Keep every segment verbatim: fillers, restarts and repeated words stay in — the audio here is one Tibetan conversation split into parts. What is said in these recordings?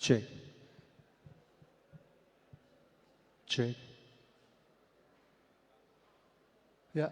Check. Check. Yeah.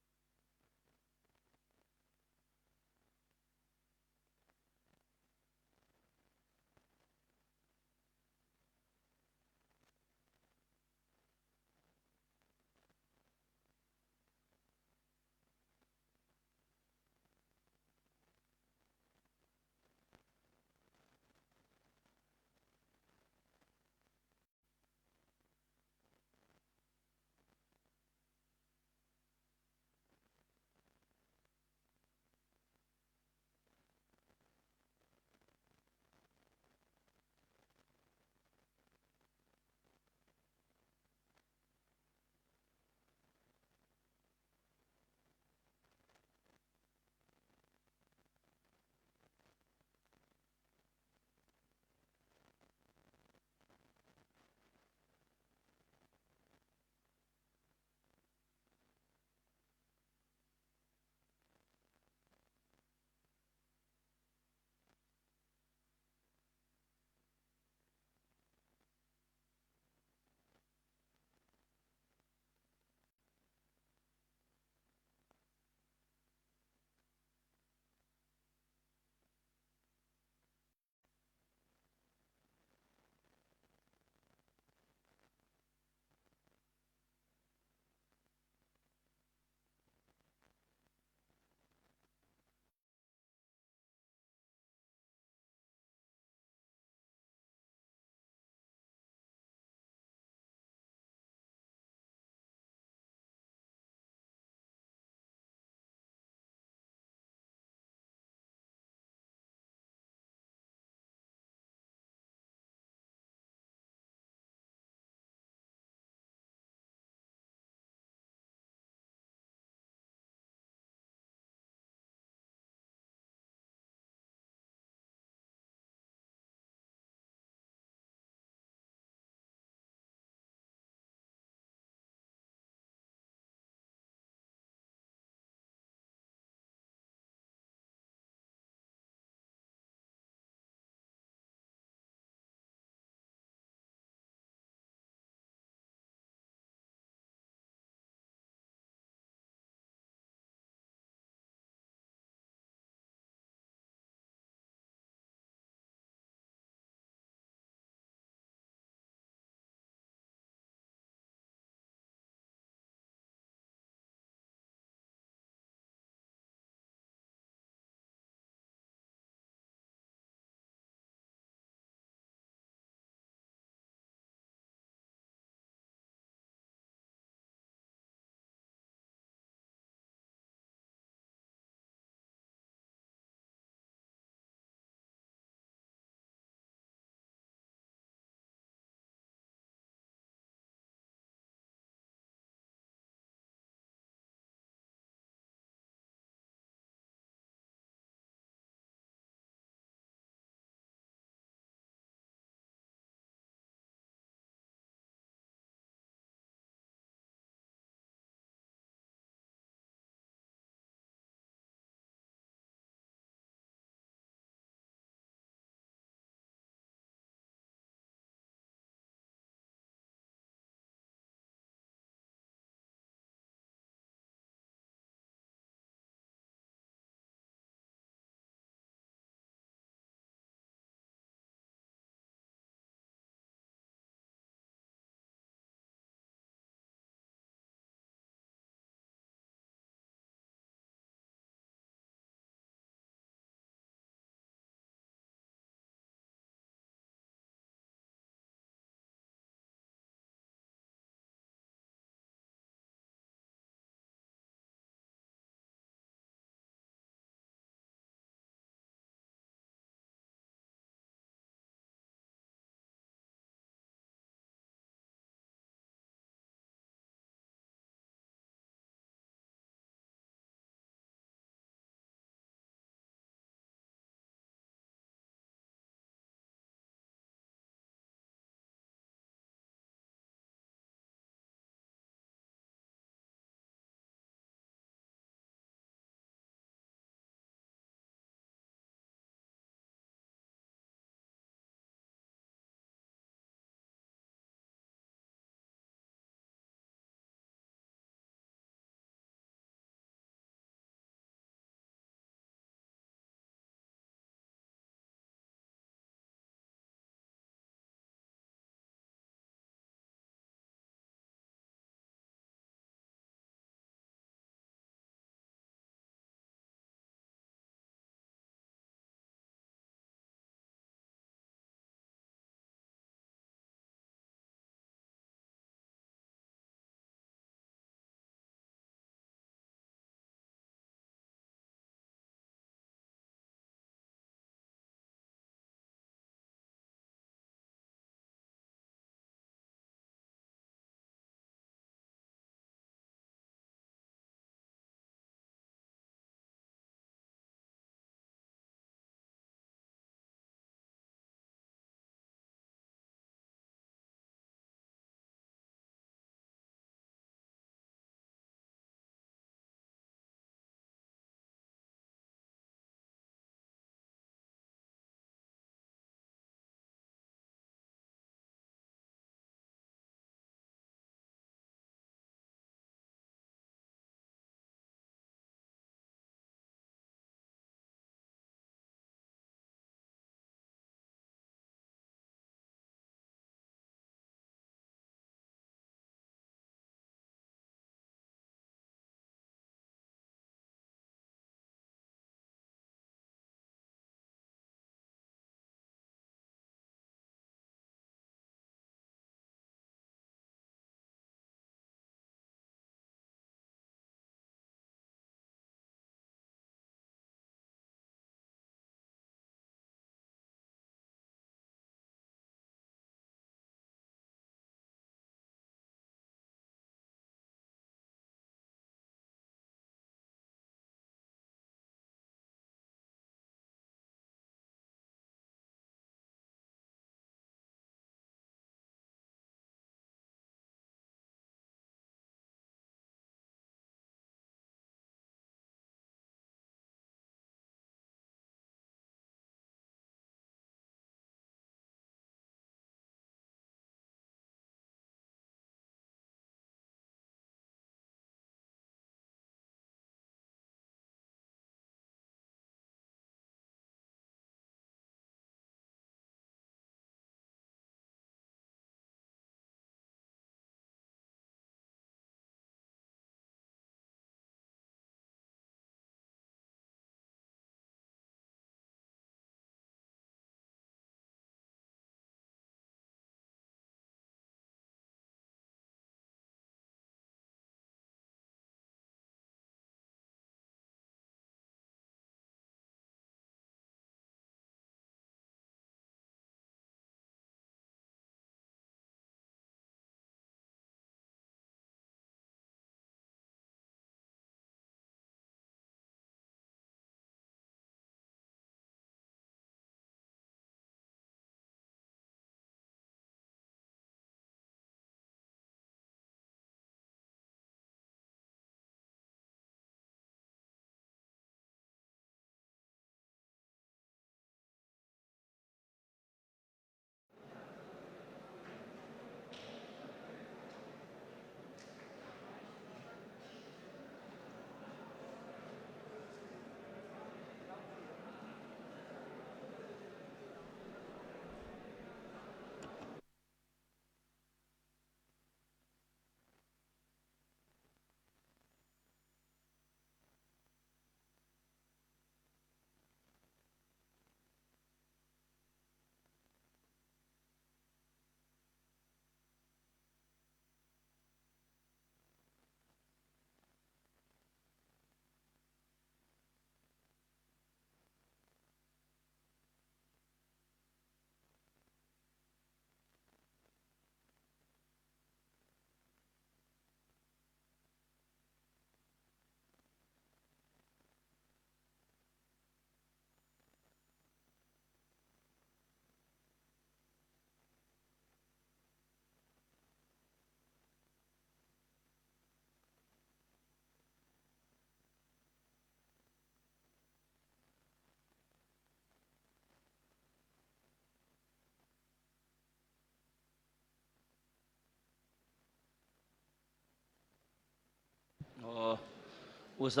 ཨུ་ས།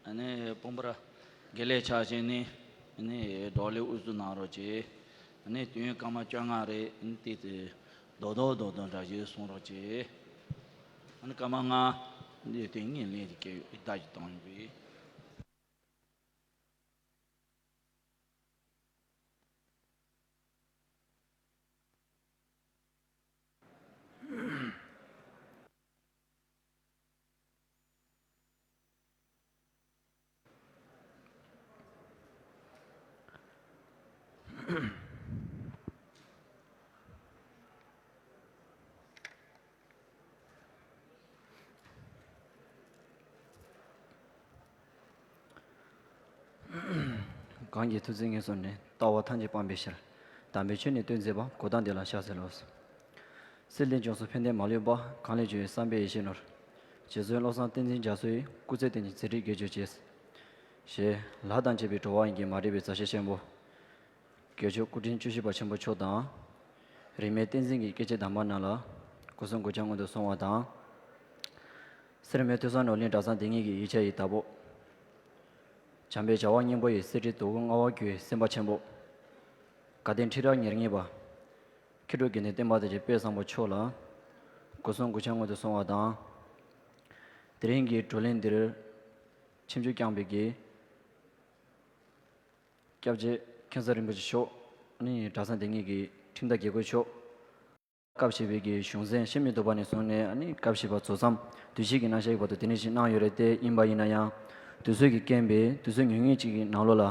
ཨ་ནི་སྤོམ་པར་དགེ་ལས་ཆ་བཞག་ནས་ཨ་ནི་བགྲོ་གླེང་དབུ་འཛུགས་གནང་རོགས་གྱིས། ཨ་ནི་དུས་ཡུན་སྐར་མ་བཅོ་ལྔ་རེད། ཨ་ནི་དེ་དེ་རྡོག་རྡོག་རྡོག་རྡོག་འདྲ་ཞིག་གསུང་རོགས་གྱིས། ཨ་ནི་སྐར་མ་ལྔ་འདི་དེ་ངས་ལན་དེ་སྐྱེལ་ཡོད། ད་ཅིག་བཏང་ཡོད་པས། གང་གི་ཐུགས་བརྩེ་ངན་སོང་ནས། ལྟ་བ་ཐམས་ཅད་སྤངས་པའི་ཕྱིར། དམ་པའི་ཆོས་ནི་སྟོན་མཛད་པ། གཽ་ཏམ་དེ་ལ་ཕྱག་འཚལ་ལོ། སྲིད་ལས་འབྱུང་སོགས་ཕན་བདེ་མ་ལུས་པ། གང་ལས་བྱུང་བའི་བསམ་པའི་ཡེ་ཤེས་ནོར། རྗེ་བཙུན་བློ་བཟང་བསྟན་འཛིན་རྒྱ་མཚོ་ཡི། སྐུ་ཚེ་བརྟན་ཅིང་མཛད་འཕྲིན་རྒྱས་གྱུར་ཅིག་ཞེས་ལྷ་དང་བཅས་པའི་འགྲོ་བ་ཡོངས་ཀྱི་མ་འདྲེས་པའི་མཛའ་བཤེས་ཆེན་པོ། དགེ་ཆོས་སྐུ་ཕྲེང་བཅུ་བཞི་པ་ཆེན་པོ་མཆོག་དང་། རིས་མེད་བསྟན་འཛིན་གྱི་སྐྱེས་ཆེན་དམ་པ་རྣམས་ལ་སྐུ་གསུང་སྐུ་ཕྱག་སྔོན་དུ་སོང་བ་དང་། སེར་སྨད་ཐོས་བསམ་ནོར་གླིང་གྲྭ་ཚང་སྡེ་གཉིས་ཀྱི་ཡིག་ཆ་ཡི་བདག་པོ། བྱམས་པའི་བྱ་བ་སྙིང་པོ་ཡི་གསེར་ཁྲི་རྡོ་སྐུ་ལྔ་པ་གུ་སེམས་དཔའ་ཆེན་པོ། དགའ་ལྡན་ཁྲི་རབས་ཉེར་གཉིས་པ། མཁས་གྲུབ་དགེ་འདུན་བསྟན་པ་དང་བཅས་པའི་དཔལ་བཟང་པོ་མཆོག་ལ་སྐུ་གསུང་སྐུ་ཕྱག་སྔོན་དུ་སོང་བ་དང་། དེ་རིང་གི་བགྲོ་གླེང་འདིར་ཆིབས་བསྒྱུར་བསྐྱངས་པའི་གི་སྐྱབས་རྗེ་མཁན་ས་རིན་པོ་ཆེ་མཆོག་ནི་གྲྭ་ཚང་སྡེ་གཉིས་ཀྱི་ཁྲིམས་བདག་དགེ་བསྐོས་མཆོག་སྐབས་ཕྱེ་བའི་གི་གཞུང་ཚན་ཤེས་མི་སྡུག་པ་ནས་བཟུང་ནས་ཨ་ནི་སྐབས་ཕྱེ་བ་རྫོགས་མཚམས་དུས་ཆེན་གྱི་གནམ་གཤིས་ཀྱི་བར་དུ་དེ་ནས་ཅིག་གནང་ཡོད་རེད། དེ་ཡིན་པ་ཡིན་ན་ཡང་དུས་ཚོད་ཀྱི་རྐྱེན་པས་དུས་ཚོད་ཉུང་ཉུང་ཅིག་གི་ནང་ལོགས་ལ་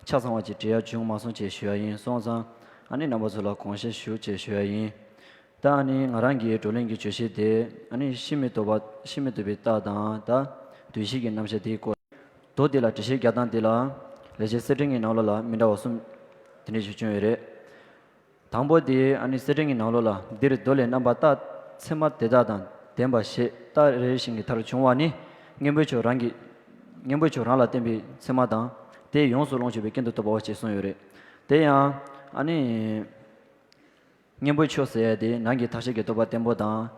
ཆ་ཚང་བ་ཅིག་འབྲི་ཡ་བྱུང་མ་སོང་ཅེས་ཞུ་ཡ་ཡིན། སོང་ཙང་ཨ་ནི་རྣམ་པ་ཚོ་ལ་དགོངས་བཞེས་ཞུ་ཅེས་ཞུ་ཡ་ཡིན། ད་ཨ་ནི་ང་རང་གི་བགྲོ་གླེང་གི་བརྗོད་གཞི་དེ་ཨ་ནི་ཤེས་མི་སྡུག་པ་ཤེས་མི་སྡུག་པའི་རྟགས་དང་ད་དུས་ཆེན་གྱི་རྣམ་གཞག་དེའི་སྐོར། མདོ་དེ་ལ་འགྲེལ་བཤད་རྒྱག་སྟངས་དེ་ལ་ལེགས་བཤད་གསེར་ཕྲེང་གི་ནང་ལོགས་ལ་མི་འདྲ་བ་གསུམ་དེ་འདྲ་ཞིག་བྱུང་ཡོད་རེད། དང་པོ་དེ་ཨ་ནི་གསེར་ཕྲེང་གི་ནང་ལོགས་ལ་འདིར་མདོ་ལས་རྣམ་པར་རྟགས་ཚད་མ་དེ་དག་དང་ལྡན་པ་ཞེས་རྟགས་རེ་བཞིན་གྱི་མཐར་བྱུང་བ་ནི་སྔོན་པོའི་ཆོས་རང་གི་སྔོན་པོའི་ཆོས་རང་ལ་བརྟེན་པའི་ཚད་མ་དང་དེས་ཡོངས་སུ་བླང་ཆོག་པའི་རྐྱེན་དུ་གཏུགས་པའོ་ཞེས་གསུངས་ཡོད་རེད། དེ་ཡང་ཨ་ནི། སྔོན་པོའི་ཆོས་ཟེར་ཡ་དེ་ནང་གི་མཐའ་དཔྱད་ཀྱི་རྟོག་པ་བརྟན་པོ་དང་།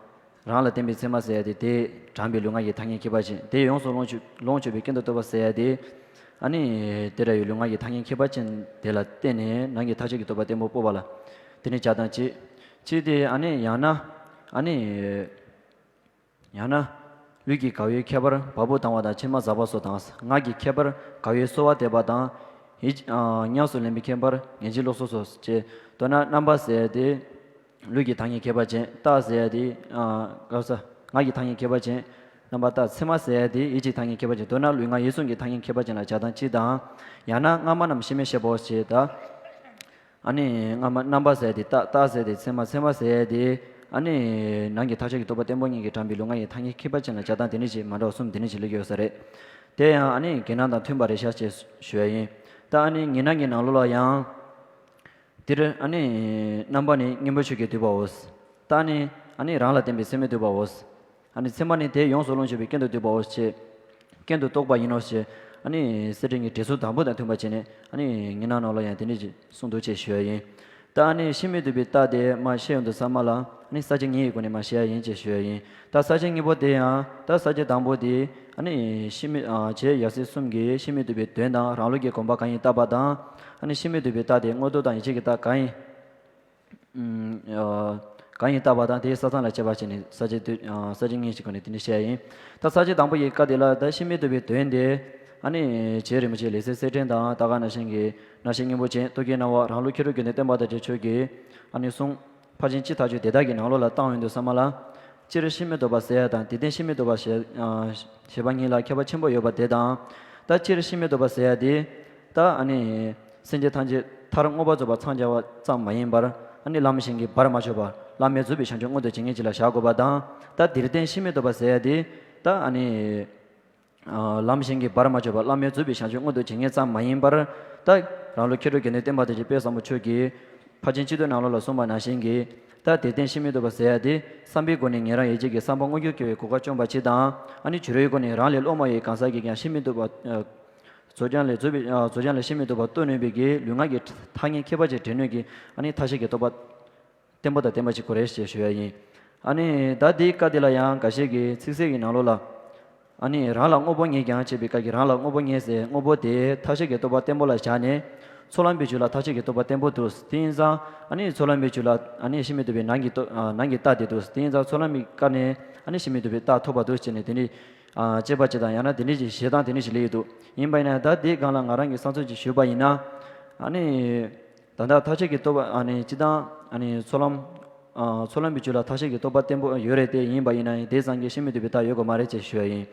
རང་ལ་བརྟེན་པའི་ཚད་མ་ཟེར་ཡ་དེ་དེས་དྲངས་པའི་ལུས་ངག་གི་ཐ་སྙད་ཁྱད་པར་ཅན་དེ་ཡོངས་སུ་ལོངས་སྤྱོད་ལོངས་སྤྱོད་པའི་རྐྱེན་དུ་གཏུགས་པ་ཟེར་ཡ་དེ། ཨ་ནི། དེ་འདྲ་བའི་ལུས་ངག་གི་ཐ་སྙད་ཁྱད་པར་ཅན་དེ་ལ་བརྟེན་ནས་ནང་གི་མཐའ་དཔྱད་ཀྱི་རྟོག་པ་བརྟན་པོ་སྤོབས་པ་ལ། དེ་ནི་བྱ་དང་བྱེད། བྱེད་དེ་ཨ་ནི་ཡང་ན། ཨ་ནི། ཡང་ན། ལུས་ཀྱི་དགའ་བའི་ཁྱད་པར་བ་སྤུ་ལྡང་བ་དང་མཆིལ་མ་འཛག་པ་སོགས་དང་། ངག་གི་ཁྱད་པར་དགའ་བའི་གསོལ་བ་འདེབས་པ་དང་། ཡིད་ཨ་ཉམས་སུ་ལེན་པའི་ཁྱད་པར་ངན་བྱེད་ལོག་སོགས་སོགས་བཅས། མདོར་ན་རྣམ་པ་ཟེར་ཡ་དེ། ལུས་ཀྱི་ཐ་སྙད་ཁྱད་པར་ཅན། རྟགས་ཟེར་ཡ་དེ། ཨ་ག་ས། ངག་གི་ཐ་སྙད་ཁྱད་པར་ཅན། རྣམ་པར་རྟགས། ཚད་མ་ཟེར་ཡ་དེ་ཡིད་ཀྱི་ཐ་སྙད་ཁྱད་པར་ཅན། མདོར་ན་ལུས་ངག་ཡིད་གསུམ་གྱི་ཐ་སྙད་ཁྱད་པར་ཅན་ལ་བྱ་དང་བྱེད་དང་། ཡང་ན་སྔ་མ་རྣམས་ཤེས་མིན་ཤེས་པའོ་ཞེས་དང་། ཨ་ནི་སྔ་མ་རྣམ་པ་ཟེར་དེ་རྟགས། རྟགས་ཟེར་དེ་ཚད་མ། ཚད་མ་ཟེར་དེ་ཨ་ནི་ནང་གི་མཐའ་དཔྱད་ཀྱི་རྟོག་པ་བརྟན་པོ་གཉིས་ཀྱིས་དྲངས་པའི་ལུས་ངག་གི་ཐ་སྙད་ཁྱད་པར་ཅན་ལ་བྱ་དང་དེ་ནི་ཞེས་མ་འདྲ་བ་གསུམ་དེ་ནི་ཞེས་སླེབས་ཀྱི་ཡོད་ས་རེད། དེ་ཡང་ཨ་ནི་འགལ་སྣང་དང་མཐུན་པར་རེ་ཤ་ཞེས་ཞུ་ཡ་ཡིན། ད་ཨ་ནི་ངེས་སྣང་གི་ནང་ལོགས་ལ་ཡང་། འདིར་ཨ་ནི་རྣམ་པ་ནི་སྔོན་པོའི་ཆོས་ཀྱིས་བསྡུས་པའོ། རྟགས་ནི་ཨ་ནི་རང་ལ་བརྟེན་པའི་ཚད་མས་བསྡུས་པའོ། ཨ་ནི་ཚད་མ་ནི་དེ་ཡོངས་སུ་བླང་ཆོག་པའི་རྐྱེན་དུ་བསྡུས་པའོ་ཞེས། རྐྱེན་དུ་གཏོགས་པ་ཡིན་ནོ་ཞེས། ཨ་ནི་གསེར་ཕྲེང་གི་འགྲེལ་ཚུལ་དང་པོ་དང་མཐུན་པར་བྱས་ནས། ཨ་ནི་ངེས་སྣང་ནང་ལ་ཡང་དེ་འདྲ་ཞིག་གསུངས་འདུག་ཅེས་ཞུ་ཡ་ཡིན། ད་ཨ་ནི་ཤེས་མི་བཏུབ་པའི་རྟགས་དེ་མར་བཤད་ཡོང་དུས་ཙམ་པ་ལ། ཨ་ནི་ས་བཅད་གཉིས་ཀྱི་སྒོ་ནས་མར་བཤད་ཡ་ཡིན་ཅེས་ཞུ་ཡ་ཡིན། ད་ས་བཅད་གཉིས་པོ་དེ་ཡང་ད་ས་བཅད་དང་པོ་དེ། ཨ་ནི་ཤེས་མི་ཨ་བྱས་ཡབ་སྲས་གསུམ་གྱིས་ཤེས་མི་བཏུབ་པའི་དོན་དང་རང་ལུགས་ཀྱི་དགོངས་པ་གང་ཡིན་བརྟག་པ་དང་། ཨ་ནི་ཤེས་མི་བཏུབ་པའི་རྟགས་དེ་དངོས་རྟོགས་དང་ཡིད་ཆེས་ཀྱི་རྟགས་གང་ཡིན། ཨ་གང་ཡིན་བརྟག་པ་དང་དེའི་ས་མཚམས་ལ་དཔྱད་པ་བྱས་ནས་ས་བཅད་དུ་ཨ་ས་བཅད་གཉིས་ཀྱི་སྒོ་ནས་དེ་འདྲ་བཤད་ཡ་ཡིན། ད་ས་བཅད་དང་པོ་ཡི་སྐབས་དེ་ལ་ད་ཤེས་མི་བཏུབ་པའི་དོན་དེ། ཨ་ནི་རྗེ་རིན་པོ་ཆེ་ལེགས་བཤད་གསེར་ཕྲེང་དང་ད་ག་ནང་བཞིན་གྱི་རྣམ་བཤད་སྙིང་པོ་ཅན། རྟོག་གེའི་སྣང་བ། རང་ལུགས་མཁས་གྲུབ་དགེ་འདུན་བསྟན་པ་དང་བཅས་ཆོས་ཀྱི་ཨ་ནི་གསུང་། ཕར་ཕྱིན་སྤྱི་ཐག་ཆོད་དེ་དག་གི་ནང་ལོགས་ལ་བཏང་ཡོང་དུས་ཙམ་པ་ལ། སྤྱིར་ཤེས་མི་བཏུབ་པ་ཟེར་ཡ་དང་དེ་བརྟེན་ཤེས་མི་བཏུབ་པ་ཞེས་ཨ་ཞེས་པ་གཉིས་ལ་ཁྱད་པར་ཆེན་པོ་ཡོད་པ་དེ་དང་། ད་སྤྱིར་ཤེས་མི་བཏུབ་པ་ཟེར་ཡ་དེ། ད་ཨ་ནི་སེམས་ཅན་ཐམས་ཅད་མཐར་མངོན་པར་རྫོགས་པར་འཚང་རྒྱ་བ་ཙམ་མ་ཡིན་པར། ཨ་ནི་ལམ་གཞན་གྱིས་བར་མ་ཆོད་པར་བླ་མེད་རྫོགས་པའི་བྱང་ཆུབ་མངོན་དུ་བྱེད་མཁན་ཅིག་ལ་བཞག་དགོས་པ་དང་། ད་དེར་བརྟེན་ཤེས་མི་བཏུབ་པ་ཟེར་ཡ་དེ། ད་ཨ་ནི་ཨ་ལམ་གཞན་གྱིས་བར་མ་ཆོད་པར་བླ་མེད་རྫོགས་པའི་བྱང་ཆུབ་མངོན་དུ་བྱེད་མཁན་ཙམ་མ་ཡིན་པར། ད་རང་ལུགས་མཁས་གྲུབ་དགེ་འདུན་བསྟན་པ་དང་བཅས་དཔལ་བཟང་པོ་མཆོག་གིས་ཕར་ཕྱིན་སྤྱི་དོན་ནང་ལོགས་ལ་གསུངས་པ་ནང་བཞིན་གྱི། ད་དེར་བརྟེན་ཤེས་མི་བཏུབ་པ་ཟེར་ཡ་དེ། བསམ་པའི་སྒོ་ནས་ཉན་རང་ཡིད་བྱེད་ཀྱི་བསམ་པ་མངོན་གྱུར་སྐྱེ་བའི་གོ་སྐབས་བཅོམ་པ་ཅིག་དང་། ཨ་ནི་བྱུ་རུའི་སྒོ་ནས་རང་ལས་སློབ་མ་ཡི་གང་ཟག་གིས་ཀྱང་ཤེས་མི་བཏུབ་པ། ཨ་རྫོགས་བྱང་ལས་རྫོགས་པའི་ཨ་རྫོགས་བྱང་ལས་ཤེས་མི་བཏུབ་པ་རྟོགས་ནུས་པའི་གི་ལུས་ངག་གི་ཐ་སྙད་ཁྱད་པར་ཅན་འདྲེན་ནུས་ཀྱི་ཨ་ནི་མཐའ་དཔྱད་ཀྱི་རྟོགས་པ་བརྟན་པོ་དང་ལྡན་པ་ཅིག་དགོས་རེད་ཅེས་ཞུ་ཡ་ཡིན། ཨ་ནི་ད་འདིའི་བཀའ་འདི་ལ་ཡང་འགའ་ཤས་ཀྱིས་ཚིག་གསལ་གྱི་ནང་ལོགས་ལ། ཨ་ནི་རང་ལ་དངོས་པོ་ངེས་ཀྱང་ཅེས་པའི་སྐབས་ཀྱི་རང་ལ་དངོས་པོ་ངེས་ཟེར། དངོས་པོ་དེ་མཐའ་བཞག་གི་རྟོག་པ་བརྟན་པོ་ལ་བཞག་ནས་ཚོགས་ལམ་པའི་རྒྱུད་ལ་མཐའ་བཞག་གི་རྟོག་པ་བརྟན་པོ་འདུག་དེ་ཡིན་ཙང་ཨ་ནི་ཚོགས་ལམ་པའི་རྒྱུད་ལ་ཨ་ནི་ཤེས་མི་ཐུབ་པའི་ནང་གི་རྟོག་ཨ་ནང་གི་རྟགས་དེ་འདུག་དེ་ཡིན་ཙང་ཚོགས་ལམ་པའི་སྐབས་ནས་ཨ་ནི་ཤེས་མི་ཐུབ་པའི་རྟགས་ཐོབ་པ་འདུག་ཅེས་ནས་དེ་འདྲའི་ཨ་དཔྱད་པ་ཅིག་དང་ཡང་ན་དེ་འདྲའི་ཞིག་ཞེ་སྡང་དེ་འདྲའི་ཞིག་སླེབས་ཡོད་འདུག་ཡིན་པ་ཡིན་ན་ད་དེའི་སྒང་ལ་ང་རང་གིས་བསམ་ཚུལ་ཅིག་ཞུས་པ་ཡིན་ན། ཨ་ནི་ད་ལྟ་མཐའ་བཞག་གི་རྟོག་པ་ཨ་ནི་སྤྱི་དང་ཨ་ནི་ཚོགས་ལམ་ཨ་ཚོགས་ལམ་པའི་རྒྱུད་ལ་མཐའ་བཞག་གི་རྟོག་པ་བརྟན་པོ་ཡོད་རེད་དེ། ཡིན་པ་ཡིན་ན་ཡང་དེ་ཙམ་གྱིས་ཤེས་མི་ཐུབ་པའི་རྟགས་ཡོད་དགོས་མ་རེད་ཅེས་ཞུ་བ་ཡིན།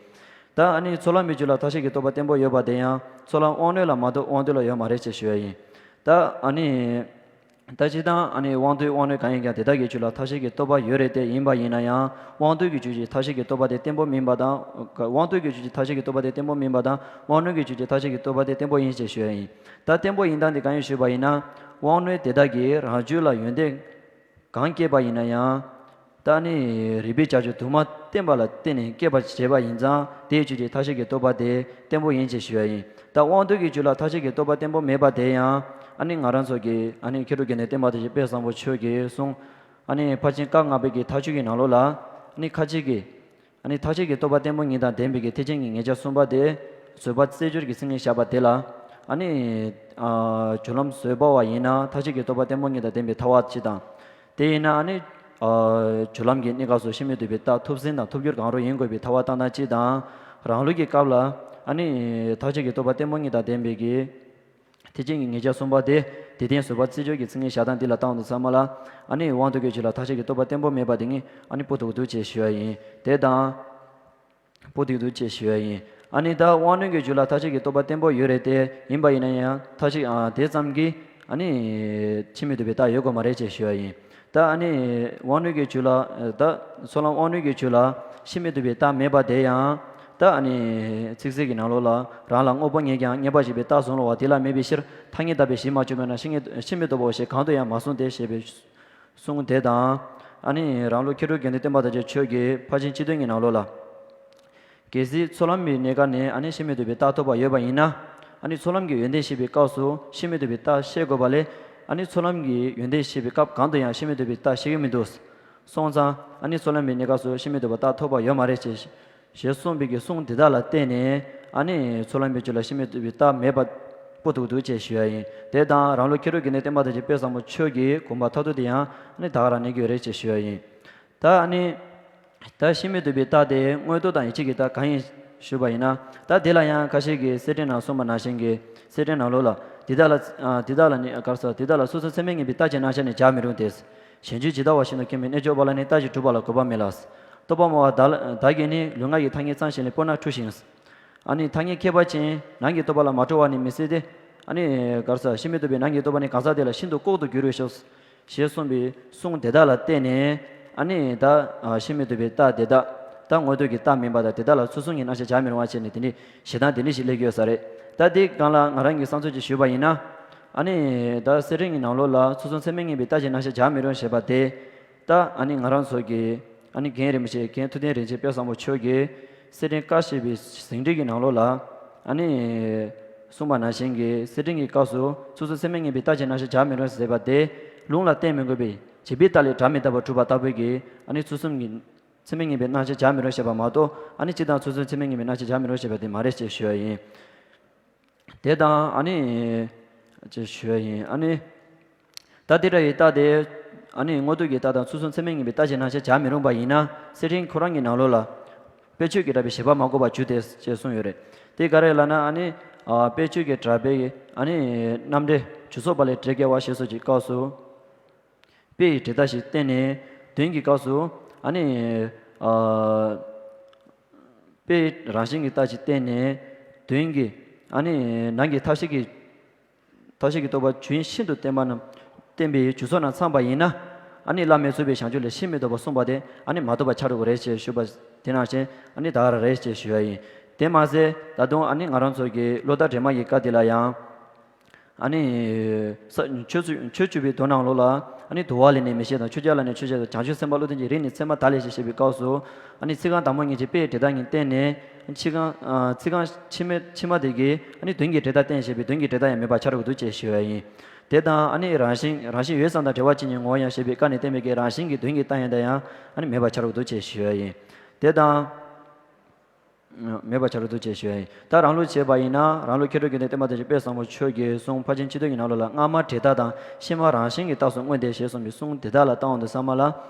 ད་ཨ་ནི་ཚོགས་ལམ་པའི་རྒྱུད་ལ་མཐའ་བཞག་གི་རྟོག་པ་བརྟན་པོ་ཡོད་པ་དེ་ཡང་ཚོགས་ལམ་དབང་རྣོན་ལ་མ་གཏོགས་དབང་རྟུལ་ལ་ཡོད་མ་རེད་ཅེས་ཞུ་བ་ཡིན། ད་ཨ་ནི་ད་སྤྱི་དང་ཨ་ནི་དབང་རྟུལ་དབང་རྣོན་གང་ཡིན་ཀྱང་དེ་དག་གི་རྒྱུད་ལ་མཐའ་བཞག་གི་རྟོག་པ་ཡོད་རེད་དེ། ཡིན་པ་ཡིན་ན་ཡང་དབང་རྟུལ་གྱི་རྒྱུད་ཀྱི་མཐའ་བཞག་གི་རྟོག་པ་དེ་བརྟན་པོ་མིན་པ་དང་། དབང་རྟུལ་གྱི་རྒྱུད་ཀྱི་མཐའ་བཞག་གི་རྟོག་པ་དེ་བརྟན་པོ་མིན་པ་དང་དབང་རྣོན་གྱི་རྒྱུད་ཀྱི་མཐའ་བཞག་གི་རྟོག་པ་དེ་བརྟན་པོ་ཡིན་ཅེས་ཞུ་བ་ཡིན། ད་བརྟན་པོ་ཡིན་སྟངས་དེ་གང་ཡིན་ཞུས་པ་ཡིན་ན། དབང་རྣོན་དེ་དག་གིས་རང་རྒྱུད་ལ་ཡོན་ཏན་གང་སྐྱེས་པ་ཡིན་ན་ཡང་། ད་ནི་རིགས་པའི་བྱ་སྤྱོད་དུ་མ་བསྟན་པ་ལ་བརྟེན་ནས་སྐྱེས་པ་བྱས་པ་ཡིན་ཙང་དེའི་རྒྱུད་ཀྱི་མཐའ་བཞག་གི་རྟོག་པ་དེ་བརྟན་པོ་ཡིན་ཅེས་ཞུ་བ་ཡིན། ད་དབང་རྟུལ་གྱི་རྒྱུད་ལ་མཐའ་བཞག་གི་རྟོག་པ་བརྟན་པོ་མེད་པ་དེ་ཡང་ཨ་ནི་ང་རང་ཚོ་གི་ཨ་ནི་མཁས་གྲུབ་དགེ་འདུན་བསྟན་པ་རྡོ་རྗེ་དཔལ་བཟང་པོ་མཆོག་གིས་གསུངས། ཨ་ནི་ཕར་ཕྱིན་བཀའ་ལྔ་པའི་གི་མཐའ་དཔྱོད་ཀྱི་ནང་ལོགས་ལ་ཨ་ནི་ཁ་ཅིག་གིས། ཨ་ནི་མཐའ་བཞག་གི་རྟོག་པ་བརྟན་པོ་ཉིད་དང་ལྡན་པའི་གི་ཐེག་ཆེན་གྱི་ངེས་བྱ་གསུམ་པ་དེ་བཟོད་པ་རྩེ་སྦྱོར་གྱི་མཚན་ཉིད་བཞག་པ་དེ་ལ། ཨ་ནི་ཨ་སྦྱོར་ལམ་བཟོད་པ་བ་ཡིན་ན་མཐའ་བཞག་གི་རྟོག་པ་བརྟན་པོ་ཉིད་དང་ལྡན་པའི་ཐལ་བ་སྤྱི་དང་། དེ་ཡིན་ན་ཨ་ནི་ཨ་སྦྱོར་ལམ་གྱི་གནས་སྐབས་སུ་ཤེས་མི་ཐུབ་པའི་རྟགས་ཐོབ་ཟིན་དང་ཐོབ་འགྱུར་གང་རུང་ཡིན་དགོས་པའི་ཐལ་བ་བཏང་སྟངས་སྤྱི་དང་། རང་ལུགས་ཀྱི་སྐབས་ལ་ཨ་ནི་མཐའ་བཞག་གི་རྟོག་པ་བརྟན་པོ་ཉིད་དང་ལྡན་པའི་གི་ཐེག་ཆེན་གྱི་ངེས་བྱ་གསུམ་པ་དེ་དེ་ལྡན་བཟོད་པ་རྩེ་སྦྱོར་གྱི་མཚན་ཉིད་བཞག་སྟངས་འདི་ལ་བཏང་དུས་ཚང་མ་ལ་ཨ་ནི་དབང་རྟུལ་གྱི་རྒྱུད་ལ་མཐའ་བཞག་གི་རྟོག་པ་བརྟན་པོ་མེད་པ་དེ་ངས་ཨ་ནི་སྤོ་ཐུབ་འདུག་ཅེས་ཞུ་བ་ཡིན། དེ་དང་། སྤོ་ཐུབ་འདུག་ཅེས་ཞུ་བ་ཡིན། ཨ་ནི་ད་དབང་རྣོན་གྱི་རྒྱུད་ལ་མཐའ་བཞག་གི་རྟོག་པ་བརྟན་པོ་ཡོད་རེད་དེ། ཡིན་པ་ཡིན་ན་ཡང་མཐའ་བཞག་ཨ་དེ་ཙམ་གྱིས་ཨ་ནི་ཤེས་མི་ཐུབ་པའི་རྟགས་ཡོད་དགོས་མ་རེད་ཅེས་ཞུ་བ་ཡིན། ད་ཨ་ནི་དབང་རྣོན་གྱི་རྒྱུད་ལ་ད་ཚོགས་ལམ་དབང་རྣོན་གྱི་རྒྱུད་ལ་ཤེས་མི་ཐུབ་པའི་རྟགས་མེད་པ་དེ་ཡང་། ད་ཨ་ནི་ཚིག་གསལ་གྱི་ནང་ལོགས་ལ་རང་ལ་དངོས་པོ་ངེས་ཀྱང་ངེས་པར་བཞེད་པའི་རྟགས་གསུམ་ལ་བ་དེ་ལ་མེད་པའི་ཕྱིར་ཐ་སྙད་བཏགས་པའི་གཞི་མ་བྱུང་བས་ན་ཤེས་ངེས་ཤེས་མི་ཐུབ་པའོ་ཞེས་གང་དུ་ཡང་མ་གསུངས་ཏེ་ཞེས་པའི་གསུངས་དེ་དང་། ཨ་ནི་རང་ལུགས་མཁས་གྲུབ་དགེ་འདུན་བསྟན་པ་དར་རྒྱས་མཆོག་གིས་ཕར་ཕྱིན་སྤྱི་དོན་གྱི་ནང་ལོགས་ལ། གལ་སྲིད་ཚོགས་ལམ་པའི་གནས་སྐབས་ནས་ཨ་ནི་ཤེས་མི་ཐུབ་པའི་རྟགས་ཐོབ་པ་ཡོད་པ་ཡིན་ན། ཨ་ནི་ཚོགས་ལམ་གྱི་ཡོན་ཏན་བཤད་པའི་སྐབས་སུ་ཤེས་མི་ཐུབ་པའི་རྟགས་བཤད་དགོས་པ་ལས། ཨ་ནི་ཚོགས་ལམ་གྱི་ཡོན་ཏན་བཤད་པའི་སྐབས་གང་དུ་ཡང་ཤེས་མི་ཐུབ་པའི་རྟགས་བཤད་ཀྱི་མི་འདུག་སོང་ཙང་ཨ་ནི་ཚོགས་ལམ་པའི་གནས་སྐབས་སུ་ཤེས་མི་ཐུབ་པའི་རྟགས་ཐོབ་པ་ཡོད་མ་རེད་ཅེས་ཞེས་གསུངས་པའི་གི་གསུང་དེ་དག་ལ་བརྟེན་ནས་ཨ་ནི་ཚོགས་ལམ་པའི་རྒྱུད་ལ་ཤེས་མི་ཐུབ་པའི་རྟགས་མེད་པ་སྤོ་ཐུབ་འདུག་ཅེས་ཞུ་ཡ་ཡིན། དེ་དང་རང་ལུགས་མཁས་གྲུབ་དགེ་འདུན་བསྟན་པ་དར་རྒྱས་དཔལ་བཟང་པོ་མཆོག་གིས་དགོངས་པ་མཐར་ཐུག་དེ་ཡང་ཨ་ནི་ད་ག་རང་གནས་ཀྱི་ཡོད་རེད་ཅེས་ཞུ་ཡ་ཡིན། ད་ཨ་ནི། ད་ཤེས་མི་ཐུབ་པའི་རྟགས་དེ་དངོས་རྟོགས་དང་ཡིད་ཆེས་ཀྱི་རྟགས་གང་ཡིན་ཞུས་པ་ཡིན་ན། ད་དེ་ལ་ཡང་ཁ་ཤས་ཀྱིས་གསེར་ཕྲེང་ནང་གསུངས་པ་ནང་བཞིན་གྱི་གསེར་ཕྲེང་ནང་ལོགས་ལ། འདི་དག་ལ་ཨ་འདི་དག་ལ་ནི་ག་རེ་ཟེར། འདི་དག་ལ་སོ་སོ་ཚད་མས་ངེས་པའི་རྟགས་ཀྱི་རྣམ་གཞག་ནི་བྱར་མི་རུང་སྟེ། གཞན་རྒྱུད་ཇི་ལྟ་བ་བཞིན་དུ་མཁྱེན་པའི་རྣལ་འབྱོར་པ་ལ་ནི་རྟགས་ཀྱིས་གྲུབ་པ་ལ་གོས་པ་མེད་ལ། རྟོག་པ་སྨྲ་བ་བདག་ལ་བདག་གིས་ནི་ལུས་ངག་གི་ཐ་སྙད་ཙམ་ཞིག་ལས་སྤོས་ན་འཁྲུལ་ཞིང་། ཨ་ནི་ཐ་སྙད་ཁྱད་པར་ཅན་ནང་གི་རྟོག་པ་ལ་མ་གྲུབ་པ་ནི་མི་སྲིད་དེ། ཨ་ནི་ག་རེ་ཟེར། ཤེས་མི་ཐུབ་པའི་ནང་གི་རྟོག་པ་ནི་གང་ཟག་དེ་ལ་ཤིན་ཏུ་ལྐོག་ཏུ་གྱུར་པའི་ཕྱིར། ཞེས་གསུངས་པའི་གསུང་དེ་དག་ལ་བརྟེན་ནས་ཨ་ནི་ད་ཤེས་མི་ཐུབ་པའི་རྟགས་དེ་དག་ད་དངོས་རྟོགས་ཀྱི་རྟགས་མིན་པ་དང་དེ་དག་ལ་ཚུལ་གསུམ་གྱི་རྣམ་གཞག་བྱར་མི་རུང་བ་བྱས་ནས་དེ་འདྲའི་ཞེ་སྡང་དེ་འདྲ་ཞིག་སླེབས་ཀྱི་ཡོད་ས་རེད། ད་དེའི་སྒང་ལ་ང་རང་གིས་བསམ་ཚུལ་ཅིག་ཞུས་པ་ཡིན་ན། ཨ་ནི་ད་གསེར་ཕྲེང་གི་ནང་ལོགས་ལ་ཚུལ་གསུམ་ཚད་མས་ངེས་པའི་རྟགས་ཀྱི་རྣམ་གཞག་བྱར་མི་རུང་ཞེས་པ་དེ། ད་ཨ་ནི་ང་རང་ཚོ་གི་ཨ་ནི་རྒན་རིན་པོ་ཆེ་རྒན་ཐུབ་བསྟན་རིན་ཆེན་དཔལ་བཟང་པོ་མཆོག་གིས་གསེར་ཕྲེང་བཀའ་བཞི་པའི་ཟིན་བྲིས་ཀྱི་ནང་ལོགས་ལ་ཨ་ནི་གསུངས་པ་ནང་བཞིན་གྱི་གསེར་ཕྲེང་གི་སྐབས་སུ་ཚུལ་གསུམ་ཚད་མས་ངེས་པའི་རྟགས་ཀྱི་རྣམ་གཞག་བྱར་མི་རུང་ཟེར་བ་དེ་ལུང་ལ་བརྟེན་མི་དགོས་པའི་བྱས་པའི་རྟགས་ལས་སྒྲ་མི་རྟག་པར་གྲུབ་པ་ལྟ་བུའི་གི་ཨ་ནི་ཚུལ་གསུམ་གྱི་ཚད་མས་ངེས་པའི་རྣམ་གཞག་བྱར་མི་རུང་ཞེས་པ་མ་གཏོགས། ཨ་ནི་སྤྱིར་བཏང་ཚུལ་གསུམ་ཚད་མས་ངེས་པའི་རྣམ་གཞག་བྱར་མི་རུང་ཞེས་པ་དེ་མ་རེད་ཅེས་ཞུ་བ་ཡིན། དེ་དང་ཨ་ནི། ཅེས་ཞུ་བ་ཡིན། ཨ་ནི། ད་དེ་འདྲ་བའི་རྟགས་དེ། ཨ་ནི་དངོས་རྟོགས་ཀྱི་རྟགས་དང་ཚུལ་གསུམ་ཚད་མས་ངེས་པའི་རྟགས་ཀྱི་རྣམ་གཞག་བྱར་མི་རུང་བ་ཡིན་ན། གསེར་ཕྲེང་ཁོ་རང་གི་ནང་ལོགས་ལ། དཔེ་བརྗོད་ཀྱི་གྲགས་པའི་བྱེད་པ་མ་གོས་པར་འཇུག་སྟེ་ཅེས་གསུངས་ཡོད་རེད། དེ་ག་རེ་ལབ་ན་ཨ་ནི། ཨ་དཔེ་བརྗོད་ཀྱི་གྲགས་པའི་ཨ་ནི། རྣམ་འགྲེལ་ཇུས་ཚོགས་པ་ལས་འགྲེལ་དཀའ་བ་ཞེས་སོགས་ཀྱི་སྐབས་སུ། དཔེ་ཡི་འབྲས་རྟགས་ཤིག་བསྟན་ནས་དོན་གྱི་སྐབས་སུ་ཨ་ནི། ཨ། དཔེ་རང་བཞིན་གྱི་རྟགས་ཤིག་བསྟན་ནས་དོན་གྱི་ཨ་ནི་ནང་གི་མཐའ་བཞག་གི་མཐའ་བཞག་གི་རྟོག་པ་ཇི་བཞིན་དུ་བསྟན་པ་རྣམས་བསྟན་པའི་ཇུས་ཚོགས་རྣམས་ཚང་བ་ཡིན་ན། ཨ་ནི་བླ་མེད་རྩོད་པའི་བྱང་ཆུབ་ལས་ཤེས་མི་ཐུབ་པ་གསུངས་པ་དེ་ཨ་ནི་མ་ཐོབ་པ་ཆགས་འགྲོ་གི་རེད་ཅེས་ཞུས་པ་དེ་ནང་བཞིན་ཨ་ནི་ད་ག་རང་རེད་ཅེས་ཞུ་བ་ཡིན། དེ་མ་ཟད་ད་དུང་ཨ་ནི་ང་རང་ཚོ་གི་བློ་ཐག་སྒྲོལ་མ་ཡི་བཀའ་དེ་ལ་ཡང་། ཨ་ནི། ས་ཆོས་ཚུལ་ཆོས་བཅུ་པའི་མདོ་ནང་ལོགས་ལ། ཨ་ནི་དུ་བ་ལས་ནི་མི་ཤེས་དང་ཆོས་ཅན་ལས་ནི་ཆོས་ཅན་དང་བྱང་ཆུབ་སེམས་དཔའ་བློ་ལྡན་གྱི་རིགས་ནི་ཚད་མ་དག་ལས་ཞེས་བཤད་པའི་སྐབས་སུ། ཨ་ནི་ཚིག་རྐང་དང་པོ་གཉིས་ཀྱིས་དཔེའི་འབྲས་རྟགས་གཉིས་བསྟན་ནས། ཚིག་རྐང་། ཚིག་རྐང་ཕྱི་མ་ཕྱི་མ་དེ་གིས་ཨ་ནི་དོན་གྱི་འབྲས་རྟགས་བསྟན་ཞེས་པའི་དོན་གྱི་འབྲས་རྟགས་ཡང་མེད་པ་ཆགས་འགྲོ་གི་འདུག་ཅེས་ཞུ་བ་ཡིན། དེ་དང་ཨ་ནི་རང་བཞིན་རང་བཞིན་ཡོད་ཙམ་དང་བྲལ་བ་ཅན་གྱི་ངོ་བོ་ཡང་ཞེས་པའི་བཀའ་ནས་བསྟན་པའི་གི་རང་བཞིན་གྱི་དོན་གྱི་རྟགས་ཡང་དེ་ཡང་ཨ་ནི་མེད་པ་ཆགས་འགྲོ་གི་འདུག་ཅེས་ཞུ་བ་ཡིན། དེ་དང་། མེད་པ་བྱ་རུ་འདུག་ཅེས་ཞུ་ཡ་ཡིན། ད་རང་ལུགས་བྱས་པ་ཡིན་ན། རང་ལུགས་མཁས་གྲུབ་དགེ་འདུན་བསྟན་པ་དང་བཅས་དཔལ་བཟང་པོ་ཆོས་ཀྱི་གསུང་ཕར་ཕྱིན་སྤྱི་དོན་གྱི་ནང་ལོགས་ལ། སྔ་མ་འབྲས་རྟགས་དང་ཕྱི་མ་རང་བཞིན་གྱི་རྟགས་སུ་མངོན་ཏེ་ཞེས་གསུངས་པའི་གསུང་དེ་དག་ལ་བལྟ་འོང་དུས་ཙམ་པ་ལ།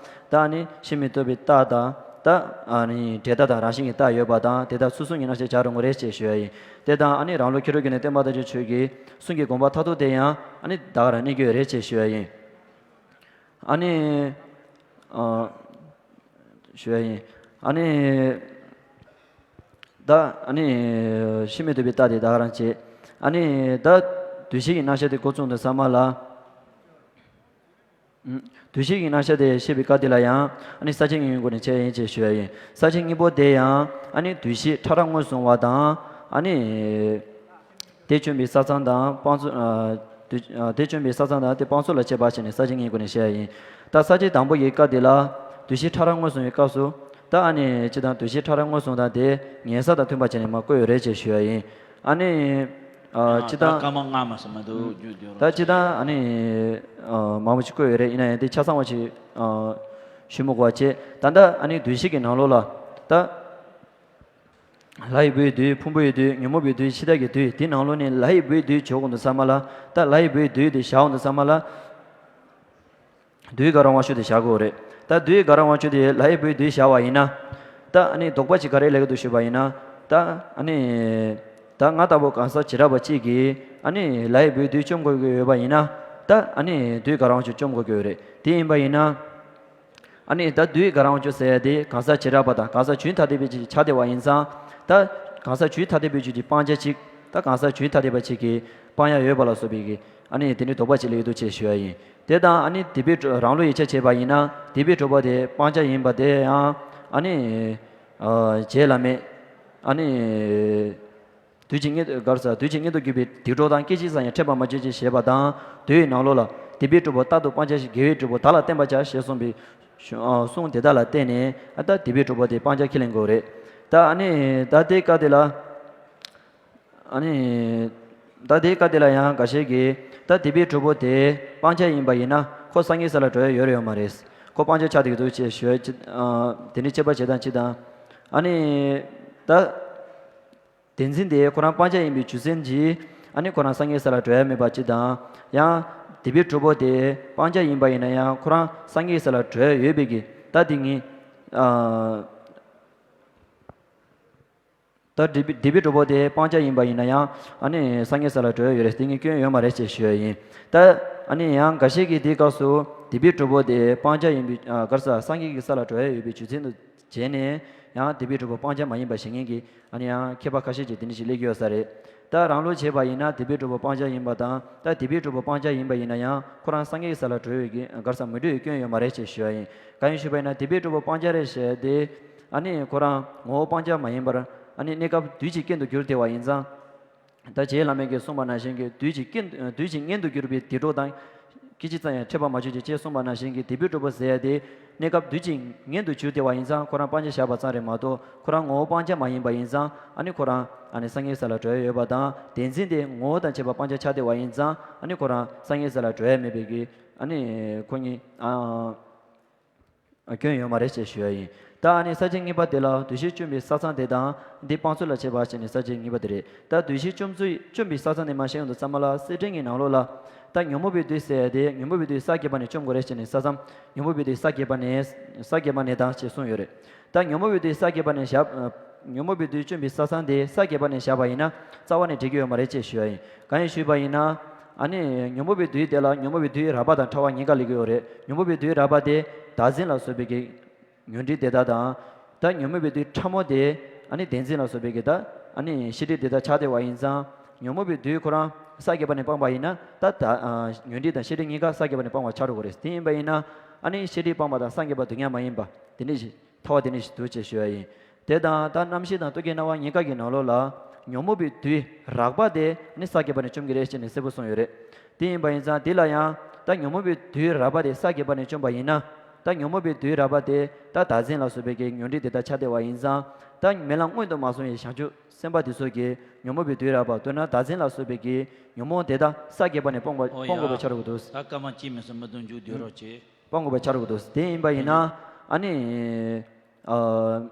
ད་ཨ་ནི་ཕྱི་མ་རྟོགས་པའི་རྟགས་དང་། ད་ཨ་ནི་འབྲས་རྟགས་དང་རང་བཞིན་གྱི་རྟགས་ཡོད་པ་དང་། དེ་དག་ཚུལ་གསུམ་གྱི་རྣམ་གཞག་བྱ་རུང་བ་རེད་ཅེས་ཞུ་ཡ་ཡིན། དེ་དང་ཨ་ནི་རང་ལུགས་མཁས་གྲུབ་དགེ་འདུན་བསྟན་པ་དང་བཅས་ཆོས་ཀྱི་གསུང་གི་དགོངས་པ་མཐར་ཐུག་དེ་ཡང་ཨ་ནི་ད་ག་རང་གནས་ཀྱི་ཡོད་རེད་ཅེས་ཞུ་ཡ་ཡིན། ཨ་ནི། ཨ། ཞུ་ཡ་ཡིན། ཨ་ནི། ད་ཨ་ནི་ཕྱི་མ་རྟོགས་པའི་རྟགས་དེ་ད་ག་རང་བྱེད། ཨ་ནི་ད་འདུ་ཤེས་ཀྱི་རྣམ་གཞག་དེ་འགོ་བཙུགས་དུས་ཙམ་པ་ལ། ཨུམ། འདུ་ཤེས་ཀྱི་རྣམ་གཞག་དེ་བཤད་པའི་སྐབས་དེ་ལ་ཡང་ཨ་ནི་ས་བཅད་གཉིས་ཀྱི་སྒོ་ནས་འཆད་ཡ་ཡིན་ཅེས་ཞུ་ཡ་ཡིན། ས་བཅད་གཉིས་པོ་དེ་ཡང་ཨ་ནི་འདུ་ཤེས་ཕྲ་རགས་ངོས་བཟུང་བ་དང་། ཨ་ནི། དེ་བཅོམ་པའི་ས་མཚམས་དང་སྤང་ཚུལ། ཨ། དེ་ཨ། དེ་བཅོམ་པའི་ས་མཚམས་དང་དེ་སྤང་ཚུལ་ལ་དཔྱད་པ་བྱས་ནས་ས་བཅད་གཉིས་སྒོ་ནས་བཤད་ཡ་ཡིན། ད་ས་བཅད་དང་པོ་ཡི་སྐབས་དེ་ལ་འདུ་ཤེས་ཕྲ་རགས་ངོས་བཟུང་བའི་སྐབས་སུ། ད་ཨ་ནི་སྤྱིར་བཏང་འདུ་ཤེས་ཕྲ་རགས་ངོས་བཟུང་སྟངས་དེ་ཉན་ས་དང་མཐུན་པ་བྱས་ནས་མར་བཀོད་ཡོད་རེད་ཅེས་ཞུ་ཡ་ཡིན། ཨ་ནི། ཨ། ཨ། སྤྱིར་ད་བཏང་སྐར་མ་ལྔ་མ་ཟིན་མ་འདུག་རྒྱུ་རྒྱུ་ད་རོགས་སྤྱིར་བྱེད། བཏང་ཨ་ནི། ཨ། མང་པོ་ཞིག་བཀོད་ཡོད་རེད། ཡིན་ན་ཡང་དེ་ཆ་ཚང་བ་ཞིག་ཨ། ཞུ་མི་དགོས་པ་བྱས། ད་ལྟ་ཨ་ནི་འདུ་ཤེས་ཀྱི་ནང་ལོགས་ལ་ད། ལྷ་ཡི་བུའི་དུས། ཕུང་པོའི་དུས། ཉོན་མོངས་པའི་དུས། འཆི་བདག་གི་དུས། དེའི་ནང་ལོགས་ནས་ལྷ་ཡི་བུའི་དུས་བྱེད་དགོས་དུས་ཙམ་པ་ལ། ད་ལྷ་ཡི་བུའི་དུས་དེ་བཞག་དགོས་དུས་ཙམ་པ་ལ། དུས་དགའ་རབ་དབང་ཕྱུག་དེ་བཞག་དགོས་རེད། ད་དུས་དགའ་རབ་དབང་ཕྱུག་དེ་ལྷ་ཡི་བུའི་དུས་བཞག་པ་ཡིན་ན། ད་ཨ་ནི་དོགས་པ་ཅིག་ག་རེ་སླེབས་ཀྱི་འདུག་ཞུས་པ་ཡིན་ན། ད་ཨ་ནི། ད་ང་ལྟ་བུ་གང་ཟག་བྱེ་བྲག་པ་གཅིག་གིས་ཨ་ནི་ལྷ་ཡི་བུའི་དུས་བཅོམ་དགོས་ཀྱི་ཡོད་པ་ཡིན་ན། ད་ཨ་ནི་དུས་དགའ་རབ་དབང་ཕྱུག་བཅོམ་དགོས་ཀྱི་ཡོད་རེད། དེ་ཡིན་པ་ཡིན་ན། ཨ་ནི་ད་དུས་དགའ་རབ་དབང་ཕྱུག་ཟེར་ཡ་དེ་གང་ཟག་བྱེ་བྲག་པ་དང་གང་ཟག་རྒྱུན་ཐ་དད་པའི་ཅིག་ཆགས་བསྡད་པ་ཡིན་ཙང་། ད་གང་ཟག་རྒྱུན་ཐ་དད་པའི་ཅིག་གི་སྤང་བྱ་ཅིག་ད་གང་ཟག་རྒྱུན་ཐ་དད་པ་ཅིག་གིས་སྤང་ཡ་ཡོད་པ་ལ་སོགས་པའི་གི་ཨ་ནི་དེ་འདྲའི་དོགས་པ་ཅིག་སླེབས་ཀྱི་འདུག་ཅེས་ཞུ་ཡ་ཡིན། དེ་དང་ཨ་ནི་དེ་པའི་གྲུབ། རང་ལུགས་ཡིག་ཆ་བྱས་པ་ཡིན་ན་དེ་པའི་གྲུབ་པ་དེ་སྤང་བྱ་ཡིན་པ་དེ་ཡང་ཨ་ནི། ཨ། བྱེད་ལ་མེད། ཨ་ནི། དུས་ཀྱི་མངོན། ག་རེ་ཟེར། དུས་ཀྱི་མངོན་དུ་གྱུར་པའི་དུད་འགྲོ་དང་སྐད་ཅིག་ཙམ་ཡང་ཕྲད་པར་མ་གྱུར་ཅིག་ཞེས་པ་དང་། དུས་ཡི་ནང་ལོགས་ལ། དེ་པའི་གྲུབ་པ་རྟག་ཏུ་སྤང་བྱ་ཞིང་དགེ་བའི་གྲུབ་པ་བདག་ལ་བསྟན་པར་བྱ་ཞེས་གསུངས་པའི་གཞུང་། ཨ། གསུང་དེ་དག་ལ་བརྟེན་ནས། ཨ། ད་དེ་པའི་གྲུབ་པ་དེ་སྤང་བྱ་ཁས་ལེན་དགོས་རེད། ད་ཨ་ནི་ད་དེའི་སྐབས་དེ་ལ། ཨ་ནི་ད་དེའི་སྐབས་དེ་ལ་ཡང་འགའ་ཤས་ཀྱིས་ད་དེ་པའི་གྲུབ་པ་དེ་སྤང་བྱ་ཡིན་པ་ཡིན་ན་ཁོ་སངས་རྒྱས་ས་ལ་འགྲོ་ཡ་ཡོད་རེད་ཡོད་མ་རེད། ཁོ་སྤང་བྱ་ཆགས་བསྡད་ཀྱི་འདུག་ཅེས་ཞུ་ཡ་ཅིག་ཨ། དེ་འདྲའི་དཔྱད་པ་བྱེད་སྟངས་ཅིག་དང་། ཨ་ནི་ད། བདེན་འཛིན་དེ་ཁོ་རང་སྤང་བྱ་ཡིན་པའི་རྒྱུ་མཚན་གྱིས་ཨ་ནི་ཁོ་རང་སངས་རྒྱས་ས་ལ་འགྲོ་ཡ་མེད་པ་ཅིག་དང་། ཡང་དེ་པའི་གྲུབ་པ་དེ་སྤང་བྱ་ཡིན་པ་ཡིན་ན་ཡང་ཁོ་རང་སངས་རྒྱས་ས་ལ་འགྲོ་ཡ་ཡོད་པའི་གི་ད་དེ་ངས། ཨ། ད་དེ་པའི་དེ་པའི་གྲུབ་པ་དེ་སྤང་བྱ་ཡིན་པ་ཡིན་ན་ཡང་ཨ་ནི་སངས་རྒྱས་ས་ལ་འགྲོ་ཡ་ཡོད་རེད། དེ་ངས་སྐྱོན་ཡོད་མ་རེད་ཅེས་ཞུ་ཡ་ཡིན། ད་ཨ་ནི་ཡང་འགའ་ཤས་ཀྱིས་དེའི་སྐབས་སུ་དེ་པའི་གྲུབ་པ་དེ་སྤང་བྱ་ཡིན་པའི། ཨ། ག་རེ་ཟེར། སངས་རྒྱས་ཀྱི་ས་ལ་འགྲོ་ཡ་ཡོད་པའི་རྒྱུ་མཚན་དུ་བྱས་ནས་ཡང་དེ་པའི་གྲུབ་པ་སྤང་བྱ་མ་ཡིན་པ་བཞེད་མཁན་གྱི་ཨ་ནི་ཡང་མཁས་པ་ཁ་ཤས་ཀྱིས་དེ་འདྲ་ཞིག་སླེབས་ཀྱི་ཡོད་ས་རེད། ད་རང་ལུགས་བྱས་པ་ཡིན་ན་དེ་པའི་གྲུབ་པ་སྤང་བྱ་ཡིན་པ་དང་། ད་དེ་པའི་གྲུབ་པ་སྤང་བྱ་ཡིན་པ་ཡིན་ན་ཡང་ཁོ་རང་སངས་རྒྱས་ས་ལ་འགྲོ་ཡོད་ཀྱི་ག་རེ་ཟེར། མི་འགྲོ་ཡི་སྐྱོན་ཡོད་མ་རེད་ཅེས་ཞུ་བ་ཡིན། གང་ཡིན་ཞུས་པ་ཡིན་ན་དེ་པའི་གྲུབ་པ་སྤང་བྱ་རེད་ཞེས་དེ་ཨ་ནི་ཁོ་རང་ངོ་བོ་སྤང་བྱ་མ་ཡིན་པར་ཨ་ནི་གནས་སྐབས་དུས་ཀྱི་རྐྱེན་དུ་གྱུར་བསྡད་པ་ཡིན་ཙང་། ད་རྗེ་བླ་མས་ཀྱིས་གསུངས་པ་ནང་བཞིན་གྱི་དུས་ཀྱི་རྐྱེན། དུས་ཀྱི་རྐྱེན་དུ་གྱུར་པའི་དུད་འགྲོ་དང་། སྐད་ཅིག་ཙམ་ཡང་ཕྲད་པར་མ་གྱུར་ཅིག་ཅེས་གསུངས་པ་ནང་བཞིན་གྱི་དེ་པའི་གྲུབ་པ་ཟེར་ཡ་དེ་གནས་སྐབས་དུས་ཀྱི་རྐྱེན་དུ་གྱུར་བསྡད་པ་ཡིན་ཙང་ཁོ་རང་སྤང་བྱ་བཞག་པ་ཙམ་རེད་མ་གཏོགས་ཁོ་རང་ངོ་བོ་སྤང་བྱ་མ་ཡིན་པ་ཡིན་ཙང་ཨ་ནི་ཁོ་རང་ཨ་ནི་སངས་རྒྱས་ས་ལ་འགྲོ་ཡ་ཡོད་པ་དང་། བདེན་འཛིན་དེ་ངོ་བོ་དང་བཅས་པ་སྤང་བྱ་ཆགས་བསྡད་པ་ཡིན་ཙང་ཨ་ནི་ཁོ་རང་སངས་རྒྱས་ས་ལ་འགྲོ་ཡ་མེད་པའི་གི་ཨ་ནི་ཁོ་གཉིས། ཨ། སྐྱོན་ཡོད་མ་རེད་ཅེས་ཞུ་ཡ་ཡིན། ད་ཨ་ནི་ས་བཅད་གཉིས་པ་དེ་ལ་འདུ་ཤེས་བཅོམ་པའི་ས་མཚམས་དེ་དང་འདི་སྤང་ཚུལ་ལ་དཔྱད་པ་བྱས་ནས་ས་བཅད་གཉིས་པ་དེ་རེད། ད་འདུ་ཤེས་བཅོམ་ཚུལ། བཅོམ་པའི་ས་མཚམས་དེ་མར་བཤད་ཡོང་དུས་ཙམ་པ་ལ་གསེར་ཕྲེང་གི་ནང་ལོགས་ལ། ད་ཉོན་མོངས་པའི་དུས་ཟེར་ཡ་དེ་ཉོན་མོངས་པའི་དུས་བསགས་རྒྱས་པ་ནས་བཅོམ་དགོས་རེད་ཅེས་ནས་ས་མཚམས། ཉོན་མོངས་པའི་དུས་བསགས་རྒྱས་པ་ནས། བསགས་རྒྱས་པ་ནས་དང་ཅེས་གསུངས་ཡོད་རེད། ད་ཉོན་མོངས་པའི་དུས་བསགས་རྒྱས་པ་ནས་བཞག་ཨ། ཉོན་མོངས་པའི་དུས་བཅོམ་པའི་ས་མཚམས་དེ་བསགས་རྒྱས་པ་ནས་བཞག་པ་ཡིན་ན་རྩ་བ་ནས་འགྲིག་གི་ཡོད་མ་རེད་ཅེས་ཞུ་ཡ་ཡིན། གང་ཡིན་ཞུས་པ་ཡིན་ན། ཨ་ནི་ཉོན་མོངས་པའི་དུས་དེ་ལ་ཉོན་མོངས་པའི་དུས་རགས་པ་དང་ཕྲ་བ་གཉིས་ཀ་སླེབས་ཀྱི་ཡོད་རེད། ཉོན་མོངས་པའི་དུས་རགས་པ་དེ་བདག་འཛིན་ལ་སོགས་པའི་གི་ཉོན་སྒྲིབ་དེ་དག་དང་། ད་ཉོན་མོངས་པའི་དུས་ཕྲ་མོ་དེ་ཨ་ནི་བདེན་འཛིན་ལ་སོགས་པའི་གི་ད་ཨ་ནི་ཤེས་སྒྲིབ་དེ་དག་ཆགས་བསྡད་པ་ཡིན་ཙང་། ཉོན་མོངས་པའི་དུས་ཁོ་རང་བསགས་རྒྱས་པ་ནས་སྤངས་པ་ཡིན་ན་ད་ད་ཨ་ཉོན་སྒྲིབ་དང་ཤེས་སྒྲིབ་གཉིས་ཀ་བསགས་རྒྱས་པ་ནས་སྤངས་པ་ཆགས་འགྲོ་གི་རེད། དེ་ཡིན་པ་ཡིན་ན་ཨ་ནི་ཤེས་སྒྲིབ་སྤངས་པ་དང་སངས་རྒྱས་པ་སྡུག་བསྔལ་མ་ཡིན་པ་དེ་འདྲ་ཞིག་ཐལ་བ་དེ་འདྲ་ཞིག་འདུག་ཅེས་ཞུ་ཡ་ཡིན། དེ་དང་ད་རྣམ་ཤེས་དང་རྟོག་གེའི་སྣང་བ་གཉིས་ཀ་གི་ནང་ལོགས་ལ་ཉོན་མོངས་པའི་དུས་རགས་པ་དེ་ནི་བསགས་རྒྱས་པ་ནས་བཅོམ་གྱི་རེད་ཅེས་ནས་གསལ་པོ་གསུངས་ཡོད་རེད། དེ་ཡིན་པ་ཡིན་ཙང་དེ་ལ་ཡང་ད་ཉོན་མོངས་པའི་དུས་རགས་པ་དེ་བསགས་རྒྱས་པ་ནས་བཅོམ་པ་ཡིན་ན། ད་ཉོན་མོངས་པའི་དུས་རགས་པ་དེ་ད་བདག་འཛིན་ལ་སོགས་པའི་གི་ཉོན་སྒྲིབ་དེ་དག་ཆགས་བསྡད་པ་ཡིན་ཙང་། ད་རྨི་ལམ་མངོན་དུ་མ་སོང་བའི་བྱང་ཆུབ་སེམས་དཔའ་དེ་ཚོ་གིས་ཉོན་མོངས་པའི་དུས་རགས་པ་མདོར་ན་བདག་འཛིན་ལ་སོགས་པའི་གི་ཉོན་མོངས་དེ་དག་བསགས་རྒྱས་པ་ནས་སྤོང་བ་ཨོ་སྤོང་དགོས་པའི་ཡ། ཆ་རོགས་འདུག་ད་སྐར་མ་གཅིག་མི་སོང་མི་འདུག་མཇུག་བསྡུ་རོགས་བྱེད། སྤོང་དགོས་པའི་ཆ་རོགས་འདུག་དེ་ཡིན་པ་ཡིན་ན། ཨ་ནི། ཨ་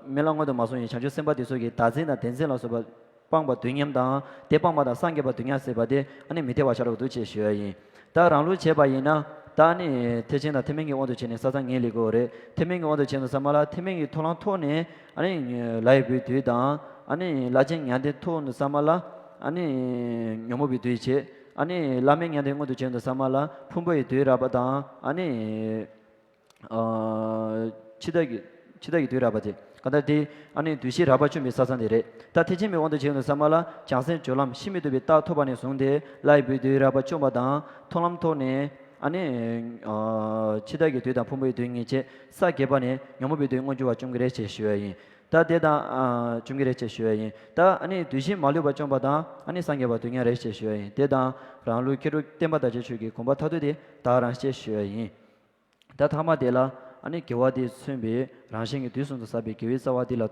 སྨོན་ལམ་སྔོན་དུ་མ་སོང་བའི་བྱང་ཆུབ་སེམས་དཔའ་དེ་ཚོ་གིས་བདག་འཛིན་དང་བདེན་འཛིན་ལ་སོགས་པ་སྤངས་པ་དུས་མཉམ་དང་། དེ་སྤངས་པ་དང་སངས་རྒྱས་པ་དུས་མཉམ་ཟེར་བ་དེ་ཨ་ནི་མི་འཐད་པ་ཤར་བ་འདུག་ཅེས་ཞུ་བ་ཡིན། ད་རང་ལུགས་བྱས་པ་ཡིན་ན། ད་ཨ་ནི་ཐེག་ཆེན་དང་ཐེག་དམན་གྱི་དབང་དུ་བྱས་ནས་ས་མཚམས་ངེས་ལེགས་དགོས་རེད། ཐེག་དམན་གྱི་དབང་དུ་བྱས་དུས་ཙམ་པ་ལ་ཐེག་དམན་གྱི་མཐོང་ལམ་ཐོག་ནས་ཨ་ནི་ལྷའི་བུའི་དུས་དང་། ཨ་ནི་བླ་ཆེན་མྱང་འདས་ཐོག་དུས་ཙམ་པ་ལ་ཨ་ནི་ཉོན་མོངས་པའི་དུས་བྱས། ཨ་ནི་བླ་མེད་མྱང་འདས་མངོན་དུ་བྱས་དུས་ཙམ་པ་ལ་ཕུང་པོ་ཡི་དུས་རགས་པ་དང་། ཨ་ནི། ཨ། འཆི་བདག་གི་འཆི་བདག་གི་དུས་རགས་པ་དེ། གང་ལྟར་དེ་ཨ་ནི་དུས་བཞི་རགས་པ་བཅོམ་པའི་ས་མཚམས་དེ་རེད། ད་ཐེག་ཆེན་པའི་དབང་དུ་བྱས་ཡོང་དུས་ཙམ་པ་ལ་བྱང་སེམས་སྦྱོར་ལམ་ཤིན་མི་སྡུག་པའི་རྟགས་ཐོབ་པ་ནས་བཟུང་སྟེ་ལྷའི་བུའི་དུས་རགས་པ་བཅོམ་པ་དང་། མཐོང་ལམ་ཐོག་ནས་ཨ་ནི། ཨ། འཆི་བདག་གི་དུས་དང་ཕུང་པོའི་དུས་ངེས་བྱས། ས་བརྒྱད་པ་ནས་ཉོན་མོངས་པའི་དུས་མངོན་གྱུར་བ་བཅོམ་གྱི་རེད་ཅེས་ཞུ་བ་ཡིན། ད་དེ་དང་། ཨ། བཅོམ་གྱི་རེད་ཅེས་ཞུ་བ་ཡིན། ད་ཨ་ནི་དུས་བཞི་མ་ལུས་པ་བཅོམ་པ་དང་། ཨ་ནི་སངས་རྒྱས་པ་དུས་མཉམ་རེད་ཅེས་ཞུ་བ་ཡིན། དེ་དང་རང་ལུགས་མཁས་གྲུབ་བསྟན་པ་དར་ཆེན་ཆོས་ཀྱི་དགོངས་པ་མཐར་ཐུག་དེ་ད་ག་རང་ཅེས་ཞུ་བ་ཡིན། ད་ཐ་མ་དེ་ལ་ཨ་ནི་དགེ་བ་དེས་མཚོན་པའི་རང་གཞན་གྱི་དུས་གསུམ་དུ་བསགས་པའི་དགེ་བའི་རྩ་བ་འདི་ལ།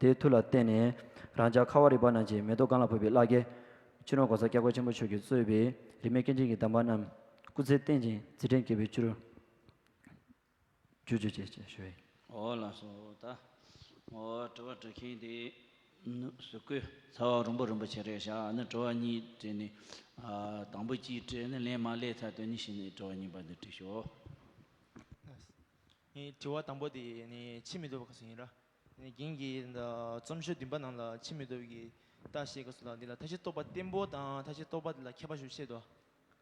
དེའི་མཐུ་ལ་བརྟེན་ནས་རང་ཅག་ཁ་བ་རི་པ་རྣམས་ཀྱི་མེ་ཏོག་གང་ལ་ཕོག་པའི་བླ་རྒན་སྤྱི་ནོར་༸གོང་ས་༸སྐྱབས་མགོན་ཆེན་པོ་མཆོག་གིས་གཙོས་པའི་རིས་མེད་སྐྱེས་ཆེན་གྱི་དམ་པ་རྣམས་སྐུ་ཚེ་བརྟན་ཅིང་རྩིས་དྲན་བསྐལ་པའི་བཅུ་རུ་འགྱུར་གྱུར་ཅིག་ཅེས་ཞུ་བའི། ཨོ་ལགས་སོ། ད་ཨོ་དྲི་བ་དྲི་མཁན་དེ་ནི་ཟུར་བཀོད་ཚ་བ་རིང་པོ་རིང་པོ་བྱས་རེད་བཞག་ནི་དྲི་བ་གཉིས་དྲིས་ནས། ཨ། དང་པོ་གཅིག་དྲིས་ནི་ལན་མ་སླེབས་ཚར་དོན་གཉིས་བྱས་ནས་དྲི་བ་གཉིས་པ་འདི་དྲིས་ཤོག་ངའི་དྲི་བ་དང་པོ་དེ་ནི་ཕྱིར་མི་ལྡོག་པ་ག་ཚོད་ཡིན་ར། ནི་རྒན་གྱིས་ད་རྩོམ་ཤོག་བདུན་པ་ནང་ལ་ཕྱིར་མི་ལྡོག་པའི་རྟགས་བཤད་སྐབས་སུ་ལ་འདི་ལ་མཐའ་བཞི་རྟོག་པ་བརྟན་པོ་དང་མཐའ་བཞི་རྟོག་པ་འདི་ལ་ཁྱད་པར་ཞིག་བཤད་དོ།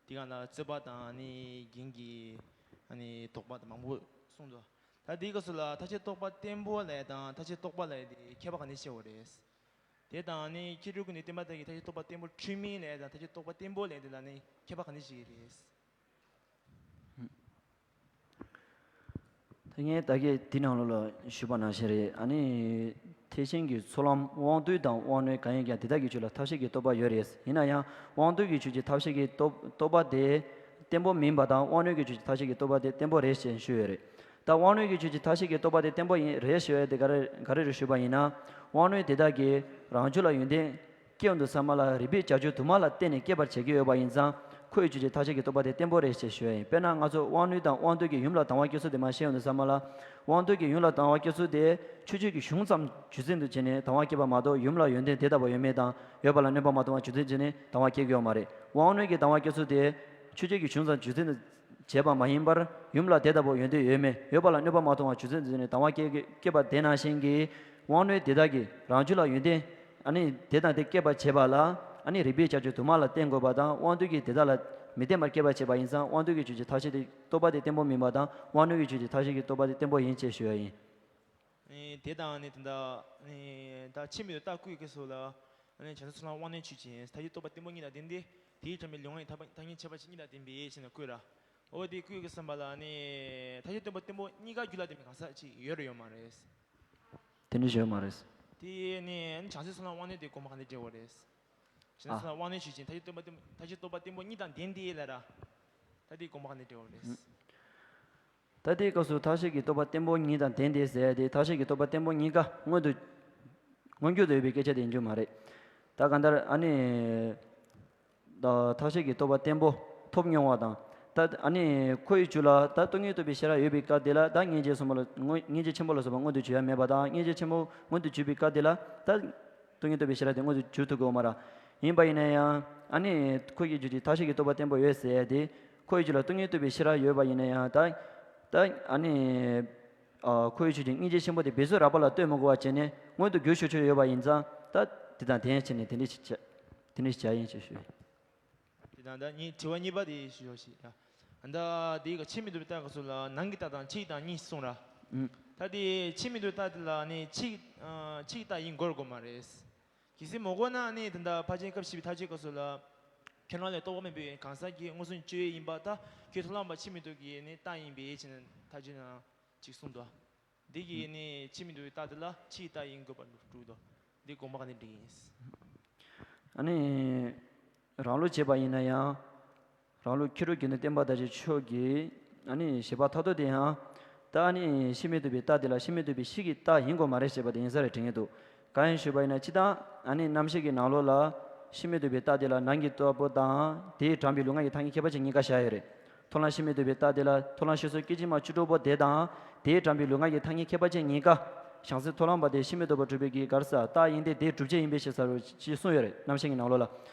དེ་ག་ལ་རྩོད་པ་དང་ནི་རྒན་གྱིས་ཨ་ནི་དོགས་པ་དང་མང་པོ་གསུངས་འདུག་ད་དེའི་སྐབས་སུ་ལ་མཐའ་བཞི་རྟོག་པ་བརྟན་པོ་ལབ་དང་མཐའ་བཞི་རྟོག་པ་ལབ་དེ་ཁྱད་པར་ག་ནས་ཕྱེ་བ་རེད། དེ་དང་ནི་མཁས་གྲུབ་ཀུན་ནས་བསྟན་པ་དག་གིས་མཐའ་བཞི་རྟོག་པ་བརྟན་པོ་འཁྲུལ་མིན་ལབ་དང་མཐའ་བཞི་རྟོག་པ་བརྟན་པོ་ལབ་དེ་ལ་ནི་ཁྱད་པར་ག་ནས་ཕྱེ་གི་རེད། ད་ངས་ད་གིན་འདི་ནང་ལོགས་ལ་ཞུས་པ་ནང་བཞིན་རེད། ཨ་ནི་ཐེག་ཆེན་གྱི་ཚོགས་ལམ་དབང་རྟུལ་དང་དབང་རྣོན་གང་ཡིན་ཀྱང་དེ་དག་གི་རྒྱུད་ལ་མཐའ་བཞི་གི་རྟོག་པ་ཡོད་རེད། ཡིན་ན་ཡང་དབང་རྟུལ་གྱི་རྒྱུད་ཀྱི་མཐའ་བཞི་གི་རྟོག་རྟོག་པ་དེ་བརྟན་པོ་མིན་པ་དང་དབང་རྣོན་གྱི་རྒྱུད་ཀྱི་མཐའ་བཞི་གི་རྟོག་པ་དེ་བརྟན་པོ་རེད་ཅེས་ཞུས་ཡོད་རེད། ད་དབང་རྣོན་གྱི་རྒྱུད་ཀྱི་མཐའ་བཞི་གི་རྟོག་པ་དེ་བརྟན་པོ་ཡིན་རེད་ཞུ་ཡ་དེ་ག་རེ་ག་རེ་རེད་ཞུས་པ་ཡིན་ན། དབང་རྣོན་དེ་དག་གིས་རང་རྒྱུད་ལ་ཡོན་ཏན་སྐྱེ་ཡོང་དུས་ཙམ་པ་ལ་རིགས་པའི་བྱ་སྤྱོད་དུ་མ་ལ་བརྟེན་ནས་སྐྱེ་བར་བྱེད་ཀྱི་ཡོད་པ་ཡིན་ཙང་། ཁོ་ཡི་རྒྱུད་ཀྱི་མཐའ་བཞི་གི་རྟོག་པ་དེ་བརྟན་པོ་རེད་ཅེས་ཞུ་ཡ་ཡིན། དཔེར་ན་ང་ཚོ་དབང་རྣོན་དང་དབང་རྟུལ་གྱི་ཡུམ་ལ་སྡང་བ་སྐྱེ་ཚུལ་དེ་མར་བཤད་ཡོང་དུས་ཙམ་པ་ལ། དབང་རྟུལ་གྱི་ཡུམ་ལ་སྡང་བ་སྐྱེ་ཚུལ་དེ་ཆོས་སྤྱོད་ཀྱི་གཞུང་ཙམ་རྒྱུ་མཚན་དུ་བྱས་ནས་སྡང་བ་སྐྱེས་པ་མ་གཏོགས་ཡུམ་ལ་ཡོན་ཏན་དེ་ལྟ་བུ་ཡོད་མེད་དང་ཡོད་པ་ལ་གནོད་པ་མ་གཏོང་བ་རྒྱུ་མཚན་བྱས་ནས་སྡང་བ་སྐྱེ་གི་ཡོད་མ་རེད། དབང་རྣོན་གྱི་སྡང་བ་སྐྱེ་ཚུལ་དེ་ཆོས་སྤྱོད་ཀྱི་གཞུང་ཙམ་རྒྱུ་མཚན་དུ་བྱས་པ་མ་ཡིན་པར་ཡུམ་ལ་དེ་ལྟ་བུ་ཡོན་ཏན་ཡོད་མེད་ཡོད་པ་ལ་གནོད་པ་མ་གཏོང་བ་རྒྱུ་མཚན་དུ་བྱས་ནས་སྡང་བ་སྐྱེ་སྐྱེས་པ་དེ་ནང་བཞིན་གྱི་དབང་རྣོན་དེ་དག་གིས་རང་རྒྱུད་ལ་ཡོན་ཏན་ཨ་ནི་དེ་དང་དེ་སྐྱེད་པར་བྱེད་པ་ལ་ཨ་ནི་རིགས་པའི་བྱ་སྤྱོད་དུ་མ་ལ་བརྟེན་དགོས་པ་དང་དབང་རྟུལ་གྱིས་དེ་དག་ལ་མི་བརྟེན་པར་སྐྱེད་པར་བྱེད་པ་ཡིན་ཙང་དབང་རྟུལ་གྱི་རྒྱུད་ཀྱི་མཐའ་བཞི་དེ་རྟོག་པ་དེ་བརྟན་པོ་མིན་པ་དང་དབང་རྣོན་གྱི་རྒྱུད་ཀྱི་མཐའ་བཞི་གི་རྟོག་པ་དེ་བརྟན་པོ་ཡིན་ཅེས་ཞུ་ཡ་ཡིན། ཨེ། དེ་དང་ནི་དེ་འདྲ་ནི་ད་ཕྱིར་མི་ལྡོག་རྟགས་བཀོད་ཀྱི་སྐབས་སུ་ལ་ནི་བྱང་སེམས་ཚོགས་ལམ་དབང་རྣོན་ཆོས་ཅན། མཐའ་བཞི་རྟོག་པ་བརྟན་པོ་གཉིས་དང་ལྡན་ཏེ། དེའི་དྲངས་པའི་ལུས་ངག་གི་ཐ་ཐ་སྙད་ཁྱད་པར་ཅན་གཉིས་དང་ལྡན་པའི་ཕྱིར་ན་བཀོད་ར། འོ་དེ་བཀོད་ཀྱི་བསམ་པ་ལ་ནི་མཐའ་བཞི་རྟོག་པ་བརྟན་པོ་གཉིས་ཀ་རྒྱུད་ལ་ལྡན་པའི་གང་ཟག་ཅིག་ཡོད་རེད་ཡོད་མ་རེད། དེ་འདྲ་ཞིག་ཡོད་མ་རེད། དེ་ནི་བྱང་སེམས་ཚོགས་ལམ་དབང་རྣོན་དེ་དགོངས་པ་ག་འདྲ་འགྲེལ་བ་རེད། བྱང་སེམས་ཨ། ཚོགས་ལམ་དབང་རྣོན་ཆོས་ཅན། མཐའ་བཞི་རྟོག་པ་བརྟན་མཐའ་བཞི་རྟོག་པ་བརྟན་པོ་གཉིས་དང་ལྡན་ཏེ་ལབ་ར། ད་དེ་དགོངས་པ་ག་འདྲ་འགྲེལ་བ་རེད། ད་ལྟའི་སྐབས་སུ་མཐའ་བཞི་གི་རྟོག་པ་བརྟན་པོ་གཉིས་དང་ལྡན་ཏེ་ཟེར་ཏེ། མཐའ་བཞི་གི་རྟོག་པ་བརྟན་པོ་གཉིས་ཀ་མངོན་དུ་མངོན་གྱུར་དུ་ཡོད་པའི་སྐད་ཆ་དེ་ཡིན་རྒྱུ་མ་རེད། ད་གང་ལྟར་ཨ་ནི་ད་མཐའ་བཞི་གི་རྟོག་པ་བརྟན་པོ་ཐོབ་མྱོང་བ་དང་། ད་ཨ་ནི་ཁོ་ཡི་རྒྱུད་ལ་ད་སྟོང་ཉིད་རྟོགས་པའི་ཤེས་རབ་ཡོད་པའི་སྐབས་དེ་ལ་ད་སྙིང་རྗེ་གསུམ་པོ་ལ་མངོན་སྙིང་རྗེ་ཆེན་པོ་ལ་སོགས་པ་མངོན་དུ་གྱུར་ཡ་མེད་པ་དང་། སྙིང་རྗེ་ཆེན་པོ་མངོན་དུ་གྱུར་པའི་སྐབས་དེ་ལ་ད་སྟོང་ཉིད་རྟོགས་པའི་ཤེས་རབ་དེ་མངོན་དུ་གྱུར་ཐུབ་ཀྱི་ཡོད་མ་རེད། ཡིན་པ་ཡིན་ན་ཡང་ཨ་ནི་ཁོ་ཡི་རྒྱུད་ཀྱི་མཐའ་བཞི་གི་རྟོག་པ་བརྟན་པོ་ཡོད་ཟེར་ཡ་དེ། ཁོ་ཡི་རྒྱུད་ལ་སྟོང་ཉིད་རྟོགས་པའི་ཤེས་རབ་ཡོད་པ་ཡིན་ན་ཡང་ད་ད་ཨ་ནི་ཨ་ཁོ་ཡི་རྒྱུད་ཀྱི་སྙིང་རྗེ་ཆེན་པོ་དེ་འབད་རྩོལ་རགས་པ་ལ་ལྟོས་མི་དགོས་པ་བྱས་ནས་མངོན་དུ་གྱུར་ཆོག་ཆོག་ཡོད་པ་ཡིན་ཙང་། ད་དེ་དང་དེ་ཡན་ཆད་ནས་དེ་འདྲ་ཞིག་བྱ་དེ་འདྲ་ཞིག་བྱ་ཡིན་ཞེས་ཞུ། དེ་དང་ད་ངའི་དྲི་བ་གཉིས་པ་དེ་ཞུ་ཞོག་ཞིག་ཡ། ད་དེའི་ག་ཕྱིར་མི་ལྡོག་པའི་རྟགས་སྐབས་སུ་ལ་ནང་གི་རྟགས་དང་ཕྱིའི་རྟགས་གཉིས་གསུངས་ར། ཨུམ། ད་དེ་ཕྱིར་མི་ལྡོག་པའི་རྟགས་དེ་ལ་ནི་ཕྱིའི་ཨ་ཕྱིའི་རྟགས་ཡིན་དགོས་དགོས་མ་རེད། གལ་སྲིད་མ་གོ་ན་ནི་དེ་འདྲ་ཕལ་ཆེར་སྐབས་བཞི་པའི་མཐའ་དཔྱོད་སྐབས་སུ་ལ། ཁྱོད་རང་ལས་རྟོགས་པ་མེད་པའི་གང་ཟག་གིས་མངོན་སུམ་དཔྱོད་ཡིན་པ་ད་ཁྱོད་མཐོང་ལམ་པ་ཕྱིར་མི་ལྡོག་གི་ནི་རྟགས་ཡིན་པའི་ཕྱིར་ན་མཐའ་དཔྱོད་ན་ཅིག་གསུངས་འདུག་འདི་གིས་ནི་ཕྱིར་མི་ལྡོག་པའི་རྟགས་དེ་ལ་ཕྱིའི་རྟགས་ཡིན་དགོས་པར་སྒྲུབ་འདུག་འདི་དགོངས་པ་ག་འདྲ་འགྲིག་ཡིན། ཨ་ནི། རང་ལུགས་བྱས་པ་ཡིན་ན་ཡང་། རང་ལུགས་མཁས་གྲུབ་དགེ་འདུན་བསྟན་པ་དར་ཆེན་མཆོག་གིས་ཨ་ནི་བཞེད་པ་མཐར་ཐུག་དེ་ཡང་། ད་ཨ་ནི་ཕྱིར་མི་ལྡོག་པའི་རྟགས་དེ་ལ་ཕྱིར་མི་ལྡོག་པའི་ཕྱིའི་རྟགས་ཡིན་དགོས་མ་རེད་ཞེས་པ་དེ་ཡིན་ས་རེད་དྲན་གྱི་འདུག་གང་ཡིན་ཞུས་པ་ཡིན་ན། སྤྱིར་བཏང་ཨ་ནི་རྣམ་བཤད་ཀྱི་ནང་ལོགས་ལ་ཕྱིར་མི་ལྡོག་པའི་རྟགས་དེ་ལ་ནང་གི་རྟོག་པ་དང་དེས་དྲངས་པའི་ལུས་ངག་གི་ཐ་སྙད་ཁྱད་པར་ཅན་གཉིས་ཀ་བཞག་ཡོད་རེད། མཐོང་ལམ་ཕྱིར་མི་ལྡོག་པའི་རྟགས་དེ་ལ་མཐོང་ལམ་ཤེས་བཟོད་སྐད་ཅིག་མ་བཅུ་དྲུག་པོ་དེ་དང་དེས་དྲངས་པའི་ལུས་ངག་གི་ཐ་སྙད་ཁྱད་པར་ཅན་གཉིས་ཀ་བྱང་སེམས་མཐོང་ལམ་པ་དེ་ཕྱིར་མི་ལྡོག་པ་སྒྲུབ་པའི་གི་ག་རེ་ཟེར་རྟགས་ཡིན་ཏེ། དེ་སྒྲུབ་བྱེད་ཡིན་པའི་ཕྱིར་ཟེར་བ་ཅིག་གསུངས་ཡོད་རེད། རྣམ་བཤད་ཀྱི་ནང་ལོགས་ལ།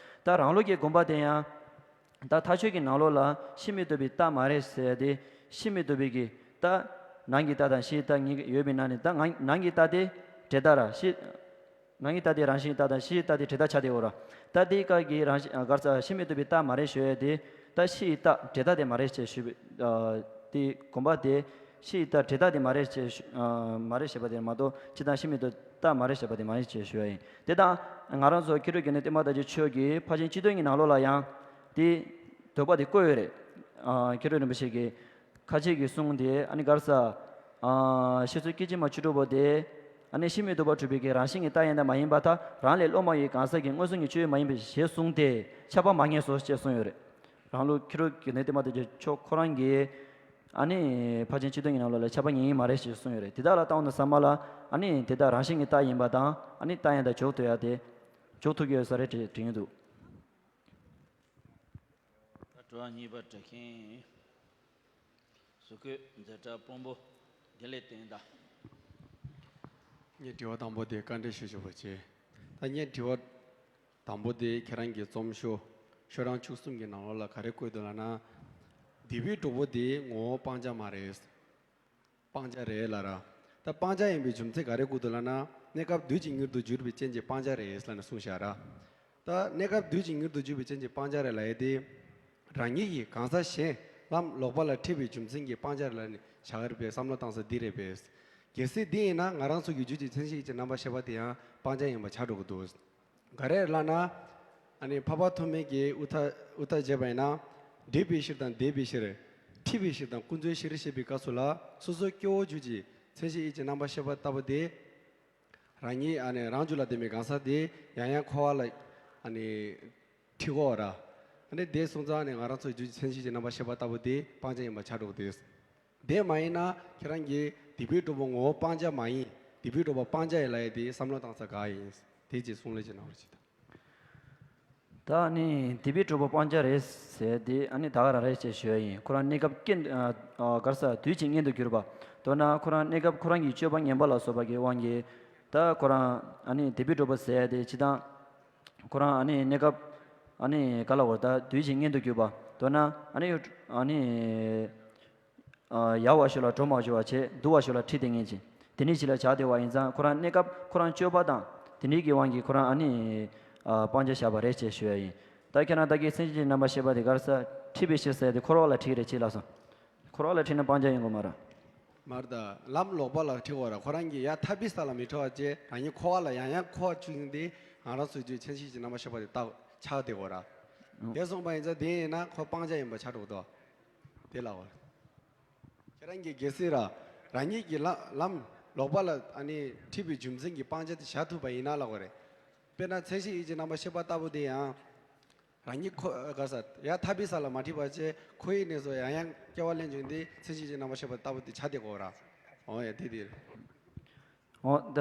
ད་རང་ལུགས་ཀྱི་དགོངས་པ་དེ་ཡང་ད་མཐའ་དཔྱོད་ཀྱི་ནང་ལོགས་ལ་ཕྱིར་མི་ལྡོག་པའི་རྟགས་མ་རེད་ཟེར་ཏེ། ཕྱིར་མི་ལྡོག་པའི་གི་རྟགས། ནང་གི་རྟགས་དང་ཕྱིའི་རྟགས་གཉིས་ཡོད་པའི་ནང་ནས། ད་ནང་ནང་གི་རྟགས་དེ་འབྲས་རྟགས་ར། ཕྱི་ནང་གི་རྟགས་དེ་རང་བཞིན་རྟགས་དང་ཕྱིའི་རྟགས་དེ་འབྲས་རྟགས་ཆགས་བསྡད་ཡོད་ར། ད་དེའི་སྐབས་ཀྱི་རང་བཞིན་ག་རེ་ཟེར། ཕྱིར་མི་ལྡོག་པའི་རྟགས་མ་རེད་ཞུ་ཡ་དེ། ད་ཕྱིའི་རྟགས་འབྲས་རྟགས་དེ་མ་རེད་ཅེས་ཞུས་པའི་དེ་དགོངས་པ་དེ། ཕྱིའི་རྟགས་འབྲས་རྟགས་དེ་མ་རེད་ཅེས་ཞུ་མ་རེད་ཞེས་པ་དེ་མ་གཏོགས། སྤྱིར་བཏང་ཕྱིར་མི་ལྡོག་རྟགས་མ་རེད་ཞེས་པ་དེ་མ་རེད་ཅེས་ཞུ་ཡ་ཡིན། དེ་དང་ང་རང་ཚོ་མཁས་གྲུབ་དགེ་འདུན་བསྟན་པ་དར་རྒྱས་ཆོས་ཀྱི་ཕར་ཕྱིན་སྤྱི་དོན་གྱི་ནང་ལོགས་ལ་ཡང་དེ་དོགས་པ་དེ་བཀོད་ཡོད་རེད། མཁས་གྲུབ་རིན་པོ་ཆེ་གིས། ཁ་ཅིག་གིས་གསུངས་ཏེ། ཨ་ནི་ག་རེ་ཟེར། ཨ་ཕྱི་ཚུལ་སྐད་ཅིག་མ་བཅུ་དྲུག་པོ་དེ། ཨ་ནི་ཕྱིར་མི་ལྡོག་པ་སྒྲུབ་པའི་གི་རང་བཞིན་གྱི་རྟགས་ཡང་དག་མ་ཡིན་པར་ཐལ། རང་ལས་སློབ་མ་ཡི་གང་ཟག་གི་མངོན་སུམ་གྱི་ཆོས་མ་ཡིན་པ་ཞེས་གསུངས་ཏེ། ཁྱབ་པ་མ་ངེས་སོ་ཞེས་གསུངས་ཡོད་རེད། རང་ལུགས་མཁས་གྲུབ་དགེ་འདུན་བསྟན་པ་དར་རྒྱས་མཆོག་ཁོ་རང་གིས། ཨ་ནི་ཕར་ཕྱིན་སྤྱི་དོན་གྱི་ནང་ལོགས་ལ་ཁྱབ་པ་ངེས་ཡིན་མ་རེད་ཞེས་གསུངས་ཡོད་རེད། དེ་དག་ལ་བལྟ་འོང་དུས་ཙམ་པ་ལ། ཨ་ནི་དེ་དག་རང་བཞིན་གྱི་རྟགས་ཡིན་པ་དང་། ཨ་ནི་རྟགས་ཡང་དག་འཇོག་ཐུབ་ཡ་དེ། འཇོག་ཐུབ་ཀྱི་ཡོད་ས་རེད་དྲན་དྲན་གྱི་འདུག་ད་དྲི་བ་གཉིས་པ་དྲི་མཁན་ཟུར་བཀོད་མཛད་གྲྭ་དཔོན་པོ་དགེ་ལེགས་བསྟན་དར། ངས་དྲི་བ་དང་པོ་དེ་བཀའ་འདྲི་ཞུ་ཆོག་པ་བྱས། ད་ངས་དྲི་བ་དང་པོ་དེ་ཁྱེད་རང་གི་རྩོམ་ཤོག་ཤོག་གྲངས་བཅུ་གསུམ་གྱི་ནང་ལོགས་ལ་ག་རེ་བཀོད་འདུག་ལབ་ན། འདས་པའི་གྲོགས་པོ་དེ་ངོ་བོ་སྤང་བྱ་མ་རེད། སྤང་བྱ་རེད་ལབ་ར། ད་སྤང་བྱ་ཡིན་པའི་རྒྱུ་མཚན་ག་རེ་བཀོད་འདུག་ལབ་ན། གནས་སྐབས་དུས་ཀྱི་དངོས་རྟོགས་གྱུར་པའི་རྐྱེན་གྱིས་སྤང་བྱ་རེད་ལབ་ནས་གསུངས་བཞག་ར། ད་གནས་སྐབས་དུས་ཀྱི་དངོས་རྟོགས་གྱུར་པའི་རྐྱེན་གྱིས་སྤང་བྱ་རེད་ལབ་ཡ་དེ། རང་ཉིད་ཀྱིས་གང་ཟག་གཞན་ལམ་ལོག་པ་ལ་ཁྲིད་པའི་རྒྱུ་མཚན་གྱིས་སྤང་བྱ་རེད་ལབ་ནས་བཞག་གི་རེད་པས། བསམ་བློ་བཏང་ས་འདི་རེད་པས། གལ་སྲིད་འདི་ཡིན་ན་ང་རང་ཚོ་གི་རྒྱུད་ཀྱི་མཚན་གཞི་ཡིད་ཀྱི་རྣམ་པར་ཤེས་པ་དེ་ཡང་སྤང་བྱ་ཡིན་པ་ཆགས་འགྲོ་གི་འདུག་ག་རེ་ལབ་ན། ཨ་ནི་འཕགས་པ་ཐོགས་མེད་ཀྱིས་དབུ་མཐའ་དབུ་མཐའ་བརྒྱབ་པ་ཡིན་ན། འདྲེས་པའི་ཕྱིར་དང་འདས་པའི་ཕྱིར། འཁྲིད་པའི་ཕྱིར་དང་ཀུན་རྫོབ་ཕྱིར་ཞེས་པའི་སྐབས་སུ་ལ། སོ་སོའི་སྐྱེ་བོའི་རྒྱུད་ཀྱི་མཚན་གཞི་ཡིད་ཀྱི་རྣམ་པར་ཤེས་པ་ལྟ་བུ་དེ། རང་ཉིད་ཨ་ནི་རང་རྒྱུད་ལ་ལྡན་པའི་གང་ཟག་དེ་ཡང་ཡང་འཁོར་བ་ལ་ཨ་ནི་ཁྲིད་དགོས་ར། ཨ་ནི་དེ་སོང་ཙང་ཨ་ནི་ང་རང་ཚོའི་རྒྱུད་ཀྱི་མཚན་གཞི་ཡིད་ཀྱི་རྣམ་པར་ཤེས་པ་ལྟ་བུ་དེ་སྤང་བྱ་ཡིན་པ་ཆགས་འགྲོ་གི་འདུག་དེ་མ་ཡིན་ན་ཁྱེད་རང་གིས་འདས་པའི་གྲོགས་པོ་ངོ་བོ་སྤང་བྱ་མ་ཡིན། འདས་པའི་གྲོགས་པོ་སྤང་བྱ་ཡིན་ལབ་ཡ་དེ་བསམ་བློ་བཏང་ས་ག་ཡིན། དེ་ཅིག་གསུང་ལེ་ཅིག་གནང་རོགས་བྱེད་དང་། ད་ནི་འདས་པའི་གྲོགས་པོ་སྤང་བྱ་རེད་ཟེར་དེ་ཨ་ནི་ད་ག་རང་རེད་ཅེས་ཞུ་ཡ་ཡིན། ཁོ་རང་གནས་སྐབས་རྐྱེན་ཨ་ཨ་ག་རེ་ཟེར་དུས་ཀྱི་གཉེན་དུ་གྱུར་པ། མདོར་ན་ཁོ་རང་གནས་སྐབས་ཁོ་རང་གི་སྤྱོད་པ་ངན་པ་ལ་སོགས་པ་གི་དབང་གིས། ད་ཁོ་རང་ཨ་ནི་འདས་པའི་གྲོགས་པོ་ཟེར་ཡ་དེ་སྤྱིར་བཏང་། ཁོ་རང་ཨ་ནི་གནས་སྐབས་ཨ་ནི་ག་ལ་བར་ད་དུས་ཀྱི་གཉེན་དུ་གྱུར་པ། མདོར་ན་ཨ་ནི་ཨ་ནི། ཨ་ཡག་པ་ཞིག་ལ་འགྲོ་མ་བཅུག་པ་བྱས། སྡུག་པ་ཞིག་ལ་ཁྲིད་བསྡད་མཁན་ཅིག་དེ་འདྲ་ཞིག་ལ་ཆགས་བསྡད་པ་ཡིན་ཙང་། ཁོ་རང་གནས་སྐབས་ཁོ་རང་སྤྱོད་པ་དང་དེ་འདྲའི་གི་དབང་གིས་ཁོ་རང་ཨ་ནི་ཨ་སྤང་བྱ་བཞག་པ་རེད་ཅེས་ཞུ་ཡ་ཡིན། ད་ཁྱེད་རང་ད་གིན་མཚན་གཞི་ཡིད་ཀྱི་རྣམ་པར་ཤེས་པ་དེ་ག་རེ་ཟེར། ཁྲིད་པའི་ཕྱིར་ཟེར་དེ་འཁོར་བ་ལ་ཁྲིད་ཀྱི་རེད་ཅེས་ལབ་སོང་། འཁོར་བ་ལ་ཁྲིད་ན་སྤང་བྱ་ཡོང་གི་མ་རེད། མ་རེད། ད་ལམ་ལོག་པ་ལ་ཁྲིད་དགོས་ར། ཁོ་རང་གིས་ཡ་ཐར་པའི་ས་ལ་མི་འགྲོ་བ་བྱས། རང་ཉིད་འཁོར་བ་ལ་ཡང་ཡང་འཁོར་བཅུག་ཡིན་ཏེ། ང་རང་ཚོའི་རྒྱུད་མཚན་གཞི་ཡིད་ཀྱི་རྣམ་པར་ཤེས་པ་དེ་ད་ཆགས་བསྡད་དགོས་ར། དེ་སོང་པ་ཡིན་ཙང་དེ་ཡིན་ན་ཁོ་སྤང་བྱ་ཡིན་པ་ཆགས་འགྲོ་གི་འདུག་དེ་ལབ་པ་རེད། ཁྱེད་རང་གིས་གལ་སྲིད་ར། རང་ཉིད་ཀྱི་ལ་ལམ་ལོག་པ་ལ་ཨ་ནི་ཁྲིད་པའི་རྒྱུ་མཚན་གྱིས་སྤང་བྱ་དེ་བཞག་ཐུབ་པ་ཡིན་ན་ལབ་པ་རེད། དཔེར་ན་མཚན་གཞི་ཡིད་ཀྱི་རྣམ་པར་ཤེས་པ་ལྟ་བུ་དེ་ཡང་། རང་ཉིད་འཁོར་ག་ས་ཡ་ཐར་པའི་ས་ལ་མ་ཁྲིད་པ་བྱས། འཁོར་བའི་གནས་སུ་ཡང་ཡང་སྐྱེ་བ་ལེན་བྱུང་སྟེ། མཚན་གཞི་ཡིད་ཀྱི་རྣམ་པར་ཤེས་པ་ལྟ་བུ་དེ་ཆགས་བསྡད་དགོས་ར། འོ་ཡ་དེ་དེ་རེད། འོ་ད་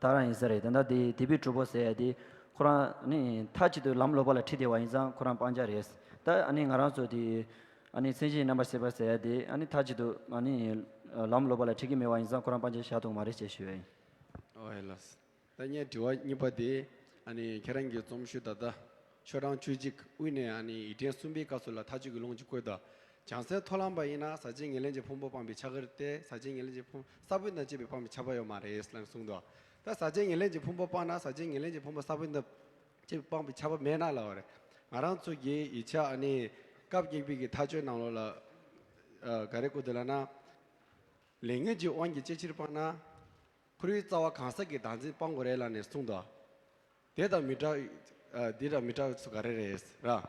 ད་རང་ཡིན་ས་རེད། ད་ལྟ་དེ་འདས་པའི་གྲོགས་པོ་ཟེར་ཡ་དེ་ཁོ་རང་ནི་མཐའ་གཅིག་ཏུ་ལམ་ལོག་པ་ལ་ཁྲིད་བསྡད་པ་ཡིན་ཙང་ཁོ་རང་སྤང་བྱ་རེད། ད་ཨ་ནི་ང་རང་ཚོ་དེ་ཨ་ནི་མཚན་གཞི་ཡིད་ཀྱི་རྣམ་པར་ཤེས་པ་ཟེར་ཡ་དེ་ཨ་ནི་མཐའ་གཅིག་ཏུ་ཨ་ནི་ལམ་ལོག་པ་ལ་ཁྲིད་ཀྱི་མེད་པ་ཡིན་ཙང་ཁོ་རང་སྤང་བྱ་བཞག་ཐུབ་མ་རེད་ཅེས་ཞུ་ཡ་ཡིན། འོ་ཡ་ལགས། ད་ངའི་དྲི་བ་གཉིས་པ་དེ། ཨ་ནི་ཁྱེད་རང་གི་རྩོམ་ཤོག་ད་ལྟ་ཤོག་གྲངས་བཅུ་གཅིག་དབུས་ནས་ཨ་ནི་ཡིག་ཕྲེང་གསུམ་པའི་སྐབས་སུ་ལ་མཐའ་དཔྱོད་ཀྱི་ལུང་ཅིག་བཀོད་དོ། བྱང་སེམས་མཐོང་ལམ་པ་ཡིན་ན་ཟག་བཅས་ཉེར་ལེན་གྱི་ཕུང་པོ་སྤངས་པའི་ཆགས་ཀྱི་རེད་དེ། ཟག་བཅས་ཉེར་ལེན་གྱི་ཕུང་ས་བོན་དང་བཅས་པའི་སྤངས་པའི་ཆགས་པ་ཡོད་མ་རེད་ལབ་གསུངས་འདུག་ད་ཟག་བཅས་ཉེར་ལེན་གྱི་ཕུང་པོ་སྤངས་ན་ཟག་བཅས་ཉེར་ལེན་གྱི་ཕུང་པོ་ས་བོན་དང་བཅས་པའི་སྤངས་པའི་ཆགས་པ་མེད་ན་ལབ་པ་རེད། ང་རང་ཚོ་གི་ཡིག་ཆ་ཨ་ནི་སྐབས་བརྒྱད་པའི་གི་མཐའ་དཔྱོད་ནང་ལོགས་ལ་ག་རེ་བཀོད་འདུག་ལབ་ན། ལས་ངན་གྱི་དབང་གིས་ཅི་ཕྱིར་སྤངས་ན། འཁོར་བའི་རྩ་བ་གང་ཟག་གི་བདག་འཛིན་སྤང་དགོས་རེད་ལབ་ནས་གསུངས་འདུག་དེ་དང་མི་འདྲ། ཨ་དེ་དང་མི་འདྲ་བ་ཚོ་ག་རེ་རེད་ར།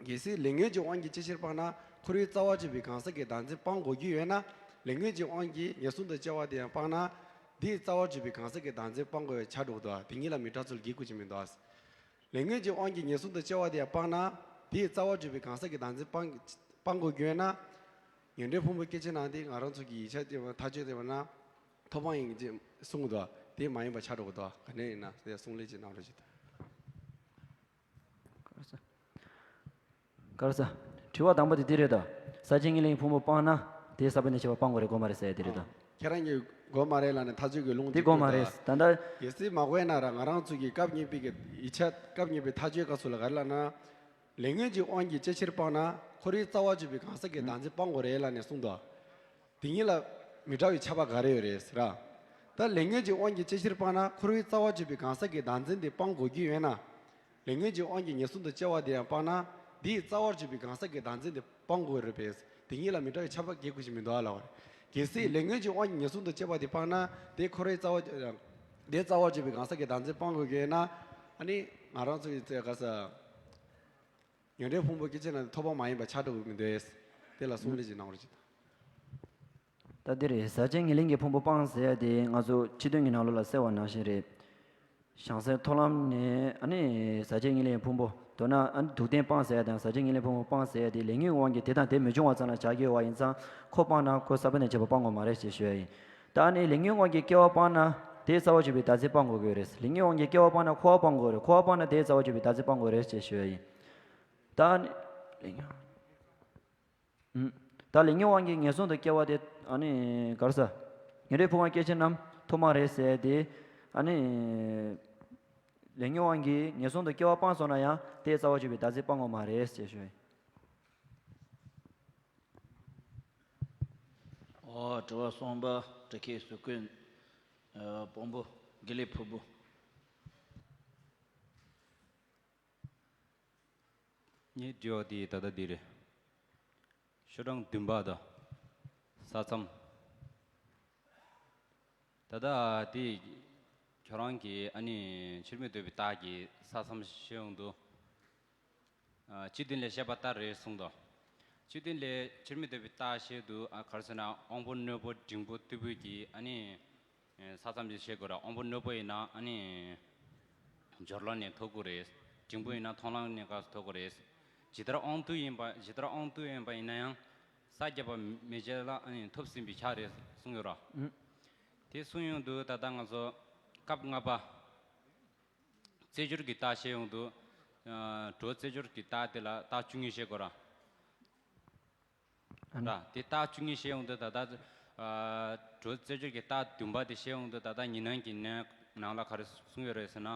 གལ་སྲིད་ལས་ངན་གྱི་དབང་གིས་ཅི་ཕྱིར་སྤངས་ན། འཁོར་བའི་རྩ་བ་གཅོད་པའི་གང་ཟག་གི་བདག་འཛིན་སྤང་དགོས་ཀྱི་ཡོད་ན། ལས་ངན་གྱི་དབང་གིས་ངན་སོང་དུ་སྐྱེ་བ་དེ་ཡང་སྤངས་ན། དེའི་རྩ་བ་གཅོད་པའི་གང་ཟག་གི་བདག་འཛིན་སྤང་དགོས་པའི་ཆ་འགྲོ་གི་འདུག་དེ་གཉིས་ལ་མི་འདྲ་ཚུལ་གྱིས་བཀོད་ཀྱི་མི་འདུག་ལས་ངན་གྱི་དབང་གིས་ངན་སོང་དུ་སྐྱེ་བ་དེ་ཡང་སྤངས་ན། དེའི་རྩ་བ་གཅོད་པའི་གང་ཟག་གི་བདག་འཛིན་སྤང་སྤང་དགོས་ཀྱི་ཡོད་ན། ངན་འགྲོའི་ཕུང་པོ་སྐྱེ་ཕྱིར་སྣང་སྟེ། ང་རང་ཚོ་གི་ཡིག་ཆ་དེ་མཐའ་དཔྱོད་དེ་བ་ན། ཐོབ་དབང་ཡིན་ཅེས་གསུངས་འདུག་དེ་མ་ཡིན་པ་ཆགས་འགྲོ་གི་འདུག་ག་ནས་ཡིན་ན་དེ་གསུང་ལེ་ཅིག་གནང་རོགས་ཞུ། ག་རེ་ཟེར། དྲི་བ་དང་པོ་དེ་འདི་རེད་ད། ཟག་བཅས་ཉེར་ལེན་གྱི་ཕུང་པོ་སྤངས་ན། དེ་ས་བོན་ནས་སྐྱེ་བ་སྤང་དགོས་རེད་དགོས་མ་རེད་ཟེར་ཡ་དེ་རེད་ད། ཁྱེད་རང་གིས་དགོས་མ་རེད་ལབ་ནས་ཐག་གཅོད་ཀྱི་ལུང་དེ་དགོས་མ་རེད་ད། ད་ལྟ་གལ་སྲིད་མ་དགོས་ན་ར་ང་རང་ཚོ་གི་སྐབས་གཉིས་པའི་གི་ཡིག་ཆ་སྐབས་གཉིས་པའི་ཐག་གཅོད་སྐབས་སུ་ལ་ག་རེ་ལབ་ན། ལས་ཉོན་གྱི་དབང་གིས་ཅི་ཕྱིར་སྤངས་ན་འཁོར་བའི་རྩ་བ་གཅོད་པའི་གང་ཟག་གི་བདག་འཛིན་སྤང་དགོས་རེད་ལབ་ནས་གསུངས་འདུག་དེ་གཉིས་ལ་མི་འདྲ་བའི་ཁྱད་པར་ག་རེ་ཡོད་རེད་ཟེར་ར། ད་ལས་ཉོན་གྱི་དབང་གིས་ཅི་ཕྱིར་སྤངས་ན་འཁོར་བའི་རྩ་བ་གཅོད་པའི་གང་ཟག་གི་བདག་འཛིན་དེ་སྤང་དགོས་ཀྱི་ཡོད་ན། ལས་ཉོན་གྱི་དབང་གིས་ངན་སོང་དུ་སྐྱེ་བ་དེ་ཡང་སྤངས་ན་དེའི་རྩ་བར་གྱུར་པའི་གང་ཟག་གི་བདག་འཛིན་དེ་སྤང་དགོས་རེད་པས། དེ་གཉིས་ལ་མི་འདྲ་བའི་ཁྱད་པར་གང་ཡང་ཞིག་མི་འདུག་ཨ་ལབ་པ་རེད། གལ་སྲིད་ལས་ཉོན་གྱི་དབང་གིས་ངན་སོང་དུ་སྐྱེ་བ་དེ་སྤངས་ན་དེ་འཁོར་བའི་རྩ་བ་དེའི་རྩ་བར་གྱུར་པའི་གང་ཟག་གི་བདག་འཛིན་སྤང་དགོས་ཀྱི་ཡོད་ན། ཨ་ནི་ང་རང་ཚོ་ཡི་ཚེ་ག་ས་ཉོན་སྒྲིབ་ཕུང་པོ་སྐྱེ་ཅན་ན་ཐོབ་པ་མ་ཡིན་པ་ཆགས་འགྲོ་གི་མི་འདུག་ད་དེ་ལ་གསུང་གླེང་ཅིག་གནང་རོགས་གྱིས། ད་འདིར་ཟག་བཅས་ཉེར་ལེན་གྱི་ཕུང་པོ་སྤངས་ཟེར་ཡ་དེ་ང་ཚོ་སྤྱི་དོན་གྱི་ནང་ལོགས་ལ་གསལ་བ་ནང་བཞིན་རེད། བྱང་སེམས་མཐོང་ལམ་ནས་ཨ་ནི་ཟག་བཅས་ཉེར་ལེན་ཕུང་པོ་མདོར་ན་ཨ་ནི་སྡུག་བདེན་སྤངས་ཟེར་ཡ་དང་ཟག་བཅས་ཉེར་ལེན་ཕུང་པོ་སྤངས་ཟེར་ཡ་དེ་ལས་ཉོན་དབང་གིས་དེ་དང་དེ་མི་འབྱུང་བ་ཙམ་ལ་བྱ་དགོས་པ་ཡིན་ཙང་ཁོ་སྤངས་ན་ཁོ་ས་བོན་ནས་སྐྱེ་བ་སྤང་དགོས་མ་རེད་ཅེས་ཞུ་ཡ་ཡིན། ད་ཨ་ནི་ལས་ཉོན་དབང་གིས་སྐྱེ་བ་སྤངས་ན་དེའི་རྩ་བར་གྱུར་པའི་བདག་འཛིན་སྤང་དགོས་ཀྱི་རེད། ལས་ཉོན་དབང་གིས་སྐྱེ་བ་སྤངས་ན་འཁོར་བ་སྤང་དགོས་རེད། འཁོར་བ་སྤངས་ན་དེའི་རྩ་བར་གྱུར་པའི་བདག་འཛིན་སྤང་དགོས་རེད་ཅེས་ཞུ་ཡ་ཡིན། ད་ཨ་ནི་ལས་ཉོན། ད་ལས་ཉོན་དབང་གིས་ངན་སོང་དུ་སྐྱེ་བ་དེ་ཨ་ནི་ག་རེ་ཟ། ཉོན་སྒྲིབ་ཕུང་པོ་སྐྱེ་ཅན་རྣམས་ཐོབ་མ་རེད་ཟེར་དེ། ཨ་ནི་ལས་ཉོན་དབང་གིས་ངན་སོང་དུ་སྐྱེ་བ་སྤངས་སོང་ན་ཡང་དེའི་རྩ་བར་གྱུར་པའི་བདག་འཛིན་སྤང་དགོས་མ་རེད་ཅེས་ཞུ། ཨོ། དྲི་བ་གསུམ་པ། བཀྲ་ཤིས་གཟུགས་སྐུ། ཨ། དཔང་པོ་དགེ་ལེགས་ཕུར་བུ། ངའི་དྲི་བ་དེ་ད་ལྟ་འདི་རེད། ཤོག་གྲངས་བདུན་པ་དང་། ས་མཚམས། ད་ལྟ་དེ་ཁྱོད་རང་གིས་ཨ་ནི་ཕྱིར་མི་ལྡོག་པའི་རྟགས་ཀྱི་ས་མཚམས་བཤད་ཡོང་དུས། ཨ། སྤྱི་དོན་ལས་བཤད་པ་ལྟར་རེད་གསུངས་དོ། སྤྱི་དོན་ལས་ཕྱིར་མི་ལྡོག་པའི་རྟགས་བཤད་དུས། ཨ། ག་རེ་ཟེར་ན་དབང་པོ་རྣོན་པོ་འབྲིང་པོ་རྟུལ་པོ་གི་ཨ་ནི་ས་མཚམས་ཅིག་བཤད་དགོས་ར། དབང་པོ་རྣོན་པོ་ཡིན་ན་ཨ་ནི་སྦྱོར་ལམ་ནས་ཐོབ་ཀྱི་རེད། འབྲིང་པོ་ཡིན་ན་མཐོང་ལམ་གནས་སྐབས་སུ་ཐོབ་ཀྱི་རེད། ཇི་ལྟར་དབང་རྟུལ་ཡིན་པ། ཇི་ལྟར་དབང་རྟུལ་ཡིན་པ་ཡིན་ན་ཡང་ས་བརྒྱད་པ་མེ་ལྕེ་ལ་ཨ་ནི་ཐོབ་ཟིན་པའི་ཆ་རེད་གསུངས་ཡོད་ར། ཨུ། དེ་གསུངས་ཡོང་དུས་ད་ལྟ་ང་ཚོ་སྐབས་ལྔ་པ། རྩེ་སྦྱོར་གྱི་རྟགས་བཤད་ཡོང་དུས། ཨ། དྲོད་རྩེ་སྦྱོར་གྱི་རྟགས་དེ་ལ་རྟགས་བཅུ་གཉིས་བཤད་དགོས་ར། ཨ་ནི། ར། དེ་རྟགས་བཅུ་གཉིས་བཤད་ཡོང་དུས་ད་ལྟ། ཨ། དྲོད་རྩེ་སྦྱོར་གྱི་རྟགས་བདུན་པ་དེ་བཤད་ཡོང་དུས་ད་ལྟ་ཉི་སྣང་གི་གནས་ནང་ལ་ག་རེ་གསུངས་ཡོད་རེད་ཟེར་ན།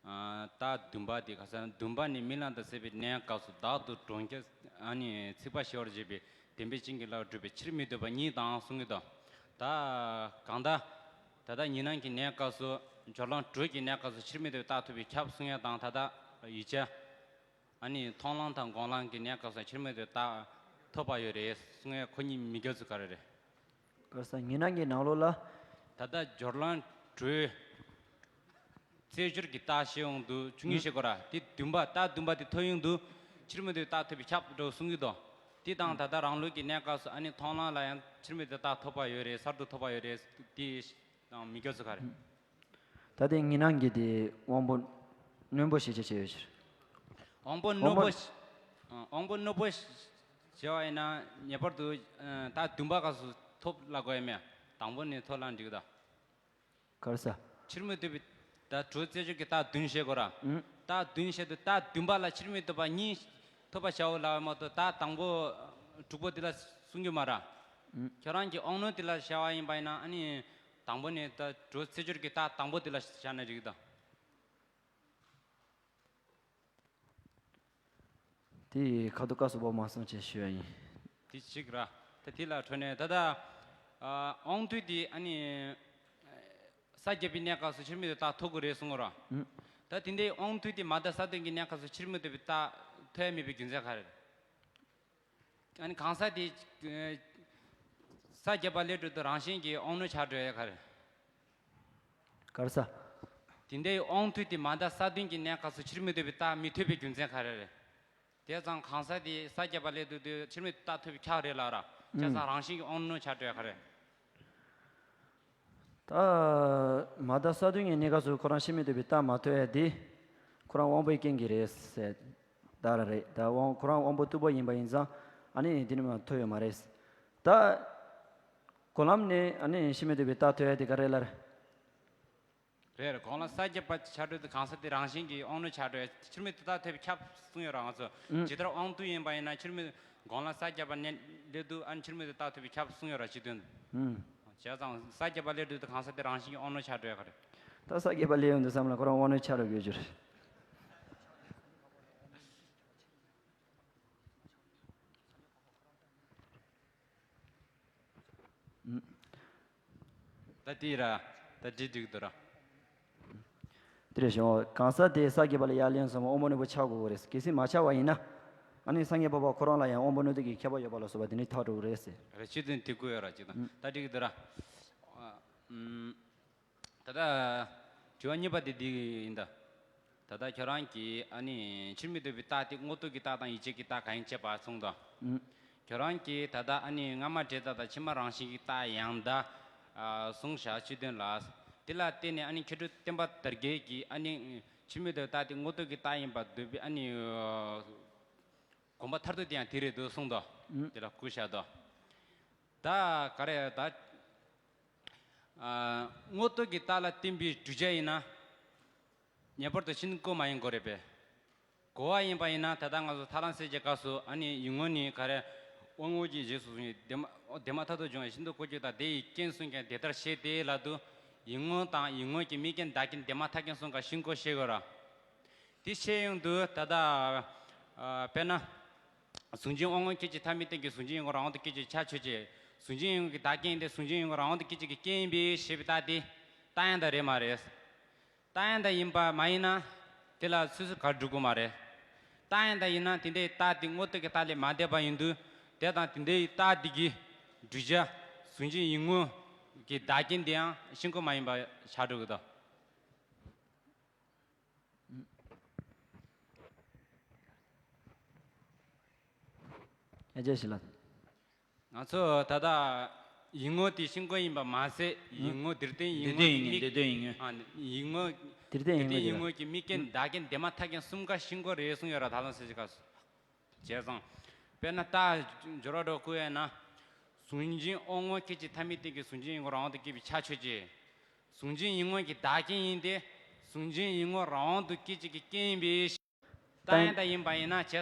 ཨ། རྟགས་བདུན་པ་དེ་ག་ཟེར་ན་བདུན་པ་ནི་རྨི་ལམ་དང་བཅས་པའི་གནས་སྐབས་སུ་བདག་ཏུ་གྲོང་ཁྱེར་ཨ་ནི་ཚིག་པ་ཤེས་པར་བྱེད་པའི་བདེན་པའི་ཅན་གྱི་བློ་གྲུབ་པའི་ཕྱིར་མི་ལྡོག་པ་ཉིད་དང་གསུངས་ཡོད་དོ། ད་གང་ལྟར་ད་ལྟ་ཉི་སྣང་གི་གནས་སྐབས་སུ་སྦྱོར་ལམ་དྲུག་གི་གནས་སྐབས་སུ་ཕྱིར་མི་ལྡོག་པའི་རྟགས་ཐོབ་པས་ཁྱབ་གསུང་ཡ་དང་། ད་ལྟ་ཡིག་ཆ། ཨ་ནི་མཐོང་ལམ་དང་སྒོམ་ལམ་གྱི་གནས་སྐབས་སུ་ཕྱིར་མི་ལྡོག་པའི་རྟགས་ཐོབ་པ་ཡོད་རེད་གསུང་ཡ་ཁོ་གཉིས་མི་འགལ་ཚུལ་ག་རེ་རེད། ག་ས་ཉི་སྣང་གི་ནང་ལོགས་ལ། ད་ལྟ་སྦྱོར་ལམ་དྲུག་རྩེ་སྦྱོར་གྱི་རྟགས་བཤད་ཡོང་དུས་བཅུ་གཉིས་བཤད་དགོས་ར། དེ་བདུན་པ། རྟགས་བདུན་པ་དེ་ཐོབ་ཡོང་དུས་ཕྱིར་མི་ལྡོག་པའི་རྟགས་ཐོབ་པས་ཁྱབ་འགྲོ་གསུང་གི་འདུག་དེ་དང་ད་ལྟ་རང་ལུགས་ཀྱི་གནས་སྐབས་སུ་ཨ་ནི་མཐོང་ལམ་ལ་ཡང་ཕྱིར་མི་ལྡོག་པའི་རྟགས་ཐོབ་པ་ཡོད་རེད། གསར་དུ་ཐོབ་པ་ཡོད་རེད། དེ་དང་མི་འགལ་ཚུལ་ག་རེ། ད་ལྟའི་ཉི་སྣང་གི་དེ་དབང་པོ་རྣོན་པོ་ཞེས་བྱ་བྱས་ཡོད་ཕྱིར། དབང་པོ་རྣོན་པོ། དབང་པོ། ཨ། དབང་པོ་རྣོན་པོ་ཞེས་པ་ཡིན་ན་ངེས་པར་དུ། ཨ། རྟགས་བདུན་པ་སྐབས་སུ་ཐོབ་ལབ་དགོས་ཡ་མེད། དང་པོ་ནས་ཐོབ་ལབ་འགྲིག་གི་ད། ག་རེ་ཟ། ཕྱིར་མི་ལྡོག་པའི་ད་དྲོད་རྩེ་སྦྱོར་གྱི་རྟགས་བདུན་བཤད་དགོས་ར། ཨུ། རྟགས་བདུན་བཤད་དུས་རྟགས་བདུན་པ་ལ་ཕྱིར་མི་ལྡོག་པ་གཉིས་ཐོབ་པར་བྱའོ་ལབ་པ་མ་གཏོགས་རྟགས་དང་པོ་དྲུག་པོ་དེ་ལ་གསུང་རྒྱུ་མ་ར། ཨུ། ཁྱོད་རང་གི་དབང་རྣོན་དེ་ལ་བྱ་བ་ཡིན་པ་ཡིན་ན་ཨ་ནི་དང་པོ་ནས་ད་དྲོད་རྩེ་སྦྱོར་གྱི་རྟགས་དང་པོ་དེ་ལ་བྱས་ན་འགྲིག་གི་ད། དེ་ཡི་ཁ་ཐུག་བཀའ་སོགས་པོ་མ་གསུངས་ཅེས་ཞུ་ཡ་ཡིན། དེ་གཅིག་ར། ད་དེ་ལ་འཕྲོས་ནས་ད་ལྟ། ཨ། དབང་རྟུལ་དེ་ཨ་ནི་ས་བརྒྱད་པའི་གནས་སྐབས་སུ་ཕྱིར་མི་ལྡོག་པའི་རྟགས་ཐོབ་དགོས་རེད་གསུངས་ར། ཨུ། ད་དེ་འདྲའི་དབང་རྟུལ་དེ་མ་དག་ས་བདུན་གྱི་གནས་སྐབས་སུ་ཕྱིར་མི་ལྡོག་པའི་རྟགས་ཐོབ་ཡ་མེད་པའི་རྒྱུ་མཚན་ག་རེ་རེད། ཨ་ནི་གང་ཟག་དེ་ས་བརྒྱད་པ་ལས་གྲོལ་དུས་རང་བཞིན་གྱིས་དབང་རྣོན་ཆགས་འགྲོ་ཡ་ག་རེ། ག་རེ་ཟ། དེ་འདྲའི་དབང་རྟུལ་དེ་མ་དག་ས་བདུན་གྱི་གནས་སྐབས་སུ་ཕྱིར་མི་ལྡོག་པའི་རྟགས་མི་ཐོབ་པའི་རྒྱུ་མཚན་ག་རེ་རེད། དེ་ཙང་གང་ཟག་དེ་ས་བརྒྱད་པ་ལས་གྲོལ་དུས་ཕྱིར་མི་ལྡོག་པའི་རྟགས་ཐོབ་པས་ཁྱབ་རེད་ལབ་ར། བྱས་ཙང་རང་བཞིན་གྱིས་དབང་རྣོན་ཆགས་འགྲོ་ཡ་ག་རེ། ད་མ་དག་ས་བདུན་གྱི་གནས་སྐབས་སུ་ཁོ་རང་ཕྱིར་མི་ལྡོག་པའི་རྟགས་མ་ཐོབ་ཡ་དེ་ཁོ་རང་དབང་པོའི་རྐྱེན་གྱིས་རེད་ཟེར། ད་ར་རེད། ད་དབང་ཁོ་རང་དབང་པོ་རྟུལ་པོ་ཡིན་པ་ཡིན་ཙང་ཨ་ནི་དེ་ནི་མ་ཐོབ་ཡོད་མ་རེད། ད་སྒོམ་ལམ་ནས་ཨ་ནི་ཕྱིར་མི་ལྡོག་པའི་རྟགས་ཐོབ་ཡ་དེ་ག་རེ་ལབ་རེད། རེད། སྒོམ་ལམ་ས་བརྒྱད་པ་ཆགས་འགྲོ་དུས་གང་ཟག་དེ་རང་བཞིན་གྱིས་དབང་རྣོན་ཆགས་འགྲོ་ཡ། ཕྱིར་མི་ལྡོག་པའི་རྟགས་ཐོབ་པས་ཁྱབ་གསུངས་ཡོད་ར། ང་ཚོ་ཨུ། ཇི་ལྟར་དབང་རྟུལ་ཡིན་པ་ཡིན་ན་ཕྱིར་མི་ གོང་ལ་ས་བརྒྱད་པ་ནས་སླེབས་དུས་ཨ་ནི་ཕྱིར་མིག་ཏོ་བལྟ་ཐུབ་པའི་ཁྱབ་གསུངས་ཡོད་ར་སྤྱི་དོན་དུ། ཧུམ། བྱས་ཙང་ས་བརྒྱད་པ་སླེབས་དུས་གང་ཟག་དེ་རང་བཞིན་གྱི་དབང་རྣོན་ཆགས་འགྲོ་ཡ་ག་རེ། ད་ས་བརྒྱད་པ་སླེབས་ཡོང་དུས་བསམ་ལ་ཁོ་རང་དབང་རྣོན་ཆགས་འགྲོ་དགོས་རྒྱུ་རེད། ད་དེ་ར། ད་འགྲིག་འགྲིག་འདུག་ར། དེ་རེད་ཤོག་གང་ཟག་དེ་ས་བརྒྱད་པ་ལ་ཡར་ལེན་སོང་བ་དབང་པོ་རྣོན་པོ་ཆགས་དགོས་ཀྱི་རེད། གལ་སྲིད་མ་ཆགས་པ་ཡིན་ན། ཨ་ནི་སངས་རྒྱས་འཕགས་པ་ཁོ་རང་ལ་ཡང་དབང་པོ་རྣོན་པོ་གི་ཁྱད་པར་ཡོད་པ་ལ་སོགས་པ་དེ་འདྲ་ཐག་གྲོལ་གྱི་རེད་ཟེར། རེད། སྤྱི་དོན་དེ་དགོས་ཡོད་ར་ཅིག་དང་། ད་འགྲིག་འདུག་ར། ཨ། ཨུམ། ད་ལྟ་དྲི་བ་གཉིས་པ་དེ་འདི་ཡིན་ད། ད་ལྟ་ཁྱོད་རང་གིས་ཨ་ནི་ཕྱིར་མིག་ཏོ་བའི་རྟགས་དེ་དངོས་རྟོགས་ཀྱི་རྟགས་དང་ཡིད་ཆེས་ཀྱི་རྟགས་གང་ཡིན་དཔྱད་པ་གསུངས་དང་། ཨུ། ཁྱོད་རང་གིས་ད་ལྟ་ཨ་ནི་སྔ་མ་འབྲས་རྟགས་དང་ཕྱི་མ་རང་བཞིན་གྱི་རྟགས་ཡང་དག་ཨ་གསུངས་བཞག་སྤྱི་དོན་ལ། དེ་ལ་བརྟེན་ནས་ཨ་ནི་མཁས་གྲུབ་སྟོན་པ་དར་རྒྱས་ཀྱིས་ཨ་ནི་ཕྱིར་མིག་ཏོ་བའི་རྟགས་དེ་དངོས་རྟོགས་ཀྱི་རྟགས་ཡིན་པར་འདོད་པའི་ཨ་ནི་དགོངས་པ་མཐར་ཐུག་དེ་ཡང་དེ་རེད་འདུག་གསུངས་དོ། ཨུ། དེ་ལ་བསྐུར་བཞག་དོ། ད་ག་རེ་ད། ཨ། དངོས་རྟོགས་ཀྱི་རྟགས་ལ་བརྟེན་པའི་བསྒྲུབ་བྱ་ཡིན་ན། ངེས་པར་དུ་ཤིན་ཏུ་བཀོད་མ་ཡིན་དགོས་རེད་པས། གོ་བ་ཡིན་པ་ཡིན་ན་ད་ལྟ་ང་ཚོ་ཐར་ལམ་གསལ་བྱེད་སྐབས་སུ་ཨ་ནི་ཡིག་ངོ་ནི་ག་རེ། དབང་ངོ་གི་རྗེས་སུ་བཟུང་བའི་དེ་མ་དེ་མ་ཐག་ཏུ་འབྱུང་བའི་ཤིན་ཏུ་བཀོད་རྒྱུ་དང་དེ་ཡི་རྐྱེན་གསུམ་ཀྱང་དེ་ལྟར་ཞེས་དེའི་ལབ་དུས། ཡིག་ངོ་དང་ཡིག་ངོ་གི་དམིགས་རྐྱེན་བདག་རྐྱེན་དེ་མ་ཐག་རྐྱེན་གསུམ་ཀ་ཤིན་ཏུ་བཀོད་ཤེས་དགོས་ར། དེ་ཤེས་ཡོང་དུས་ད་ལྟ། ཨ། དཔེར་ན། གཟུང་འཛིན་དབང་ངོ་སྐད་ཅིག་ཐ་མའི་སྟེང་གི་གཟུང་འཛིན་ཡིན་ངོ་རང་དབང་དུ་སྐད་ཅིག་ཆ་ཆོད་ཅེས། གཟུང་འཛིན་ཡིན་ངོ་གི་བདག་རྐྱེན་དེ་གཟུང་འཛིན་ཡིན་ངོ་རང་དབང་དུ་སྐད་ཅིག་གི་རྐྱེན་ཡིན་པའི་ཞེས་པའི་རྟགས་དེ། རྟགས་ཡང་དག་རེད་མ་རེད། རྟགས་ཡང་དག་ཡིན་པ་མ་ཡིན་ན། དེ་ལ་སོ་སོས་ག་སྒྲུབ་དགོས་མ་རེད། རྟགས་ཡང་དག་ཡིན་ན་དེ་འདྲའི་རྟགས་དེ་དངོས་རྟོགས་ཀྱི་རྟགས་ལས་མ་འདས་པ་ཡིན་དུས། དེ་དང་དེ་འདྲའི་རྟགས་དེ་གི་བསྒྲུབ་བྱ། གཟུང་འཛིན་ཡིན་ངོ་གི་བདག་རྐྱེན་དེའང་ཤིན་ཏུ་བཀོད་མ་ཡིན་པ་ཆགས་འགྲོ་གི་འདུག་ཨ་ཅེ་ཞིག་ལ། ང་ཚོ་ད་ལྟ་ཡིག་ངོ་དེ་ཤིན་ཏུ་བཀོད་ཡིན་པ་མ་ཟད། ཡིག་ངོ་འདིར་བསྟན་ཡིག་ངོ་འདིར་བསྟན་ཡིན། དམིགས། འདིར་བསྟན་ཡིག་ངོ། ཨ། ཡིག་ངོ་འདིར་བསྟན་ཡིག་ངོ་དེ་ཡིན། ཡིག་ངོ་གི་དམིགས་རྐྱེན་བདག་རྐྱེན་དེ་མ་ཐག་རྐྱེན་གསུམ་ཀ་ཤིན་ཏུ་བཀོད་རེད་གསུངས་ཡོད་ར། ཐར་ལམ་གསལ་བྱེད་སྐབས་སུ། བྱས་ཙང་། དཔེར་ན་རྟགས་སྦྱོར་བ་འདྲ་བཀོད་ཡོད་ན། གཟུང་འཛིན་དབང་ངོ་སྐད་ཅིག་ཐ་མའི་སྟེང་གི་གཟུང་འཛིན་ཡིན་ངོ་རང་དབང་དུ་སྐྱེས་པའི་ཆ་ཆོད་ཅེས། གཟུང་འཛིན་ཡིན་ངོ་གི་བདག་རྐྱེན་ཡིན་ཏེ། གཟུང་འཛིན་ཡིན་ངོ་རང་དབང་དུ་སྐད་ཅིག་གི་རྐྱེན་ཡིན་པའི། རྟགས་ཡང་དག་ཡིན་པ་ཡིན་ན། བྱས་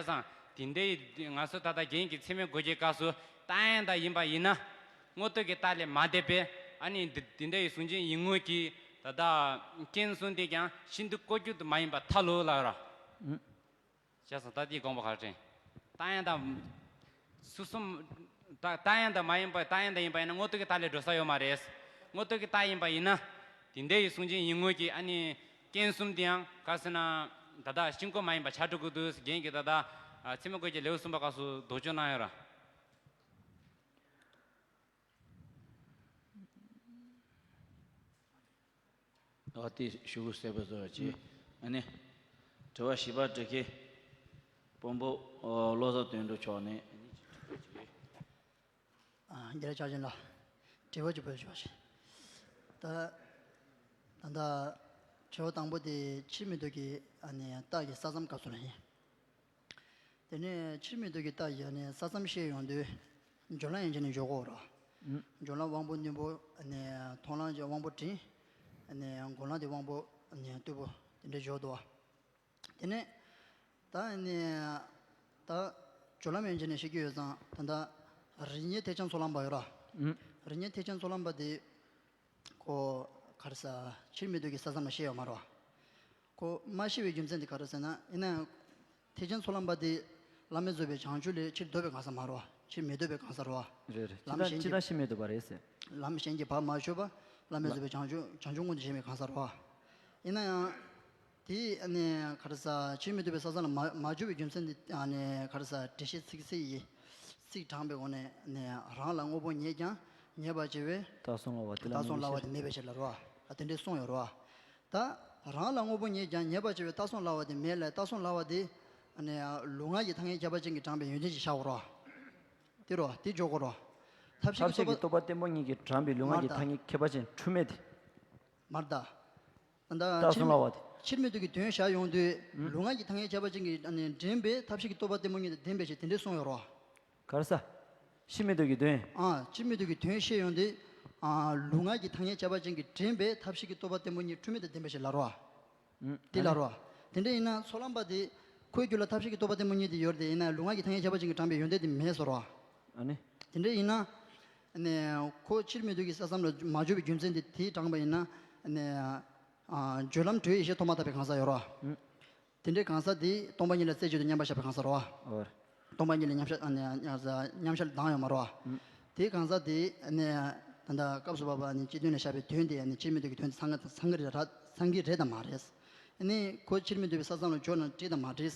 ཙང་དེ་འདྲའི་ང་ཚོ་ད་ལྟ་རྒྱན་གྱི་ཚད་མས་འགོད་ཀྱི་སྐབས་སུ་རྟགས་ཡང་དག་ཡིན་པ་ཡིན་ན། དངོས་རྟོགས་ཀྱི་རྟགས་ལས་མ་འདས་པས། ཨ་ནི་འདི་དེ་འདྲའི་གཟུང་འཛིན་ཡིན་ངོ་གི་ད་ལྟ་རྐྱེན་གསུམ་དེ་ཀྱང་ཤིན་ཏུ་བཀོད་རྒྱུ་དུ་མ་ཡིན་པ་ཐལ་ལོ་ལབ་ར། ཨུ། བྱས་ཙང་ད་དེའི་དགོངས་པ་ག་རེ་དྲན། རྟགས་ཡང་དག་སོ་སོ། རྟགས་རྟགས་ཡང་དག་མ་ཡིན་པ། རྟགས་ཡང་དག་ཡིན་པ་ཡིན་ན་དངོས་རྟོགས་ཀྱི་རྟགས་ལས་འགྲོ་ས་ཡོད་མ་རེད། དངོས་རྟོགས་ཀྱི་རྟགས་ཡིན་པ་ཡིན་ན། དེ་འདྲའི་གཟུང་འཛིན་ཡིན་ངོ་གི་ཨ་ནི་རྐྱེན་གསུམ་དེའང་ག་ཟེར་ན། ད་ལྟ་ཤིན་ཏུ་བཀོད་མ་ཡིན་པ་ཆགས་འགྲོ་གི་འདུག་རྒྱན་གྱི་ད་ལྟ་ཚད་མས་འགོད་ཀྱི་ལེའུ་གསུམ་པ་སྐབས་སུ་དོགས་གཅོད་གནང་ཡོད་ར། ཨ། དེ་ཞུ་གུ་གསལ་པོ་བཟོ་བ་བྱེད། ཨ་ནི། དྲི་བ་བཞི་པ་འདྲི་མཁན། དཔོན་པོ་བློ་བཟང་དོན་གྲུབ་མཆོག་ནས། ཨ། རྒན་ལགས་ཕྱག་ཆེན་ལགས། དྲི་བ་གཅིག་བོད་ཞུ་བ་བྱེད། ད། ད་ལྟ་དྲི་བ་དང་པོ་དེ་ཕྱིར་མིག་ཏོ་གི་ཨ་ནི་རྟགས་ཀྱི་ས་མཚམས་སྐབས་སུ་ལ་ཡིན། དེ་ནས་ཕྱིར་མིག་ཏོ་གི་རྟགས་ཀྱི་ནི་ས་མཚམས་བཤད་ཡོང་དུས། སྦྱོར་ལམ་ཡན་ཆད་ནས་འཇོག་གི་ཡོད་རེད། ཨུ། སྦྱོར་ལམ་དབང་པོ་རྣོན་པོ་ནས་མཐོང་ལམ་གྱི་དབང་པོ་འབྲིང་། ནས་སྒོམ་ལམ་དེ་དབང་པོ་ནས་རྟུལ་པོ་དེ་འདྲ་འཇོག་འདུག་བ། དེ་ནས་ད་ནས་ད་སྦྱོར་ལམ་ཡན་ཆད་ནས་བཤད་ཀྱི་ཡོད་ཙང་། ད་ལྟ་རིགས་ངེས་ཐེག་ཆེན་ཚོགས་ལམ་པ་ཡོད་རེད། ཨུ། རིགས་ངེས་ཐེག་ཆེན་ཚོགས་ལམ་པ་དེ། ཁོ་ག་རེ་ཟ། ཕྱིར་མིག་ཏོ་གི་ས་མཚམས་ལ་བཤད་ཡོད་མ་རེད་བ། ཁོ་མ་བཤད་པའི་རྒྱུ་མཚན་དེ་ག་རེ་ཟེར་ན། ཡིན་ན་ཡང་ཐེག་ཆེན་ཚོགས་ལམ་པ་དེ་བླ་མེད་རྫོགས་པའི་བྱང་ཆུབ་ལས་ཕྱིར་ལྡོག་པའི་གང་ཟག་མ་རེད་བ། ཕྱིར་མི་ལྡོག་པའི་གང་ཟག་རེད་བ། རེད་རེད། ལམ་གཞན་གྱི། ཅི་ལྟར་ཅི་ལྟར་ཕྱིར་མི་ལྡོག་པ་རེད་ཟེར། ལམ་གཞན་གྱི་བར་མ་ཆོད་པ། བླ་མེད་རྫོགས་པའི་བྱང་ཆུབ་བྱང་ཆུབ་མངོན་དུ་བྱེད་མི་གང་ཟག་རེད་བ། ཡིན་ན་ཡང་། དེ་ནས་ག་རེ་ཟ། ཕྱིར་མི་ལྡོག་པའི་ས་མཚམས་ལ་མ་མ་འཇུག་པའི་རྒྱུ་མཚན་དེ་ནས་ག་རེ་ཟ། འགྲེལ་བཤད་ཚིག་གསལ་ཡིས། ཚིག་དྲངས་པའི་སྒོ་ནས་ནས་རང་ལ་དངོས་པོ་ངེས་ཀྱང་ངེས་པར་བྱ་བའི། རྟགས་གསུམ་སླ་བ་དེ་བླ་མེད། རྟགས་གསུམ་སླ་བ་དེ་མེད་པའི་ཕྱིར་ལ་རོ། ཨ། དེ་འདྲས་གསུངས་ཡོད་རོ། ད་རང་ལ་དངོས་པོ་ངེས་ཀྱང་ངེས་པར་བྱ་བའི་རྟགས་གསུམ་སླ་བ་དེ་མེད་ལ། རྟགས་གསུམ་སླ་བ་དེ་ནས་ལུས་ངག་གི་ཐ་སྙད་ཁྱད་པར་ཅན་གྱིས་དྲངས་པའི་ཡོན་ཏན་ཅིག་བཞག་ཡོད་རོ། དེ་རོ། དེ་འཇོག་གོ་རོ། ཐབས་ཤེས་ཀྱི་ཐབས་ཤེས་ཀྱི་རྟོག་པ་རྟོག་པ་རྟེན་པོ་གཉིས་ཀྱིས་དྲངས་པའི་ལུས་ངག་གི་མར་ད། ཐ་སྙད་ཁྱད་པར་ཅན་འཁྲུལ་མེད་དེ། མར་ད། ད་ལྟ་རྟགས་གསུམ་སླ་བ་དེ། ཕྱིར་མིག་ཏོ་གི་དོན་བཞག་ཡོང་དུས། ཨུ། ལུས་ངག་གི་ཐ་སྙད་ཁྱད་པར་ཅན་གྱིས་ཨ་ནི་འདྲེན་པའི་ཐབས་ཤེས་ཀྱི་རྟོག་པ་རྟེན་པོ་གཉིས་དང་ལྡན་པའི་ཕྱིར་དེ་འདྲས་གསུངས་ཡོད་རོ། ག་རེ་ཟ། ཕྱིར་མིག་ཏོ་གི་དོན། ཨ། ཕྱིར་མིག་ཏོ་གི་དོན་བཤད་ཡོང་དུས། ཨ། ལུས་ངག་གི་ཐ་སྙད་ཁྱད་པར་ཅན་གྱིས་འདྲེན་པའི་ཐབས་ཤེས་ཀྱི་རྟོག་པ་རྟེན་པོ་གཉིས་འཁྲུལ་མེད་དང་ལྡན་པའི་ཕྱིར་ལ་རོ། ཨུ། དེ་ལ་རོ། དེ་འདྲ་ཡིན་ན་ཚོགས་ལམ་པ་དེ། ཁོའི་རྒྱུད་ལ་ཐབས་ཤེས་ཀྱི་རྟོག་པ་བརྟན་པོ་གཉིས་དེ་ཡོད་རེད་དེ། ཡིན་ན་ལུས་ངག་གི་ཐ་སྙད་ཁྱད་པར་ཅན་གྱིས་དྲངས་པའི་ཡོན་ཏན་དེ་མེད་ཟེར་བ། ཨ་ནི། དེ་འདྲ་ཡིན་ན། ཨ་ནི། ཁོ་ཕྱིར་མི་ལྡོག་གི་ས་མཚམས་ལ་མ་འཇུག་པའི་རྒྱུ་མཚན་དེ་དེས་དྲངས་པ་ཡིན་ན། ཨ་ནི། ཨ། སྦྱོར་ལམ་དྲོད་ཡེ་ཤེས་ཐོག་མ་དག་པའི་གང་ཟག་ཡོད་རེད་བ། ཨུ། དེ་འདྲའི་གང་ཟག་དེ་སྟོང་པ་ཉིད་ལ་རྩད་གཅོད་དུ་མཉམ་པར་བཞག་པའི་གང་ཟག་རེད་བ། ཨོ། སྟོང་པ་ཉིད་ལ་མཉམ་བཞག་ཨ་ནི་མཉམ་བཞག་མཉམ་བཞག་ལ་སྡང་ཡོད་མ་རེད་བ། ཨུ། དེའི་གང་ཟག་དེ་ཨ་ནི། ད་ལྟ་སྐབས་སུ་བབ་པ་ནི་སྤྱི་དོན་ལ་བཞག་པའི་དོན་དེ་ཨ་ནི་ཕྱིར་མི་ལྡོག་གི་དོན་དེ་ཚང་གི་ཚང་གི་རེད་ཚང་གི་རེད་དམ་མ་རེད། ཨ་ནི་ཁོ་ཕྱིར་མི་ལྡོག་པའི་ས་མཚམས་ལ་འཇོག་ན་འགྲིག་དང་མ་འགྲིག།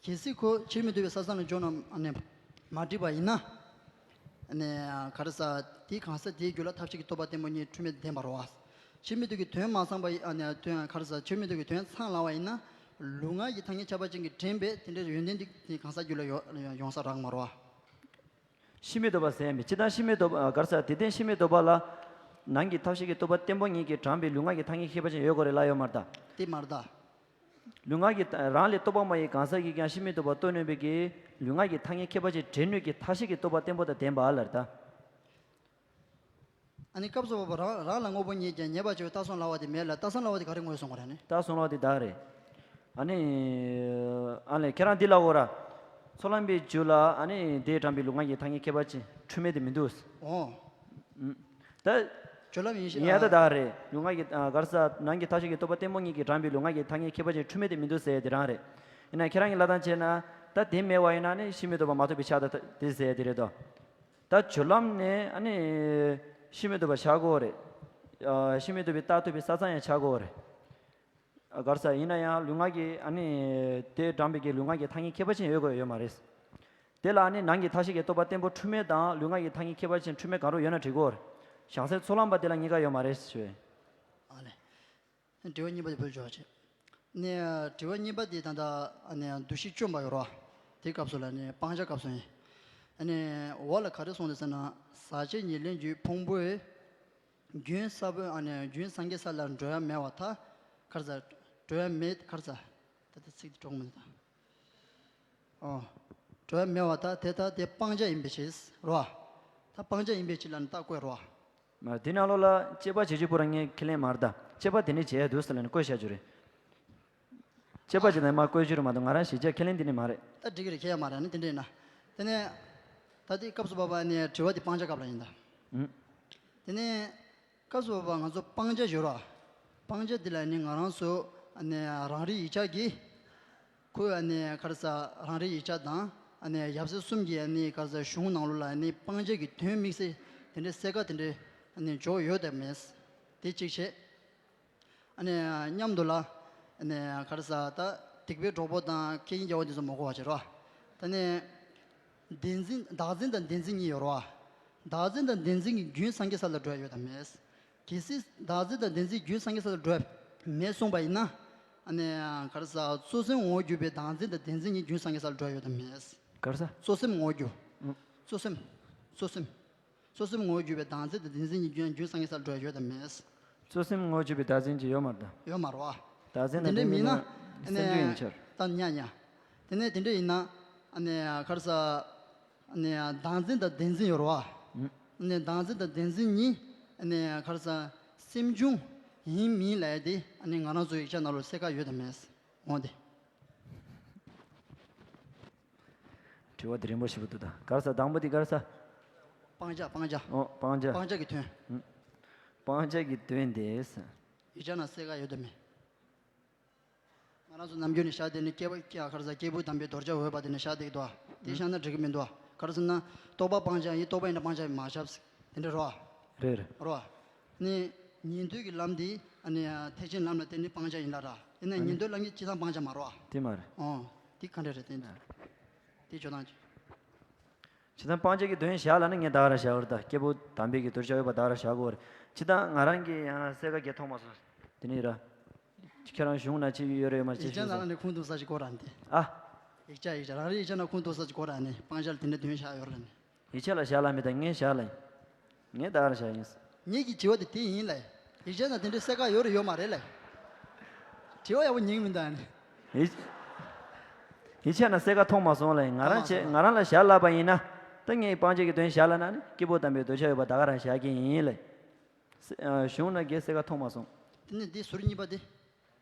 གལ་སྲིད་ཁོ་ཕྱིར་མི་ལྡོག་པའི་ས་མཚམས་ལ་འཇོག་ན་ཨ་ནི་མ་འགྲིག་པ་ཡིན་ན། ཨ་ནི་ག་རེ་ཟ། དེའི་གང་ཟག་དེའི་རྒྱུད་ལ་ཐབས་ཤེས་ཀྱི་རྟོག་པ་བརྟན་པོ་གཉིས་འཁྲུལ་མེད་དུ་ལྡན་པ་རེད་བ། ཕྱིར་མི་ལྡོག་གི་དོན་མ་ཚང་པ་ཡི་ཨ་ནི་དོན་ག་རེ་ཟ། ཕྱིར་མི་ལྡོག་གི་དོན་ཚང་ལབ་པ་ཡིན་ན། ལུས་ངག་གི་ཐ་སྙད་ཁྱད་པར་ཅན་གྱིས་དྲངས་པའི་དེ་འདྲའི་ཡོན་ཏན་དེ་དེའི་གང་ཟག་རྒྱུད་ལ་ཡོང་ཡོང་ས་རག་མ་རེད་བ། ཕྱིར་མི་ལྡོག་པ་ཟེར་ཡ་མེད། སྤྱིར་བཏང་ཕྱིར་མི་ལྡོག་པ་ག་རེ་ཟ། དེ་སྟེང་ཕྱིར་མི་ལྡོག་པ་ལ། ནང་གི་ཐབས་ཤེས་ཀྱི་རྟོག་པ་བརྟན་པོ་གཉིས་ཀྱིས་དྲངས་པའི་ལུས་ངག་གི་ཐ་སྙད་ཁྱད་པར་ཅན་ཡོད་དགོས་རེད་ལབ་ཡོད་མ་རེད་ད། དེ་མ་རེད་ད། ལུས་ངག་གི་རང་ལས་རྟོག་པ་མ་ཡིན་གང་ཟག་གིས་ཀྱང་ཕྱིར་མི་ལྡོག་པ་རྟོགས་ནུས་པའི་གི་ལུས་ངག་གི་ཐ་སྙད་ཁྱད་པར་ཅན་འདྲེན་ནུས་ཀྱི་ཐབས་ཤེས་ཀྱི་རྟོག་པ་བརྟན་པོ་དང་ལྡན་པ་ལ་རེད་ད། ཨ་ནི་སྐབས་སུ་བབ་པ་རང་རང་ལ་དངོས་པོ་ཉིད་ཀྱང་ངེས་པར་བྱ་བའི་རྟགས་གསུམ་ལབ་པ་དེ་མེད་ལ། རྟགས་གསུམ་ལབ་པ་དེ་ག་རེ་ངོས་བཟུང་བ་རེད་ནི། རྟགས་གསུམ་ལབ་པ་དེ་བདག་རེད། ཨ་ནི། ཨ་ལས་ཁྱེད་རང་འདི་ལབ་དགོས་ར། ཚོགས་ལམ་པའི་རྒྱུད་ལ་ཨ་ནི་དེས་དྲངས་པའི་ལུས་ངག་གི་ཐ་སྙད་ཁྱད་པར་ཅན་འཁྲུལ་མེད་དུ་མི་འདུག། ཨོ། ཨུམ། ད། སྦྱོར་ལམ་ཡིན་ཞེས། ཡིན་ཡ་ད་བདག་རེད། ལུས་ངག་གི་ཨ་ག་རེ་ཟ། ནང་གི་ཐབས་ཤེས་ཀྱི་རྟོག་པ་བརྟན་པོ་གཉིས་ཀྱིས་དྲངས་པའི་ལུས་ངག་གི་ཐ་སྙད་ཁྱད་པར་ཅན་འཁྲུལ་མེད་དུ་མི་འདུག་ཟེར་ཡ་དེ་རང་རེད། ཡིན་ན་ཁྱེད་རང་གི་ལབ་སྟངས་བྱས་ན། ད་དེ་མེད་པ་ཡིན་ན་ནི་ཕྱིར་མི་ལྡོག་པ་མ་ཐོབ་པའི་ཆ་ད་དེ་ཟེར་ཡ་དེ་རེད་དོ། ད་སྦྱོར་ལམ་ནས་ཨ་ནི་ཕྱིར་མི་ལྡོག་པ་བཞག་དགོས་རེད། ཨ་ཕྱིར་མི་ལྡོག་པའི་རྟགས་ཐོབ་པའི་ས་མཚམས་ཡང་ཆགས་དགོས་རེད། ཨ་ག་རེ་ཟ། ཡིན་ན་ཡང་ལུས་ངག་གི་ཨ་ནི་དེས་དྲངས་པའི་གི་ལུས་ངག་གི་ཐ་སྙད་ཁྱད་པར་ཅན་ཡོད་དགོས་ཡོད་མ་རེད། དེ་ལ་ཨ་ནི་ནང་གི་ཐབས་ཤེས་ཀྱི་རྟོག་པ་བརྟན་པོ་འཁྲུལ་མེད་དང་ལུས་ངག་གི་ཐ་སྙད་ཁྱད་པར་ཅན་འཁྲུལ་མེད་གང་རུང་ཡོད་ན་འགྲིག་གོ། བྱང་སེམས་ཚོགས་ལམ་པ་དེ་ལ་གཉིས་ཀ་ཡོད་མ་རེད་ཞུ། ཨ་ལས། དྲི་བ་གཉིས་པ་དེ་བོད་སྦྱོར་བྱེད། ནས་དྲི་བ་གཉིས་པ་དེ་ད་ལྟ་ཨ་ནི་འདུ་ཤེས་བཅོམ་པ་ཡོད་རེད་བ། དེའི་སྐབས་སུ་ལ་ནི་སྤང་བྱ་སྐབས་སུ་ཡིན། ཨ་ནི་འོག་ལ་ག་རེ་གསུངས་འདུག་ཟེར་ན། ཟག་བཅས་ཉེར་ལེན་རྒྱུའི་ཕུང་པོའི་རྒྱུན་ས་བོན་ཨ་ནི་རྒྱུན་སངས་རྒྱས་ས་ལ་འགྲོ་ཡ་མེད་པར་ཐལ། ག་རེ་ཟ། འགྲོ་ཡ་མེད། ག་རེ་ཟ། ད་ལྟ་ཚིག་དེ་གྲོགས་མི་འདུག་ད། ཨོ། འགྲོ་ཡ་མེད་པར་ཐལ། དེ་ལྟར་དེ་སྤང་བྱ་ཡིན་པའི་ཕྱིར་རོ། ད་སྤང་བྱ་ཡིན་པའི་ཕྱིར་ལ་ནི་རྟགས་བཀོད་རོ། མ་འདི་ནང་ལོགས་ལ་དཔྱད་པ་བྱེད་རྒྱུ་པོ་རང་ངས་ཁས་ལེན་མ་རེད་ད། དཔྱད་པ་དེ་འདྲ་བྱས་འདུག་ཟེར་ལ་ནི་བཀོད་བཞག་རྒྱུ་རེད། དཔྱད་པ་བྱེད་ན་མ་བཀོད་རྒྱུ་རེད་མ་གཏོགས་ང་རང་གཞི་བྱས་ཁས་ལེན་འདི་ནི་མ་རེད། ད་འགྲིག་གི་རེད། ཁྱེད་ཡ་མ་རེད། ཨ་ནི་དེ་འདྲ་ཡིན་ན། དེ་ནས། ད་ལྟའི་སྐབས་སུ་བབ་པ་ནི་དྲི་བ་དེ་སྤང་བྱ་སྐབས་ལ་ཡིན་ད། ཨུམ། དེ་ནས། སྐབས་སུ་བབ་པ་ང་ཚོ་སྤང་བྱ་སྦྱོར་བ། སྤང་བྱ་འདི་ལ་ནི་ང་རང་ཚོ་ཨ་ནི་རང་རིག་ཡིག་ཆ་གི། ཁོས་ཨ་ནི་ག་རེ་ཟ། རང་རིག་ཡིག་ཆ་དང་ཨ་ནི་ཡབ་སྲས་གསུམ་གྱི་ཨ་ནི་ག་རེ་ཟ་གཞུང་ནང་ལོགས་ལ་ཨ་ནི་སྤང་བྱ་གི་དོན་དམིགས་བསལ་དེ་འདྲའི་གསལ་ཁ་དེ་འདྲའི་ཨ་ནི་འཇོག་ཡོད་དམ་མེད། དེ་གཅིག་བྱས། ཨ་ནི་མཉམ་དུ་ལ། ཨ་ནི་ག་རེ་ཟ། ད་སྡིག་པའི་གྲོགས་པོ་དང་ཁེ་ཉིན་རྒྱལ་པོ་འདི་ཚོ་མ་གོ་བ་བྱེད་རོགས། ད་ནི། བདེན་འཛིན། བདག་འཛིན་དང་བདེན་འཛིན་གཉིས་ཡོད་རོགས། བདག་འཛིན་དང་བདེན་འཛིན་གྱི་རྒྱུན་སངས་རྒྱས་ས་ལ་འགྲོ་ཡ་ཡོད་དམ་མེད། གལ་སྲིད་བདག་འཛིན་དང་བདེན་འཛིན་རྒྱུན་སངས་རྒྱས་ས་ལ་འགྲོ་ཡ་མེད་གསུངས་པ་ཡིན་ན། ཨ་ནི་ག་རེ་ཟ། གཙོ་སེམས་ངོ་བོར་གྱུར་པའི་བདག་འཛིན་དང་བདེན་འཛིན་གཉིས་རྒྱུན་སངས་རྒྱས་ས་ལ་འགྲོ་ཡ་ཡོད་དམ་མེད། ག་རེ་ཟ། གཙོ་སེམས་ངོ་བོར་གྱུར། ཨུ། གཙོ་སེམས། གཙོ་སེམས། གཙོ་སེམས་ངོ་བོར་གྱུར་པའི་བདག་འཛིན་དང་བདེན་འཛིན་གཉིས་རྒྱུན་རྒྱུན་སངས་རྒྱས་ས་ལ་འགྲོ་ཡ་ཡོད་དམ་མེད། གཙོ་སེམས་ངོ་བོར་གྱུར་པའི་བདག་འཛིན་གྱི་ཡོད་མ་རེད་ད། ཡོད་མ་རེད་བ། བདག་འཛིན་དེ་འདྲའི་དང་མིན་ན། བདེན་འཛིན་ཨ་ནི་སེམས་རྒྱུད་ཡིན་ཕྱིར། ད་ཉ་ཉ། དེ་ནས་དེ་འདྲ་ཡིན་ན། ཨ་ནི་ག་རེ་ཟ། ཨ་ནི་བདག་འཛིན་དང་བདེན་འཛིན་ཡོད་རེད་བ། ཨ་ནི་བདག་འཛིན་དང་བདེན་འཛིན་གཉིས། ཨ་ནི་ག་རེ་ཟ། སེམས་བྱུང་ཡིན་མིན་ལབ་ཡ་དེ་ཨ་ནི་ང་རང་ཚོའི་ཡིག་ཆ་ནང་ལ་གསལ་ཁ་ཡོད་དམ་མེད། འོང་དེ། དྲི་བ་དེ་རིང་པོ་ཞིག་འདུག་ད། ག་རེ་ཟ། དང་པོ་དེ་ག་རེ་ཟ། སྤང་བྱ། སྤང་བྱ། ཨོ། སྤང་བྱ། སྤང་བྱ་གི་དོན། ཨུ། སྤང་བྱ་གི་དོན་དེ། ཡིག་ཆ་ནང་གསལ་ཁ་ཡོད་དམ་མེད། ང་རང་ཚོ་ནམ་རྒྱུན་ནས་བཞག་བསྡད་ནི་སྐྱེས་བུ། ག་རེ་ཟ། སྐྱེས་བུ་དམ་པའི་དོར་བྱ་འོས་པ་དེ་ནས་བཞག་བསྡད་ཀྱི་འདུག་བ། དེ་བཞག་ན་འགྲིག་གི་མི་འདུག་བ། ག་རེ་ཟེར་ན། རྟོག་པ་སྤང་བྱ་ཡིན། རྟོག་པ་ཡིན་ན་སྤང་བྱ་མ་བཞག་དེ་འདྲ་རེད་བ། རེད་རེད། རེད་བ། ནི། ཉན་ཐོས་ཀྱི་ལམ་འདི་ཨ་ནི་ཐེག་ཆེན་ལམ་ལ་བརྟེན་ནས་སྤང་བྱ་ཡིན་ལ་ར། ཡིན་ན་ཨ་ནི། ཉན་ཐོས་ལམ་གྱི་སྤྱི་བཏང་སྤང་བྱ་མ་རེད་བ། དེ་མ་རེད། ཨོ། དེ་ག་འདྲ་རེད་དེ། དེ་ཇོ་དང་ཅི། བྱས་ཙང་སྤང་བྱ་གི་དོན་བཞག་ལ་ནི་ངས་ད་ག་རང་བཞག་ཡོད་རེད་ད། སྐྱེས་བུ་དམ་པའི་གི་དོར་བྱ་འོས་པ་ད་ག་རང་བཞག་གོ་རེད། སྤྱིར་བཏང་ང་རང་གིས་ཡང་གསལ་ཁ་གྱེས་མཐོང་མ་སོང་། དེ་ནི་ར། ཁྱེད་རང་གཞུང་ན་ཅི་ཡོད་རེད་ཡོད་མ་རེད་ཅི་ཡིག་ཆ་ཞུ་ནང་ལ་ནི་ཁུངས་གཏུག་ས་ཞིག་དགོས་ར་འདི། ཨ། ཡིག་ཆ་ཡིག་ཆ་རང་རེའི་ཡིག་ཆ་ནང་ཁུངས་གཏུག་ས་ཞིག་དགོས་ར་ནི། སྤང་བྱ་ལ་དེ་འདྲའི་དོན་བཞག་ཡོད་ར་ནི། ཡིག་ཆ་ལ་བཞག་ལ་མི་ད་ངས་བཞག་ལ་ཡིན། ངས་ད་ག་རང་བཞག་ཡིན། ངེད་ཀྱི་དྲི་བ་དེ་དེ་ཡིན་ལ། ཡིག་ཆ་ནང་དེ་འདྲའི་གསལ་ཁ་ཡོད་རེད་ཡོད་མ་རེད་ལ། དྲི་བ་ཡག་པོ་ཉན་མི་འདུག་ཨ་ནི། ཡིག་ཡིག་ཆ་ནང་གསལ་ཁ་མཐོང་མ་སོང་ལ། ང་རང་བྱས། མཐོང་མ་སོང་། ང་རང་ལ་བཞག་ལབ་པ་ཡིན་ན། ད་ངས་སྤང་བྱ་གི་དོན་བཞག་ལབ་ན་ནི་སྐྱེས་བུ་དམ་པའི་དོར་བྱ་འོས་པ་ད་ག་རང་བཞག་གི་ཡིན་ལ། ཨ། གཞུང་ན་གའི་གསལ་ཁ་མཐོང་མ་སོང་། དེ་ནས་འདི་ཟུར་གཉིས་པ་དེ།